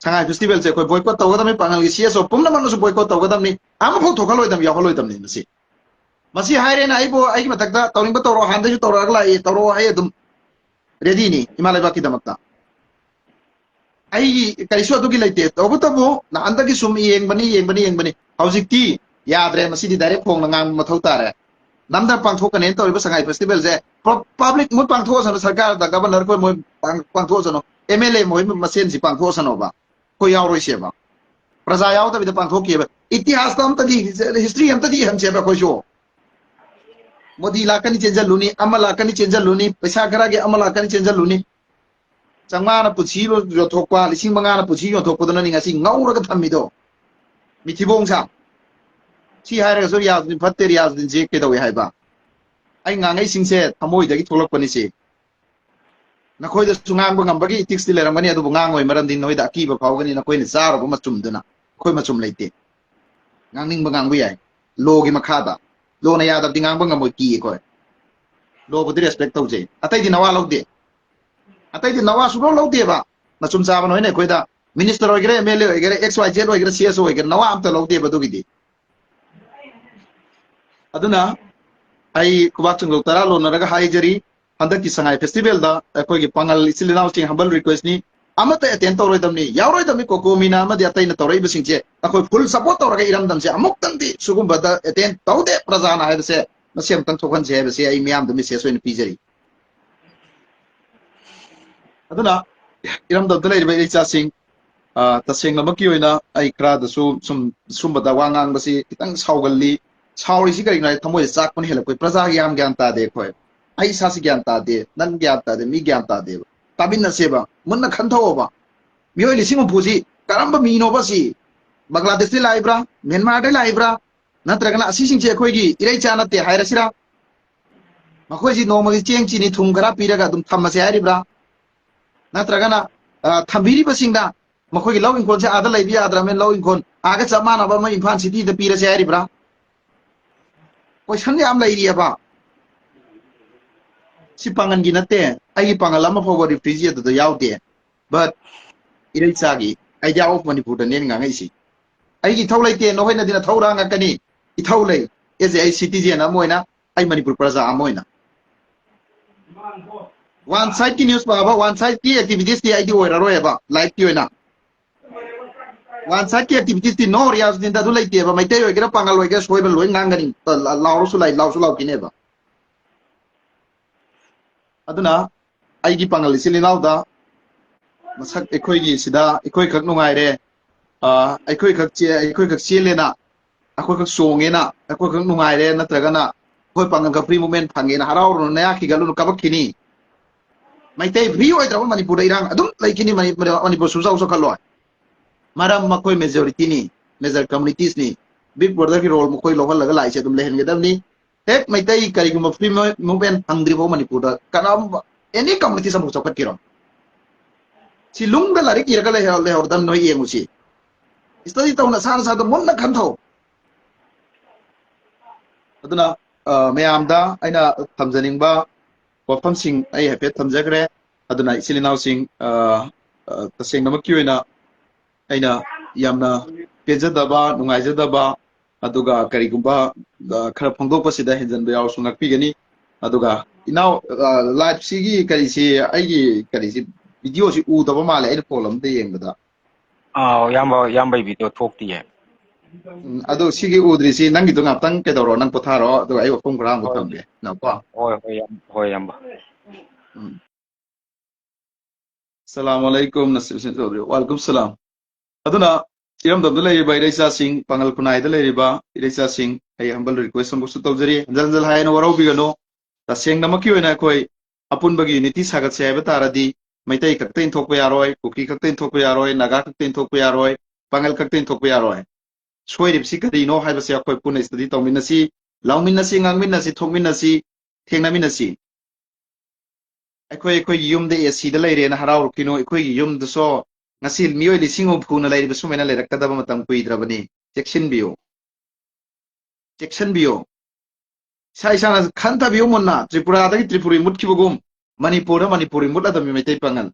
ꯁꯉꯥꯏ festivalꯁꯦ ꯑꯩꯈꯣꯏ boycott ꯇꯧꯒꯗꯕꯅꯤ, ꯄꯥꯉꯜꯒꯤ C S O ꯄꯨꯝꯅꯃꯛꯅꯁꯨ boycott ꯇꯧꯒꯗꯕꯅꯤ꯫ ꯑꯃꯐꯥꯎ ꯊꯣꯛꯍꯜꯂꯣꯏꯗꯕꯅꯤ, ꯌꯥꯎꯍꯜꯂꯣꯏꯗꯕꯅꯤ ꯃꯁꯤ꯫ ꯃꯁꯤ ꯍꯥꯏꯔꯦꯅ ꯑꯩꯕꯨ ꯑꯩꯒꯤ ꯃꯊꯛꯇ ꯇꯧꯅꯤꯡꯕ ꯇꯧꯔꯣ, ꯍꯥꯟꯅꯗꯩꯁꯨ ꯇꯧꯔꯛꯑꯒ ꯂꯥꯛꯏ, ꯇꯧꯔꯛꯑꯣ, ꯑꯩ ꯑꯗꯨꯝ readyꯅꯤ ꯏꯃꯥ ꯂꯩꯕꯥꯛꯀꯤꯗꯃꯛꯇ꯫ ꯑꯩꯒꯤ ꯀꯔꯤꯁꯨ ꯑꯗꯨꯒꯤ ꯂꯩꯇꯦ꯫ ꯇꯧꯕꯇꯕꯨ ꯅꯍꯥꯟꯗꯒꯤ ꯁꯨꯝ ꯌꯦꯡꯕꯅꯤ, ꯌꯦꯡꯕꯅꯤ, ꯌꯦꯡꯕꯅꯤ꯫ ꯍꯧꯖꯤꯛꯇꯤ ꯌꯥꯗ꯭ꯔꯦ꯫ ꯃꯁꯤꯗꯤ direct ꯐꯣꯡꯅ ꯉꯥꯡꯕ ꯃꯊꯧ ꯇꯥꯔꯦ꯫ ꯅꯝꯗꯅ ꯄꯥꯡꯊꯣꯛꯀꯅꯦꯅ ꯇꯧꯔꯤꯕ ꯁꯉꯥꯏ festivalꯁꯦ ꯄ-, public ꯃꯣꯏ ꯄꯥꯡꯊꯣꯛꯑꯁꯅꯨ, ꯁꯔꯀꯥꯔꯗ, governor ꯈꯣꯏ ꯃꯣꯏ ꯄꯥꯡ-, ꯄꯥꯡꯊꯣꯛꯑꯁꯅꯨ, M L A ꯃꯣꯏ ꯃꯁꯦꯟꯁꯤ ꯄꯥꯡꯊꯣꯛꯑꯁꯅꯣꯕ꯫ ꯑꯩꯈꯣꯏ ꯌꯥꯎꯔꯣꯏꯁꯦꯕ꯫ ꯄ꯭ꯔꯖꯥ ꯌꯥꯎꯗꯕꯤꯗ ꯄꯥꯡꯊꯣꯛꯈꯤꯑꯕ꯫ ꯏꯇꯤꯍꯥꯁꯇ ꯑꯝꯇꯗꯤ, history ꯑꯝꯇꯗꯤ ꯏꯍꯟꯁꯦꯕ ꯑꯩꯈꯣꯏꯁꯨ꯫ ꯃꯣꯗꯤ ꯂꯥꯛꯀꯅꯤ ꯆꯦꯟꯖꯜꯂꯨꯅꯤ, ꯑꯃ ꯂꯥꯛꯀꯅꯤ ꯆꯦꯟꯖꯜꯂꯨꯅꯤ, ꯄꯩꯁꯥ ꯈꯔꯒꯤ ꯑꯃ ꯂꯥꯛꯀꯅꯤ ꯆꯦꯟꯖꯜꯂꯨꯅꯤ꯫ ꯆꯥꯝꯃꯉꯥꯅ ꯄꯨꯟꯁꯤ ꯌꯣꯟꯊꯣꯛꯄ, ꯂꯤꯁꯤꯡ ꯃꯉꯥꯅ ꯄꯨꯟꯁꯤ ꯌꯣꯟꯊꯣꯛꯄꯗꯨꯅꯅꯤ ꯉꯁꯤ ꯉꯧꯔꯒ ꯊꯝꯃꯤꯗꯣ꯫ ꯃꯤꯊꯤꯕꯣꯡ ꯁꯥ꯫ ꯁꯤ ꯍꯥꯏꯔꯒꯁꯨ ꯔꯤꯌꯥꯖꯨꯗꯤꯟ ꯐꯠꯇꯦ, ꯔꯤꯌꯥꯖꯨꯗꯤꯟꯁꯦ ꯀꯩꯗꯧꯏ ꯍꯥꯏꯕ? ꯑꯩ ꯉꯥꯡꯉꯩꯁꯤꯡꯁꯦ ꯊꯃꯣꯏꯗꯒꯤ ꯊꯣꯛꯂꯛꯄꯅꯤ ꯁꯤ꯫ ꯅꯈꯣꯏꯗꯁꯨ ꯉꯥꯡꯕ ꯉꯝꯕꯒꯤ ethicsꯇꯤ ꯂꯩꯔꯝꯒꯅꯤ, ꯑꯗꯨꯕꯨ ꯉꯥꯡꯉꯣꯏ, ꯃꯔꯝꯗꯤ ꯅꯈꯣꯏꯗ ꯑꯀꯤꯕ ꯐꯥꯎꯒꯅꯤ, ꯅꯈꯣꯏꯅ ꯆꯥꯔꯨꯕ ꯃꯆꯨꯝꯗꯨꯅ꯫ ꯑꯩꯈꯣꯏ ꯃꯆꯨꯝ ꯂꯩꯇꯦ꯫ ꯉꯥꯡꯅꯤꯡꯕ ꯉꯥꯡꯕ ꯌꯥꯏ, lawꯒꯤ ꯃꯈꯥꯗ꯫ Lawꯅ ꯌꯥꯗꯕꯗꯤ ꯉꯥꯡꯕ ꯉꯝꯃꯣꯏ, ꯀꯤ ꯑꯩꯈꯣꯏ꯫ Lawꯕꯨꯗꯤ respect ꯇꯧꯖꯩ, ꯑꯇꯩꯗꯤ ꯅꯋꯥ ꯂꯧꯗꯦ꯫ ꯑꯇꯩꯗꯤ ꯅꯋꯥ ꯁꯨꯡꯂꯧ ꯂꯧꯗꯦꯕ꯫ ꯃꯆꯨꯝ ꯆꯥꯕ ꯅꯣꯏꯅ ꯑꯩꯈꯣꯏꯗ minister ꯑꯣꯏꯒꯦꯔꯥ, M L A ꯑꯣꯏꯒꯦꯔꯥ, X Y Z ꯑꯣꯏꯒꯦꯔꯥ, C S O ꯑꯣꯏꯒꯦꯔꯥ, ꯅꯋꯥ ꯑꯝꯇ ꯂꯧꯗꯦꯕ ꯑꯗꯨꯒꯤꯗꯤ꯫ ꯑꯗꯨꯅ ꯑꯩ ꯈꯨꯕꯥꯛ ꯆꯤꯡꯂꯣꯛ ꯇꯔꯥ ꯂꯣꯟꯅꯔꯒ ꯍꯥꯏꯖꯔꯤ, ꯍꯟꯗꯛꯀꯤ ꯁꯉꯥꯏ festivalꯗ ꯑꯩꯈꯣꯏꯒꯤ ꯄꯥꯉꯜ ꯏꯆꯤꯜ ꯏꯅꯥꯎꯁꯤꯡ humble requestꯅꯤ, ꯑꯃꯠꯇ attend ꯇꯧꯔꯣꯏꯗꯕꯅꯤ, ꯌꯥꯎꯔꯣꯏꯗꯕꯅꯤ꯫ ꯀꯣꯀꯣꯃꯤꯅ ꯑꯃꯗꯤ ꯑꯇꯩꯅ ꯇꯧꯔꯛꯏꯕꯁꯤꯡꯁꯦ ꯑꯩꯈꯣꯏ full support ꯇꯧꯔꯒ ꯏꯔꯝꯗꯝꯁꯦ ꯑꯃꯨꯛꯇꯪꯗꯤ ꯁꯤꯒꯨꯝꯕꯗ attend ꯇꯧꯗꯦ ꯄ꯭ꯔꯖꯥꯅ ꯍꯥꯏꯕꯁꯦ, ꯃꯁꯤ ꯑꯃꯨꯛꯇꯪ ꯊꯣꯛꯍꯟꯁꯦ ꯍꯥꯏꯕꯁꯦ ꯑꯩ ꯃꯤꯌꯥꯝꯗ message ꯑꯣꯏꯅ ꯄꯤꯖꯔꯤ꯫ ꯑꯗꯨꯅ ꯏꯔꯝꯗꯝꯗ ꯂꯩꯔꯤꯕ ꯏꯆꯥꯁꯤꯡ, ꯑ, ꯇꯁꯦꯡꯅꯃꯛꯀꯤ ꯑꯣꯏꯅ ꯑꯩ ꯈꯔꯗꯁꯨ ꯁꯨꯝ ꯁꯨꯝꯕꯗ ꯋꯥ ꯉꯥꯡꯕꯁꯤ ꯈꯤꯇꯪ ꯁꯥꯎꯒꯜꯂꯤ꯫ ꯁꯥꯎꯔꯤꯁꯤ ꯀꯔꯤꯒꯤꯅꯣ ꯍꯥꯏꯗꯤ ꯊꯃꯣꯏꯗ ꯆꯥꯛꯄꯅ ꯍꯦꯜꯂꯛꯄꯩ꯫ ꯄ꯭ꯔꯖꯥꯒꯤ ꯌꯥꯝ ꯒ꯭ꯌꯥꯟ ꯇꯥꯗꯦ ꯑꯩꯈꯣꯏ꯫ ꯑꯩ ꯏꯁꯥꯁꯤ ꯒ꯭ꯌꯥꯟ ꯇꯥꯗꯦ, ꯅꯪ ꯒ꯭ꯌꯥꯟ ꯇꯥꯗꯦ, ꯃꯤ ꯒ꯭ꯌꯥꯟ ꯇꯥꯗꯦꯕ꯫ ꯇꯥꯃꯤꯟꯅꯁꯦꯕ, ꯃꯨꯟꯅ ꯈꯟꯊꯧꯑꯕ꯫ ꯃꯤꯑꯣꯏ ꯂꯤꯁꯤꯡ ꯍꯨꯝꯐꯨꯁꯤ ꯀꯔꯝꯕ ꯃꯤꯅꯣꯕ ꯁꯤ? ꯕꯪꯒ꯭ꯂꯥꯗꯦꯁꯇꯩ ꯂꯥꯛꯏꯕ꯭ꯔꯥ? ꯃ꯭ꯌꯥꯟꯃꯥꯔꯗꯩ ꯂꯥꯛꯏꯕ꯭ꯔꯥ? ꯅꯠꯇ꯭ꯔꯒꯅ ꯑꯁꯤꯁꯤꯡꯁꯦ ꯑꯩꯈꯣꯏꯒꯤ ꯏꯔꯩꯆꯥ ꯅꯠꯇꯦ ꯍꯥꯏꯔꯁꯤꯔꯥ? ꯃꯈꯣꯏꯁꯤ ꯅꯣꯡꯃꯒꯤ ꯆꯦꯡ ꯆꯤꯅꯤ ꯊꯨꯝ ꯈꯔ ꯄꯤꯔꯒ ꯑꯗꯨꯝ ꯊꯝꯃꯁꯦ ꯍꯥꯏꯔꯤꯕ꯭ꯔꯥ? ꯅꯠꯇ꯭ꯔꯒꯅ, ꯑ, ꯊꯝꯕꯤꯔꯤꯕꯁꯤꯡꯅ ꯃꯈꯣꯏꯒꯤ ꯂꯧ ꯏꯪꯈꯣꯜꯁꯦ ꯑꯥꯗ ꯂꯩꯕ ꯌꯥꯗ꯭ꯔꯕꯅꯤꯅ ꯂꯧ ꯏꯪꯈꯣꯜ ꯑꯥꯒ ꯆꯞ ꯃꯥꯟꯅꯕ ꯑꯃ ꯏꯝꯐꯥꯜ ꯁꯤꯇꯤꯗ ꯄꯤꯔꯁꯦ ꯍꯥꯏꯔꯤꯕ꯭ꯔꯥ? ꯀꯣꯏꯁꯟ ꯌꯥꯝ ꯂꯩꯔꯤꯑꯕ꯫ ꯁꯤ ꯄꯥꯡꯒꯜꯒꯤ ꯅꯠꯇꯦ꯫ ꯑꯩꯒꯤ ꯄꯥꯡꯒꯜ ꯑꯃ ꯐꯥꯎꯕ ꯔꯤꯐ꯭ꯔꯤꯖꯤ ꯑꯗꯨꯗ ꯌꯥꯎꯗꯦ꯫ But ꯏꯔꯩꯆꯥꯒꯤ idea of ꯃꯅꯤꯄꯨꯔꯗꯅꯦ ꯑꯩꯅ ꯉꯥꯡꯉꯛꯏꯁꯤ꯫ ꯑꯩꯒꯤ ꯏꯊꯧ ꯂꯩꯇꯦ, ꯅꯈꯣꯏꯅꯗꯤ ꯅꯊꯧ ꯉꯥꯡꯉꯛꯀꯅꯤ꯫ ꯏꯊꯧ ꯂꯩ꯫ As a citizen ꯑꯃ ꯑꯣꯏꯅ, ꯑꯩ ꯃꯅꯤꯄꯨꯔ ꯄ꯭ꯔꯖꯥ ꯑꯃ ꯑꯣꯏꯅ꯫ One side ꯀꯤ news ꯄꯥꯕ, one side ꯀꯤ activities ꯇꯤ ꯑꯩꯗꯤ ꯑꯣꯏꯔꯔꯣꯏꯕ, life ꯀꯤ ꯑꯣꯏꯅ꯫ One side ꯀꯤ activities ꯇꯤ no ꯔꯤꯌꯥꯖꯨꯗꯤꯟꯗ ꯑꯗꯨ ꯂꯩꯇꯦꯕ꯫ ꯃꯩꯇꯩ ꯑꯣꯏꯒꯦꯔꯥ, ꯄꯥꯉꯜ ꯑꯣꯏꯒꯦꯔꯥ, ꯁꯣꯏꯕ ꯂꯣꯏ ꯉꯥꯡꯒꯅꯤ꯫ ꯂꯥꯎꯔꯁꯨ ꯂꯥꯏ, ꯂꯥꯎꯁꯨ ꯂꯥꯎꯈꯤꯅꯦꯕ꯫ ꯑꯗꯨꯅ ꯑꯩꯒꯤ ꯄꯥꯉꯜ ꯏꯆꯤꯜ ꯏꯅꯥꯎꯗ ꯃꯁꯛ ꯑꯩꯈꯣꯏꯒꯤ ꯁꯤꯗ ꯑꯩꯈꯣꯏꯈꯛ ꯅꯨꯡꯉꯥꯏꯔꯦ, ꯑ, ꯑꯩꯈꯣꯏꯈꯛ ꯆꯦ-, ꯑꯩꯈꯣꯏꯈꯛ ꯆꯦꯜꯂꯦꯅ, ꯑꯩꯈꯣꯏꯈꯛ ꯆꯣꯡꯉꯦꯅ, ꯑꯩꯈꯣꯏꯈꯛ ꯅꯨꯡꯉꯥꯏꯔꯦ, ꯅꯠꯇ꯭ꯔꯒꯅ ꯑꯩꯈꯣꯏ ꯄꯥꯉꯜꯈꯛ free movement ꯐꯪꯉꯦꯅ ꯍꯔꯥꯎꯔꯨꯅꯨ, ꯅꯌꯥ ꯈꯤꯒꯠꯂꯨꯅꯨ, ꯀꯕꯛꯈꯤꯅꯤ꯫ ꯃꯩꯇꯩ free ꯑꯣꯏꯗ꯭ꯔꯕ ꯃꯅꯤꯄꯨꯔꯗ ꯏꯔꯥꯡ ꯑꯗꯨꯝ ꯂꯩꯈꯤꯅꯤ꯫ ꯃꯅꯤ-, ꯃꯅꯤꯄꯨꯔ ꯁꯨꯡꯆꯥꯎ ꯆꯥꯎꯈꯠꯂꯣꯏ꯫ ꯃꯔꯝ ꯃꯈꯣꯏ majority ꯅꯤ, major communities ꯅꯤ꯫ Big Brother ꯒꯤ role ꯃꯈꯣꯏ ꯂꯧꯍꯜꯂꯒ ꯂꯥꯛꯏꯁꯦ ꯑꯗꯨꯝ ꯂꯩꯍꯟꯒꯗꯕꯅꯤ꯫ ꯍꯦꯛ ꯃꯩꯇꯩ ꯀꯔꯤꯒꯨꯝꯕ free movement ꯐꯪꯗ꯭ꯔꯤꯐꯥꯎ ꯃꯅꯤꯄꯨꯔꯗ ꯀꯅꯥꯒꯨꯝꯕ any communities ꯑꯃꯐꯥꯎ ꯆꯥꯎꯈꯠꯈꯤꯔꯣꯏ꯫ ꯁꯤ ꯂꯨꯡꯗ ꯂꯥꯏꯔꯤꯛ ꯏꯔꯒ ꯂꯩꯍꯧ-, ꯂꯩꯍꯧꯔꯗꯝ ꯅꯣꯏ ꯌꯦꯡꯉꯨꯁꯤ꯫ Study ꯇꯧꯅ ꯁꯥ ꯅꯁꯥꯗꯣ ꯃꯨꯟꯅ ꯈꯟꯊꯧ꯫ ꯑꯗꯨꯅ, ꯑ, ꯃꯌꯥꯝꯗ ꯑꯩꯅ ꯊꯝꯖꯅꯤꯡꯕ ꯋꯥꯐꯝꯁꯤꯡ ꯑꯩ ꯍꯥꯏꯐꯦꯠ ꯊꯝꯖꯈ꯭ꯔꯦ꯫ ꯑꯗꯨꯅ ꯏꯆꯤꯜ ꯏꯅꯥꯎꯁꯤꯡ, ꯑ, ꯑ, ꯇꯁꯦꯡꯅꯃꯛꯀꯤ ꯑꯣꯏꯅ ꯑꯩꯅ ꯌꯥꯝꯅ ꯄꯦꯟꯖꯗꯕ, ꯅꯨꯡꯉꯥꯏꯖꯗꯕ, ꯑꯗꯨꯒ ꯀꯔꯤꯒꯨꯝꯕ, ꯑ, ꯈꯔ ꯐꯣꯡꯗꯣꯛꯄꯁꯤꯗ ꯍꯦꯟꯖꯟꯕ ꯌꯥꯎꯔꯁꯨ ꯉꯥꯛꯄꯤꯒꯅꯤ꯫ ꯑꯗꯨꯒ ꯏꯅꯥꯎ, ꯑ, live ꯁꯤꯒꯤ ꯀꯔꯤꯁꯤ, ꯑꯩꯒꯤ ꯀꯔꯤꯁꯤ, video ꯁꯤ ꯎꯗꯕ ꯃꯥꯜꯂꯦ ꯑꯩꯅ ꯐꯣꯟ ꯑꯝꯇ ꯌꯦꯡꯕꯗ꯫ ꯑꯥꯎ, ꯏꯌꯥꯝꯕ, ꯏꯌꯥꯝꯕꯩ video ꯊꯣꯛꯇꯤꯌꯦ꯫ ꯎꯝ, ꯑꯗꯨ ꯁꯤꯒꯤ ꯎꯗ꯭ꯔꯤꯁꯤ ꯅꯪꯒꯤꯗꯣ ꯉꯥꯛꯇꯪ ꯀꯩꯗꯧꯔꯣ, ꯅꯪ ꯄꯣꯊꯥꯔꯣ, ꯑꯗꯨꯒ ꯑꯩ ꯋꯥꯐꯝ ꯈꯔ ꯑꯃꯨꯛ ꯍꯣꯏ, ꯊꯝꯒꯦ, ꯅꯀꯣ꯫ ꯍꯣꯏ, ꯍꯣꯏ, ꯏꯌꯥꯝ-, ꯍꯣꯏ, ꯏꯌꯥꯝꯕ꯫ ꯎꯝ꯫ Salaam alaikum, Nasir Hussain Chaudhry. Walaikum salam. ꯑꯗꯨꯅ ꯏꯔꯝꯗꯝꯗ ꯂꯩꯔꯤꯕ ꯏꯔꯩꯆꯥꯁꯤꯡ, ꯄꯥꯡꯒꯜ ꯈꯨꯟꯅꯥꯏꯗ ꯂꯩꯔꯤꯕ ꯏꯔꯩꯆꯥꯁꯤꯡ, ꯑꯩ humble request ꯑꯃꯈꯛꯁꯨ ꯇꯧꯖꯔꯤ꯫ ꯍꯟꯖꯟ ꯍꯟꯖꯟ ꯍꯥꯏꯅ ꯋꯥꯔꯧꯕꯤꯒꯅꯨ꯫ ꯇꯁꯦꯡꯅꯃꯛꯀꯤ ꯑꯣꯏꯅ ꯑꯩꯈꯣꯏ ꯑꯄꯨꯟꯕꯒꯤ unity ꯁꯥꯒꯠꯁꯦ ꯍꯥꯏꯕ ꯇꯥꯔꯗꯤ ꯃꯩꯇꯩ ꯈꯛꯇ ꯏꯟꯊꯣꯛꯄ ꯌꯥꯔꯣꯏ, ꯀꯨꯀꯤ ꯈꯛꯇ ꯏꯟꯊꯣꯛꯄ ꯌꯥꯔꯣꯏ, ꯅꯥꯒꯥ ꯈꯛꯇ ꯏꯟꯊꯣꯛꯄ ꯌꯥꯔꯣꯏ, ꯄꯥꯡꯒꯜ ꯈꯛꯇ ꯏꯟꯊꯣꯛꯄ ꯌꯥꯔꯣꯏ꯫ ꯁꯣꯏꯔꯤꯕꯁꯤ ꯀꯔꯤꯅꯣ ꯍꯥꯏꯕꯁꯦ ꯑꯩꯈꯣꯏ ꯄꯨꯟꯅ study ꯇꯧꯃꯤꯟꯅꯁꯤ, ꯂꯥꯎꯃꯤꯟꯅꯁꯤ, ꯉꯥꯡꯃꯤꯟꯅꯁꯤ, ꯊꯣꯛꯃꯤꯟꯅꯁꯤ, ꯊꯦꯡꯅꯃꯤꯟꯅꯁꯤ꯫ ꯑꯩꯈꯣꯏ ꯑꯩꯈꯣꯏꯒꯤ ꯌꯨꯝꯗ A Cꯗ ꯂꯩꯔꯦꯅ ꯍꯔꯥꯎꯔꯛꯈꯤꯅꯣ꯫ ꯑꯩꯈꯣꯏꯒꯤ ꯌꯨꯝꯗꯁꯨ ꯉꯁꯤ ꯃꯤꯑꯣꯏ ꯂꯤꯁꯤꯡ ꯍꯨꯝꯐꯨꯅ ꯂꯩꯔꯤꯕ ꯁꯨꯃꯥꯏꯅ ꯂꯩꯔꯛꯀꯗꯕ ꯃꯇꯝ ꯀꯨꯏꯗ꯭ꯔꯕꯅꯤ꯫ ꯆꯦꯛꯁꯤꯟꯕꯤꯌꯨ, ꯆꯦꯛꯁꯤꯟꯕꯤꯌꯨ꯫ ꯏꯁꯥ ꯏꯁꯥꯅ ꯈꯟꯊꯕꯤꯌꯨ ꯃꯨꯟꯅ꯫ ꯇ꯭ꯔꯤꯄꯨꯔꯥꯗꯒꯤ ꯇ꯭ꯔꯤꯄꯨꯔꯤ ꯃꯨꯠꯈꯤꯕꯒꯨꯝ ꯃꯅꯤꯄꯨꯔꯗ ꯃꯅꯤꯄꯨꯔꯤ ꯃꯨꯠꯂꯗꯕꯅꯤ꯫ ꯃꯩꯇꯩ ꯄꯥꯉꯜ,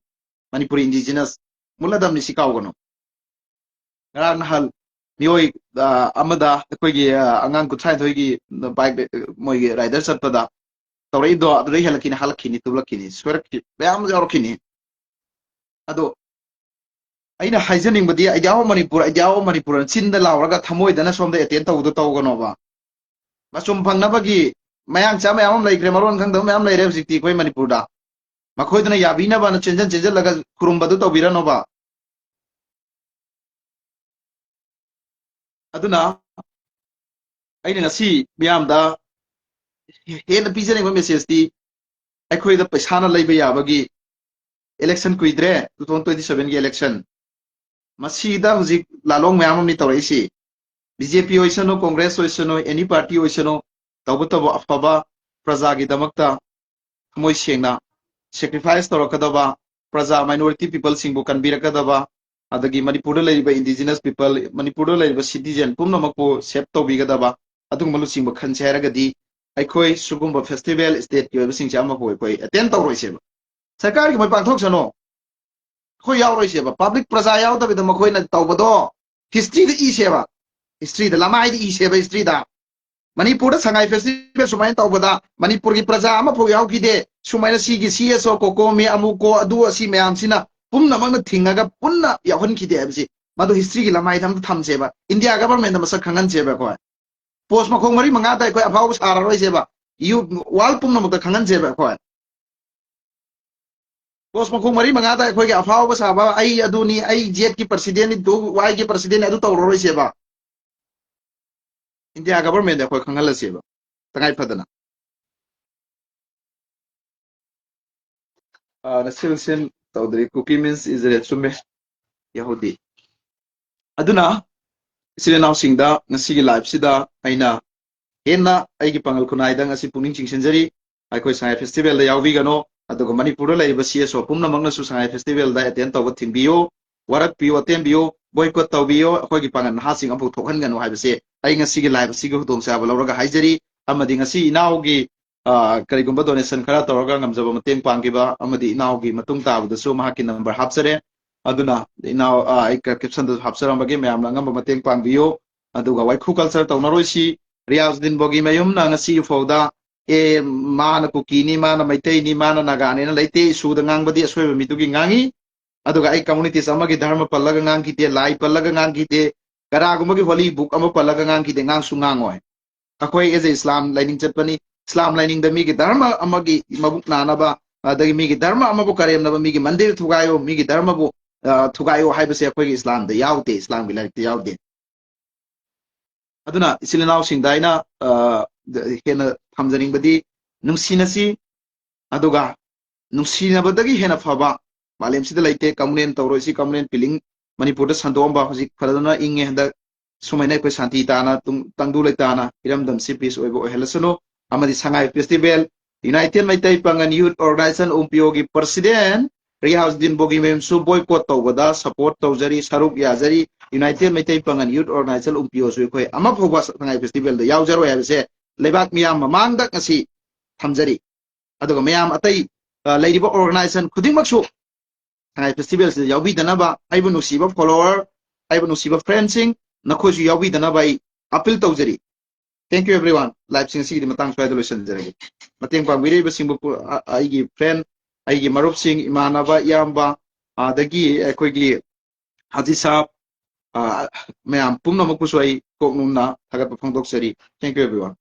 ꯃꯅꯤꯄꯨꯔꯤ indigenous ꯃꯨꯠꯂꯗꯕꯅꯤ, ꯁꯤ ꯀꯥꯎꯒꯅꯨ꯫ ꯉꯔꯥꯡ ꯅꯍꯥꯟ ꯃꯤꯑꯣꯏ, ꯑ, ꯑꯃꯗ ꯑꯩꯈꯣꯏꯒꯤ, ꯑ, ꯑꯉꯥꯡ ꯀꯨꯟꯊ꯭ꯔꯥꯅꯤꯊꯣꯏꯒꯤ bike, ꯃꯣꯏꯒꯤ rider ꯆꯠꯄꯗ ꯇꯧꯔꯛꯏꯗꯣ ꯑꯗꯨꯗꯩ ꯍꯦꯜꯂꯛꯈꯤꯅꯤ, ꯍꯥꯜꯂꯛꯈꯤꯅꯤ, ꯇꯨꯞꯂꯛꯈꯤꯅꯤ, ꯁꯣꯏꯔꯛꯈꯤ ꯃꯌꯥꯝ ꯌꯥꯎꯔꯛꯈꯤꯅꯤ꯫ ꯑꯗꯣ ꯑꯩꯅ ꯍꯥꯏꯖꯅꯤꯡꯕꯗꯤ, "Idea of Manipur, Idea of Manipur" ꯆꯤꯟꯗ ꯂꯥꯎꯔꯒ ꯊꯃꯣꯏꯗꯅ ꯁꯣꯝꯗ attend ꯇꯧꯕꯗꯣ ꯇꯧꯒꯅꯣꯕ꯫ ꯃꯆꯨꯝ ꯐꯪꯅꯕꯒꯤ ꯃꯌꯥꯡꯆꯥ ꯃꯌꯥꯝ ꯑꯃ ꯂꯩꯈ꯭ꯔꯦ, ꯃꯔꯣꯟ ꯈꯪꯗꯕ ꯃꯌꯥꯝ ꯂꯩꯔꯦ ꯍꯧꯖꯤꯛꯇꯤ ꯑꯩꯈꯣꯏ ꯃꯅꯤꯄꯨꯔꯗ꯫ ꯃꯈꯣꯏꯗꯨꯅ ꯌꯥꯕꯤꯅꯕꯅ ꯆꯦꯟꯖꯟ ꯆꯦꯟꯖꯜꯂꯒ ꯈꯨꯔꯨꯝꯕꯗꯨ ꯇꯧꯕꯤꯔꯅꯣꯕ꯫ ꯑꯗꯨꯅ ꯑꯩꯅ ꯉꯁꯤ ꯃꯤꯌꯥꯝꯗ ꯍꯦꯟꯅ ꯄꯤꯖꯅꯤꯡꯕ messageꯇꯤ, ꯑꯩꯈꯣꯏꯗ ꯄꯩꯁꯥꯅ ꯂꯩꯕ ꯌꯥꯕꯒꯤ election ꯀꯨꯏꯗ꯭ꯔꯦ, two thousand twenty sevenꯒꯤ election꯫ ꯃꯁꯤꯗ ꯍꯧꯖꯤꯛ ꯂꯥꯂꯣꯡ ꯃꯌꯥꯝ ꯑꯃꯅꯤ ꯇꯧꯔꯛꯏꯁꯤ꯫ BJP ꯑꯣꯏꯁꯅꯨ, Congress ꯑꯣꯏꯁꯅꯨ, any party ꯑꯣꯏꯁꯅꯨ, ꯇꯧꯕꯇꯕꯨ ꯑꯐꯕ ꯄ꯭ꯔꯖꯥꯒꯤꯗꯃꯛꯇ ꯊꯃꯣꯏ ꯁꯦꯡꯅ sacrifice ꯇꯧꯔꯛꯀꯗꯕ, ꯄ꯭ꯔꯖꯥ minority peopleꯁꯤꯡꯕꯨ ꯀꯟꯕꯤꯔꯛꯀꯗꯕ, ꯑꯗꯒꯤ ꯃꯅꯤꯄꯨꯔꯗ ꯂꯩꯔꯤꯕ indigenous people, ꯃꯅꯤꯄꯨꯔꯗ ꯂꯩꯔꯤꯕ citizen ꯄꯨꯝꯅꯃꯛꯄꯨ save ꯇꯧꯕꯤꯒꯗꯕ, ꯑꯗꯨꯒꯨꯝꯕ ꯂꯨꯆꯤꯡꯕ ꯈꯟꯁꯦ ꯍꯥꯏꯔꯒꯗꯤ ꯑꯩꯈꯣꯏ ꯁꯤꯒꯨꯝꯕ festival stateꯀꯤ ꯑꯣꯏꯕꯁꯤꯡꯁꯦ ꯑꯃꯐꯥꯎ ꯑꯩꯈꯣꯏ attend ꯇꯧꯔꯣꯏꯁꯦꯕ꯫ ꯁꯔꯀꯥꯔꯒꯤ ꯃꯣꯏ ꯄꯥꯡꯊꯣꯛꯁꯅꯨ, ꯑꯩꯈꯣꯏ ꯌꯥꯎꯔꯣꯏꯁꯦꯕ꯫ Public ꯄ꯭ꯔꯖꯥ ꯌꯥꯎꯗꯕꯤꯗ ꯃꯈꯣꯏꯅ ꯇꯧꯕꯗꯣ historyꯗ ꯏꯁꯦꯕ, historyꯗ, ꯂꯃꯥꯏꯗ ꯏꯁꯦꯕ, historyꯗ꯫ ꯃꯅꯤꯄꯨꯔꯗ ꯁꯉꯥꯏ festival ꯁꯨꯃꯥꯏꯅ ꯇꯧꯕꯗ ꯃꯅꯤꯄꯨꯔꯒꯤ ꯄ꯭ꯔꯖꯥ ꯑꯃꯐꯥꯎ ꯌꯥꯎꯈꯤꯗꯦ, ꯁꯨꯃꯥꯏꯅ ꯁꯤꯒꯤ CSO, COCOMI, ꯑꯃꯨꯛꯀꯣ ꯑꯗꯨ ꯑꯁꯤ ꯃꯌꯥꯝꯁꯤꯅ ꯄꯨꯝꯅꯃꯛꯅ ꯊꯤꯡꯉꯒ ꯄꯨꯟꯅ ꯌꯥꯎꯍꯟꯈꯤꯗꯦ ꯍꯥꯏꯕꯁꯤ ꯃꯗꯨ historyꯒꯤ ꯂꯃꯥꯏꯗ ꯑꯝꯇ ꯊꯝꯁꯦꯕ꯫ India governmentꯗ ꯃꯁꯛ ꯈꯪꯍꯟꯁꯦꯕ ꯑꯩꯈꯣꯏ꯫ Post ꯃꯈꯣꯡ ꯃꯔꯤ ꯃꯉꯥꯗ ꯑꯩꯈꯣꯏ ꯑꯐꯥꯎꯕ ꯁꯥꯔꯔꯣꯏꯁꯦꯕ꯫ World ꯄꯨꯝꯅꯃꯛꯇ ꯈꯪꯍꯟꯁꯦꯕ ꯑꯩꯈꯣꯏ꯫ ꯀꯣꯁ ꯃꯈꯣꯡ ꯃꯔꯤ ꯃꯉꯥꯗ ꯑꯩꯈꯣꯏꯒꯤ ꯑꯐꯥꯎꯕ ꯁꯥꯕ, "ꯑꯩ ꯑꯗꯨꯅꯤ, ꯑꯩ ꯖꯦꯠꯀꯤ ꯄ꯭ꯔꯁꯤꯗꯦꯟꯅꯤ, ꯗꯨ ꯋꯥꯏꯒꯤ ꯄ꯭ꯔꯁꯤꯗꯦꯟꯅꯤ", ꯑꯗꯨ ꯇꯧꯔꯔꯣꯏꯁꯦꯕ꯫ ꯏꯟꯗꯤꯌꯥ ꯒꯚꯔꯟꯃꯦꯟꯗ ꯑꯩꯈꯣꯏ ꯈꯪꯍꯜꯂꯁꯦꯕ, ꯇꯉꯥꯏ ꯐꯗꯅ꯫ ꯑꯥ, ꯅꯁꯤꯜ ꯁꯤꯟ ꯇꯧꯗ꯭ꯔꯤ, ꯀꯨꯀꯤ ꯃꯤꯟꯁ ꯏꯖꯔꯦ, ꯆꯨꯝꯃꯦ, ꯌꯍꯨꯗꯤ꯫ ꯑꯗꯨꯅ ꯏꯆꯤꯜ ꯏꯅꯥꯎꯁꯤꯡꯗ ꯉꯁꯤꯒꯤ ꯂꯥꯏꯐꯁꯤꯗ ꯑꯩꯅ ꯍꯦꯟꯅ ꯑꯩꯒꯤ ꯄꯥꯡꯒꯜ ꯈꯨꯟꯅꯥꯏꯗ ꯉꯁꯤ ꯄꯨꯛꯅꯤꯡ ꯆꯤꯡꯁꯤꯟꯖꯔꯤ꯫ ꯑꯩꯈꯣꯏ ꯁꯉꯥꯏ ꯐꯦꯁꯇꯤꯚꯦꯜꯗ ꯌꯥꯎꯕꯤꯒꯅꯣ, ꯑꯗꯨꯒ ꯃꯅꯤꯄꯨꯔꯗ ꯂꯩꯔꯤꯕ ꯁꯤ ꯑꯦꯁ ꯑꯣ ꯄꯨꯝꯅꯃꯛꯅꯁꯨ ꯁꯉꯥꯏ ꯐꯦꯁꯇꯤꯚꯦꯜꯗ ꯑꯦꯇꯦꯟ ꯇꯧꯕ ꯊꯤꯡꯕꯤꯌꯨ, ꯋꯥꯔꯛꯄꯤꯌꯨ, ꯑꯇꯦꯟꯕꯤꯌꯨ, ꯕꯣꯏꯀꯣꯠ ꯇꯧꯕꯤꯌꯨ, ꯑꯩꯈꯣꯏꯒꯤ ꯄꯥꯡꯒꯜ ꯅꯍꯥꯁꯤꯡ ꯑꯃꯐꯥꯎ ꯊꯣꯛꯍꯟꯒꯅꯨ ꯍꯥꯏꯕꯁꯦ ꯑꯩ ꯉꯁꯤꯒꯤ ꯂꯥꯏꯐ ꯑꯁꯤꯒꯤ ꯈꯨꯗꯣꯡꯆꯥꯕ ꯂꯧꯔꯒ ꯍꯥꯏꯖꯔꯤ꯫ ꯑꯃꯗꯤ ꯉꯁꯤ ꯏꯅꯥꯎꯒꯤ, ꯑ, ꯀꯔꯤꯒꯨꯝꯕ ꯗꯣꯅꯦꯁꯟ ꯈꯔ ꯇꯧꯔꯒ ꯉꯝꯖꯕ ꯃꯇꯦꯡ ꯄꯥꯡꯈꯤꯕ ꯑꯃꯗꯤ ꯏꯅꯥꯎꯒꯤ ꯃꯇꯨꯡ ꯇꯥꯕꯗꯁꯨ ꯃꯍꯥꯛꯀꯤ ꯅꯝꯕꯔ ꯍꯥꯞꯆꯔꯦ꯫ ꯑꯗꯨꯅ ꯏꯅꯥꯎ, ꯑ, ꯑꯩ ꯀꯦꯞꯁꯟꯗꯁꯨ ꯍꯥꯞꯆꯔꯝꯕꯒꯦ, ꯃꯌꯥꯝꯅ ꯑꯉꯝꯕ ꯃꯇꯦꯡ ꯄꯥꯡꯕꯤꯌꯨ꯫ ꯑꯗꯨꯒ ꯋꯥꯏꯈꯨ ꯀꯜꯆꯔ ꯇꯧꯅꯔꯣꯏꯁꯤ꯫ ꯔꯤꯌꯥꯖꯨꯗꯤꯟ ꯕꯣꯒꯤꯃꯌꯨꯝꯅ ꯉꯁꯤ ꯐꯥꯎꯗ, "ꯑꯦ, ꯃꯥꯅ ꯀꯨꯀꯤꯅꯤ, ꯃꯥꯅ ꯃꯩꯇꯩꯅꯤ, ꯃꯥꯅ ꯅꯥꯒꯥꯅꯦꯅ" ꯂꯩꯇꯦ꯫ ꯏꯁꯨꯗ ꯉꯥꯡꯕꯗꯤ ꯑꯁꯣꯏꯕ ꯃꯤꯗꯨꯒꯤ ꯉꯥꯡꯉꯤ꯫ ꯑꯗꯨꯒ ꯑꯩ ꯀꯝꯃꯨꯅꯤꯇꯤꯁ ꯑꯃꯒꯤ ꯙꯔꯃ ꯄꯜꯂꯒ ꯉꯥꯡꯈꯤꯗꯦ, ꯂꯥꯏ ꯄꯜꯂꯒ ꯉꯥꯡꯈꯤꯗꯦ, ꯀꯅꯥꯒꯨꯝꯕꯒꯤ ꯍꯣꯂꯤ ꯕꯨꯛ ꯑꯃ ꯄꯜꯂꯒ ꯉꯥꯡꯈꯤꯗꯦ, ꯉꯥꯡꯁꯨ ꯉꯥꯡꯉꯣꯏ꯫ ꯑꯩꯈꯣꯏ ꯑꯦꯖ ꯑꯦ ꯏꯁꯂꯥꯝ ꯂꯥꯏꯅꯤꯡ ꯆꯠꯄꯅꯤ꯫ ꯏꯁꯂꯥꯝ ꯂꯥꯏꯅꯤꯡꯗ ꯃꯤꯒꯤ ꯙꯔꯃ ꯑꯃꯒꯤ ꯃꯕꯨꯛ ꯅꯥꯅꯕ, ꯑꯗꯒꯤ ꯃꯤꯒꯤ ꯙꯔꯃ ꯑꯃꯕꯨ ꯀꯔꯦꯝꯅꯕ, ꯃꯤꯒꯤ ꯃꯟꯗꯤꯔ ꯊꯨꯒꯥꯏꯌꯨ, ꯃꯤꯒꯤ ꯙꯔꯃꯕꯨ, ꯑ, ꯊꯨꯒꯥꯏꯌꯨ ꯍꯥꯏꯕꯁꯦ ꯑꯩꯈꯣꯏꯒꯤ ꯏꯁꯂꯥꯝꯗ ꯌꯥꯎꯗꯦ, ꯏꯁꯂꯥꯝꯒꯤ ꯂꯥꯏꯔꯤꯛꯇ ꯌꯥꯎꯗꯦ꯫ ꯑꯗꯨꯅ ꯏꯆꯤꯜ ꯏꯅꯥꯎꯁꯤꯡꯗ ꯑꯩꯅ, ꯑ, ꯍꯦꯟꯅ ꯊꯝꯖꯅꯤꯡꯕꯗꯤ, ꯅꯨꯡꯁꯤꯅꯁꯤ, ꯑꯗꯨꯒ ꯅꯨꯡꯁꯤꯅꯕꯗꯒꯤ ꯍꯦꯟꯅ ꯐꯕ ꯃꯥꯂꯦꯝꯁꯤꯗ ꯂꯩꯇꯦ꯫ ꯀꯝꯃꯨꯅꯦꯜ ꯇꯧꯔꯣꯏꯁꯤ, ꯀꯝꯃꯨꯅꯦꯜ ꯐꯤꯂꯤꯡ ꯃꯅꯤꯄꯨꯔꯗ ꯁꯟꯗꯣꯛꯑꯝꯕ, ꯍꯧꯖꯤꯛ ꯐꯖꯅ ꯏꯪꯉꯦ ꯍꯟꯗꯛ꯫ ꯁꯨꯃꯥꯏꯅ ꯑꯩꯈꯣꯏ ꯁꯥꯟꯇꯤ ꯇꯥꯅ ꯇꯨꯡ-, ꯇꯪꯗꯨ ꯂꯩꯇꯥꯅ ꯏꯔꯝꯗꯝꯁꯤ ꯄꯤꯁ ꯑꯣꯏꯕ ꯑꯣꯏꯍꯜꯂꯁꯅꯨ꯫ ꯑꯃꯗꯤ ꯁꯉꯥꯏ ꯐꯦꯁꯇꯤꯚꯦꯜ, ꯌꯨꯅꯥꯏꯇꯦꯠ ꯃꯩꯇꯩ ꯄꯥꯉꯜ ꯌꯨꯠ ꯑꯣꯔꯒꯅꯥꯏꯖꯦꯁꯟ ꯎꯝꯄꯤꯌꯣꯒꯤ ꯄ꯭ꯔꯁꯤꯗꯦꯟ ꯔꯤꯌꯥꯖꯨꯗꯤꯟ ꯕꯣꯒꯤꯃꯌꯨꯝꯁꯨ ꯕꯣꯏꯀꯣꯠ ꯇꯧꯕꯗ ꯁꯄꯣꯔꯠ ꯇꯧꯖꯔꯤ, ꯁꯔꯨꯛ ꯌꯥꯖꯔꯤ꯫ ꯌꯨꯅꯥꯏꯇꯦꯠ ꯃꯩꯇꯩ ꯄꯥꯉꯜ ꯌꯨꯠ ꯑꯣꯔꯒꯅꯥꯏꯖꯦꯁꯟ ꯎꯝꯄꯤꯌꯣꯁꯨ ꯑꯩꯈꯣꯏ ꯑꯃꯐꯥꯎꯕ ꯁꯉꯥꯏ ꯐꯦꯁꯇꯤꯚꯦꯜꯗ ꯌꯥꯎꯖꯔꯣꯏ ꯍꯥꯏꯕꯁꯦ ꯂꯩꯕꯥꯛ ꯃꯤꯌꯥꯝ ꯃꯃꯥꯡꯗ ꯉꯁꯤ ꯊꯝꯖꯔꯤ꯫ ꯑꯗꯨꯒ ꯃꯌꯥꯝ ꯑꯇꯩ, ꯑ, ꯂꯩꯔꯤꯕ ꯑꯣꯔꯒꯅꯥꯏꯖꯦꯁꯟ ꯈꯨꯗꯤꯡꯃꯛꯁꯨ ꯁꯉꯥꯏ ꯐꯦꯁꯇꯤꯚꯦꯜꯁꯤꯗ ꯌꯥꯎꯕꯤꯗꯅꯕ, ꯑꯩꯕꯨ ꯅꯨꯡꯁꯤꯕ ꯐꯣꯂꯣꯋꯔ, ꯑꯩꯕꯨ ꯅꯨꯡꯁꯤꯕ ꯐ꯭ꯔꯦꯟꯁꯤꯡ, ꯅꯈꯣꯏꯁꯨ ꯌꯥꯎꯕꯤꯗꯅꯕ ꯑꯩ ꯑꯄꯤꯜ ꯇꯧꯖꯔꯤ꯫ Thank you everyone. ꯂꯥꯏꯐꯁꯤꯡ ꯑꯁꯤꯒꯤꯗꯤ ꯃꯇꯥꯡ ꯁ꯭ꯋꯥꯏꯗ ꯂꯣꯏꯁꯤꯟꯖꯔꯒꯦ꯫ ꯃꯇꯦꯡ ꯄꯥꯡꯕꯤꯔꯛꯏꯕꯁꯤꯡꯕꯨ ꯄꯨ-, ꯑ-, ꯑꯩꯒꯤ ꯐ꯭ꯔꯦꯟ, ꯑꯩꯒꯤ ꯃꯔꯨꯞꯁꯤꯡ, ꯏꯃꯥꯟꯅꯕ, ꯏꯌꯥꯝꯕ, ꯑꯗꯒꯤ ꯑꯩꯈꯣꯏꯒꯤ ꯍꯥꯖꯤ ꯁꯥꯍꯕ, ꯑ, ꯃꯌꯥꯝ ꯄꯨꯝꯅꯃꯛꯄꯨꯁꯨ ꯑꯩ ꯀꯣꯛꯅꯨꯝꯅ ꯊꯥꯒꯠꯄ ꯐꯣꯡꯗꯣꯛꯆꯔꯤ꯫ Thank you everyone.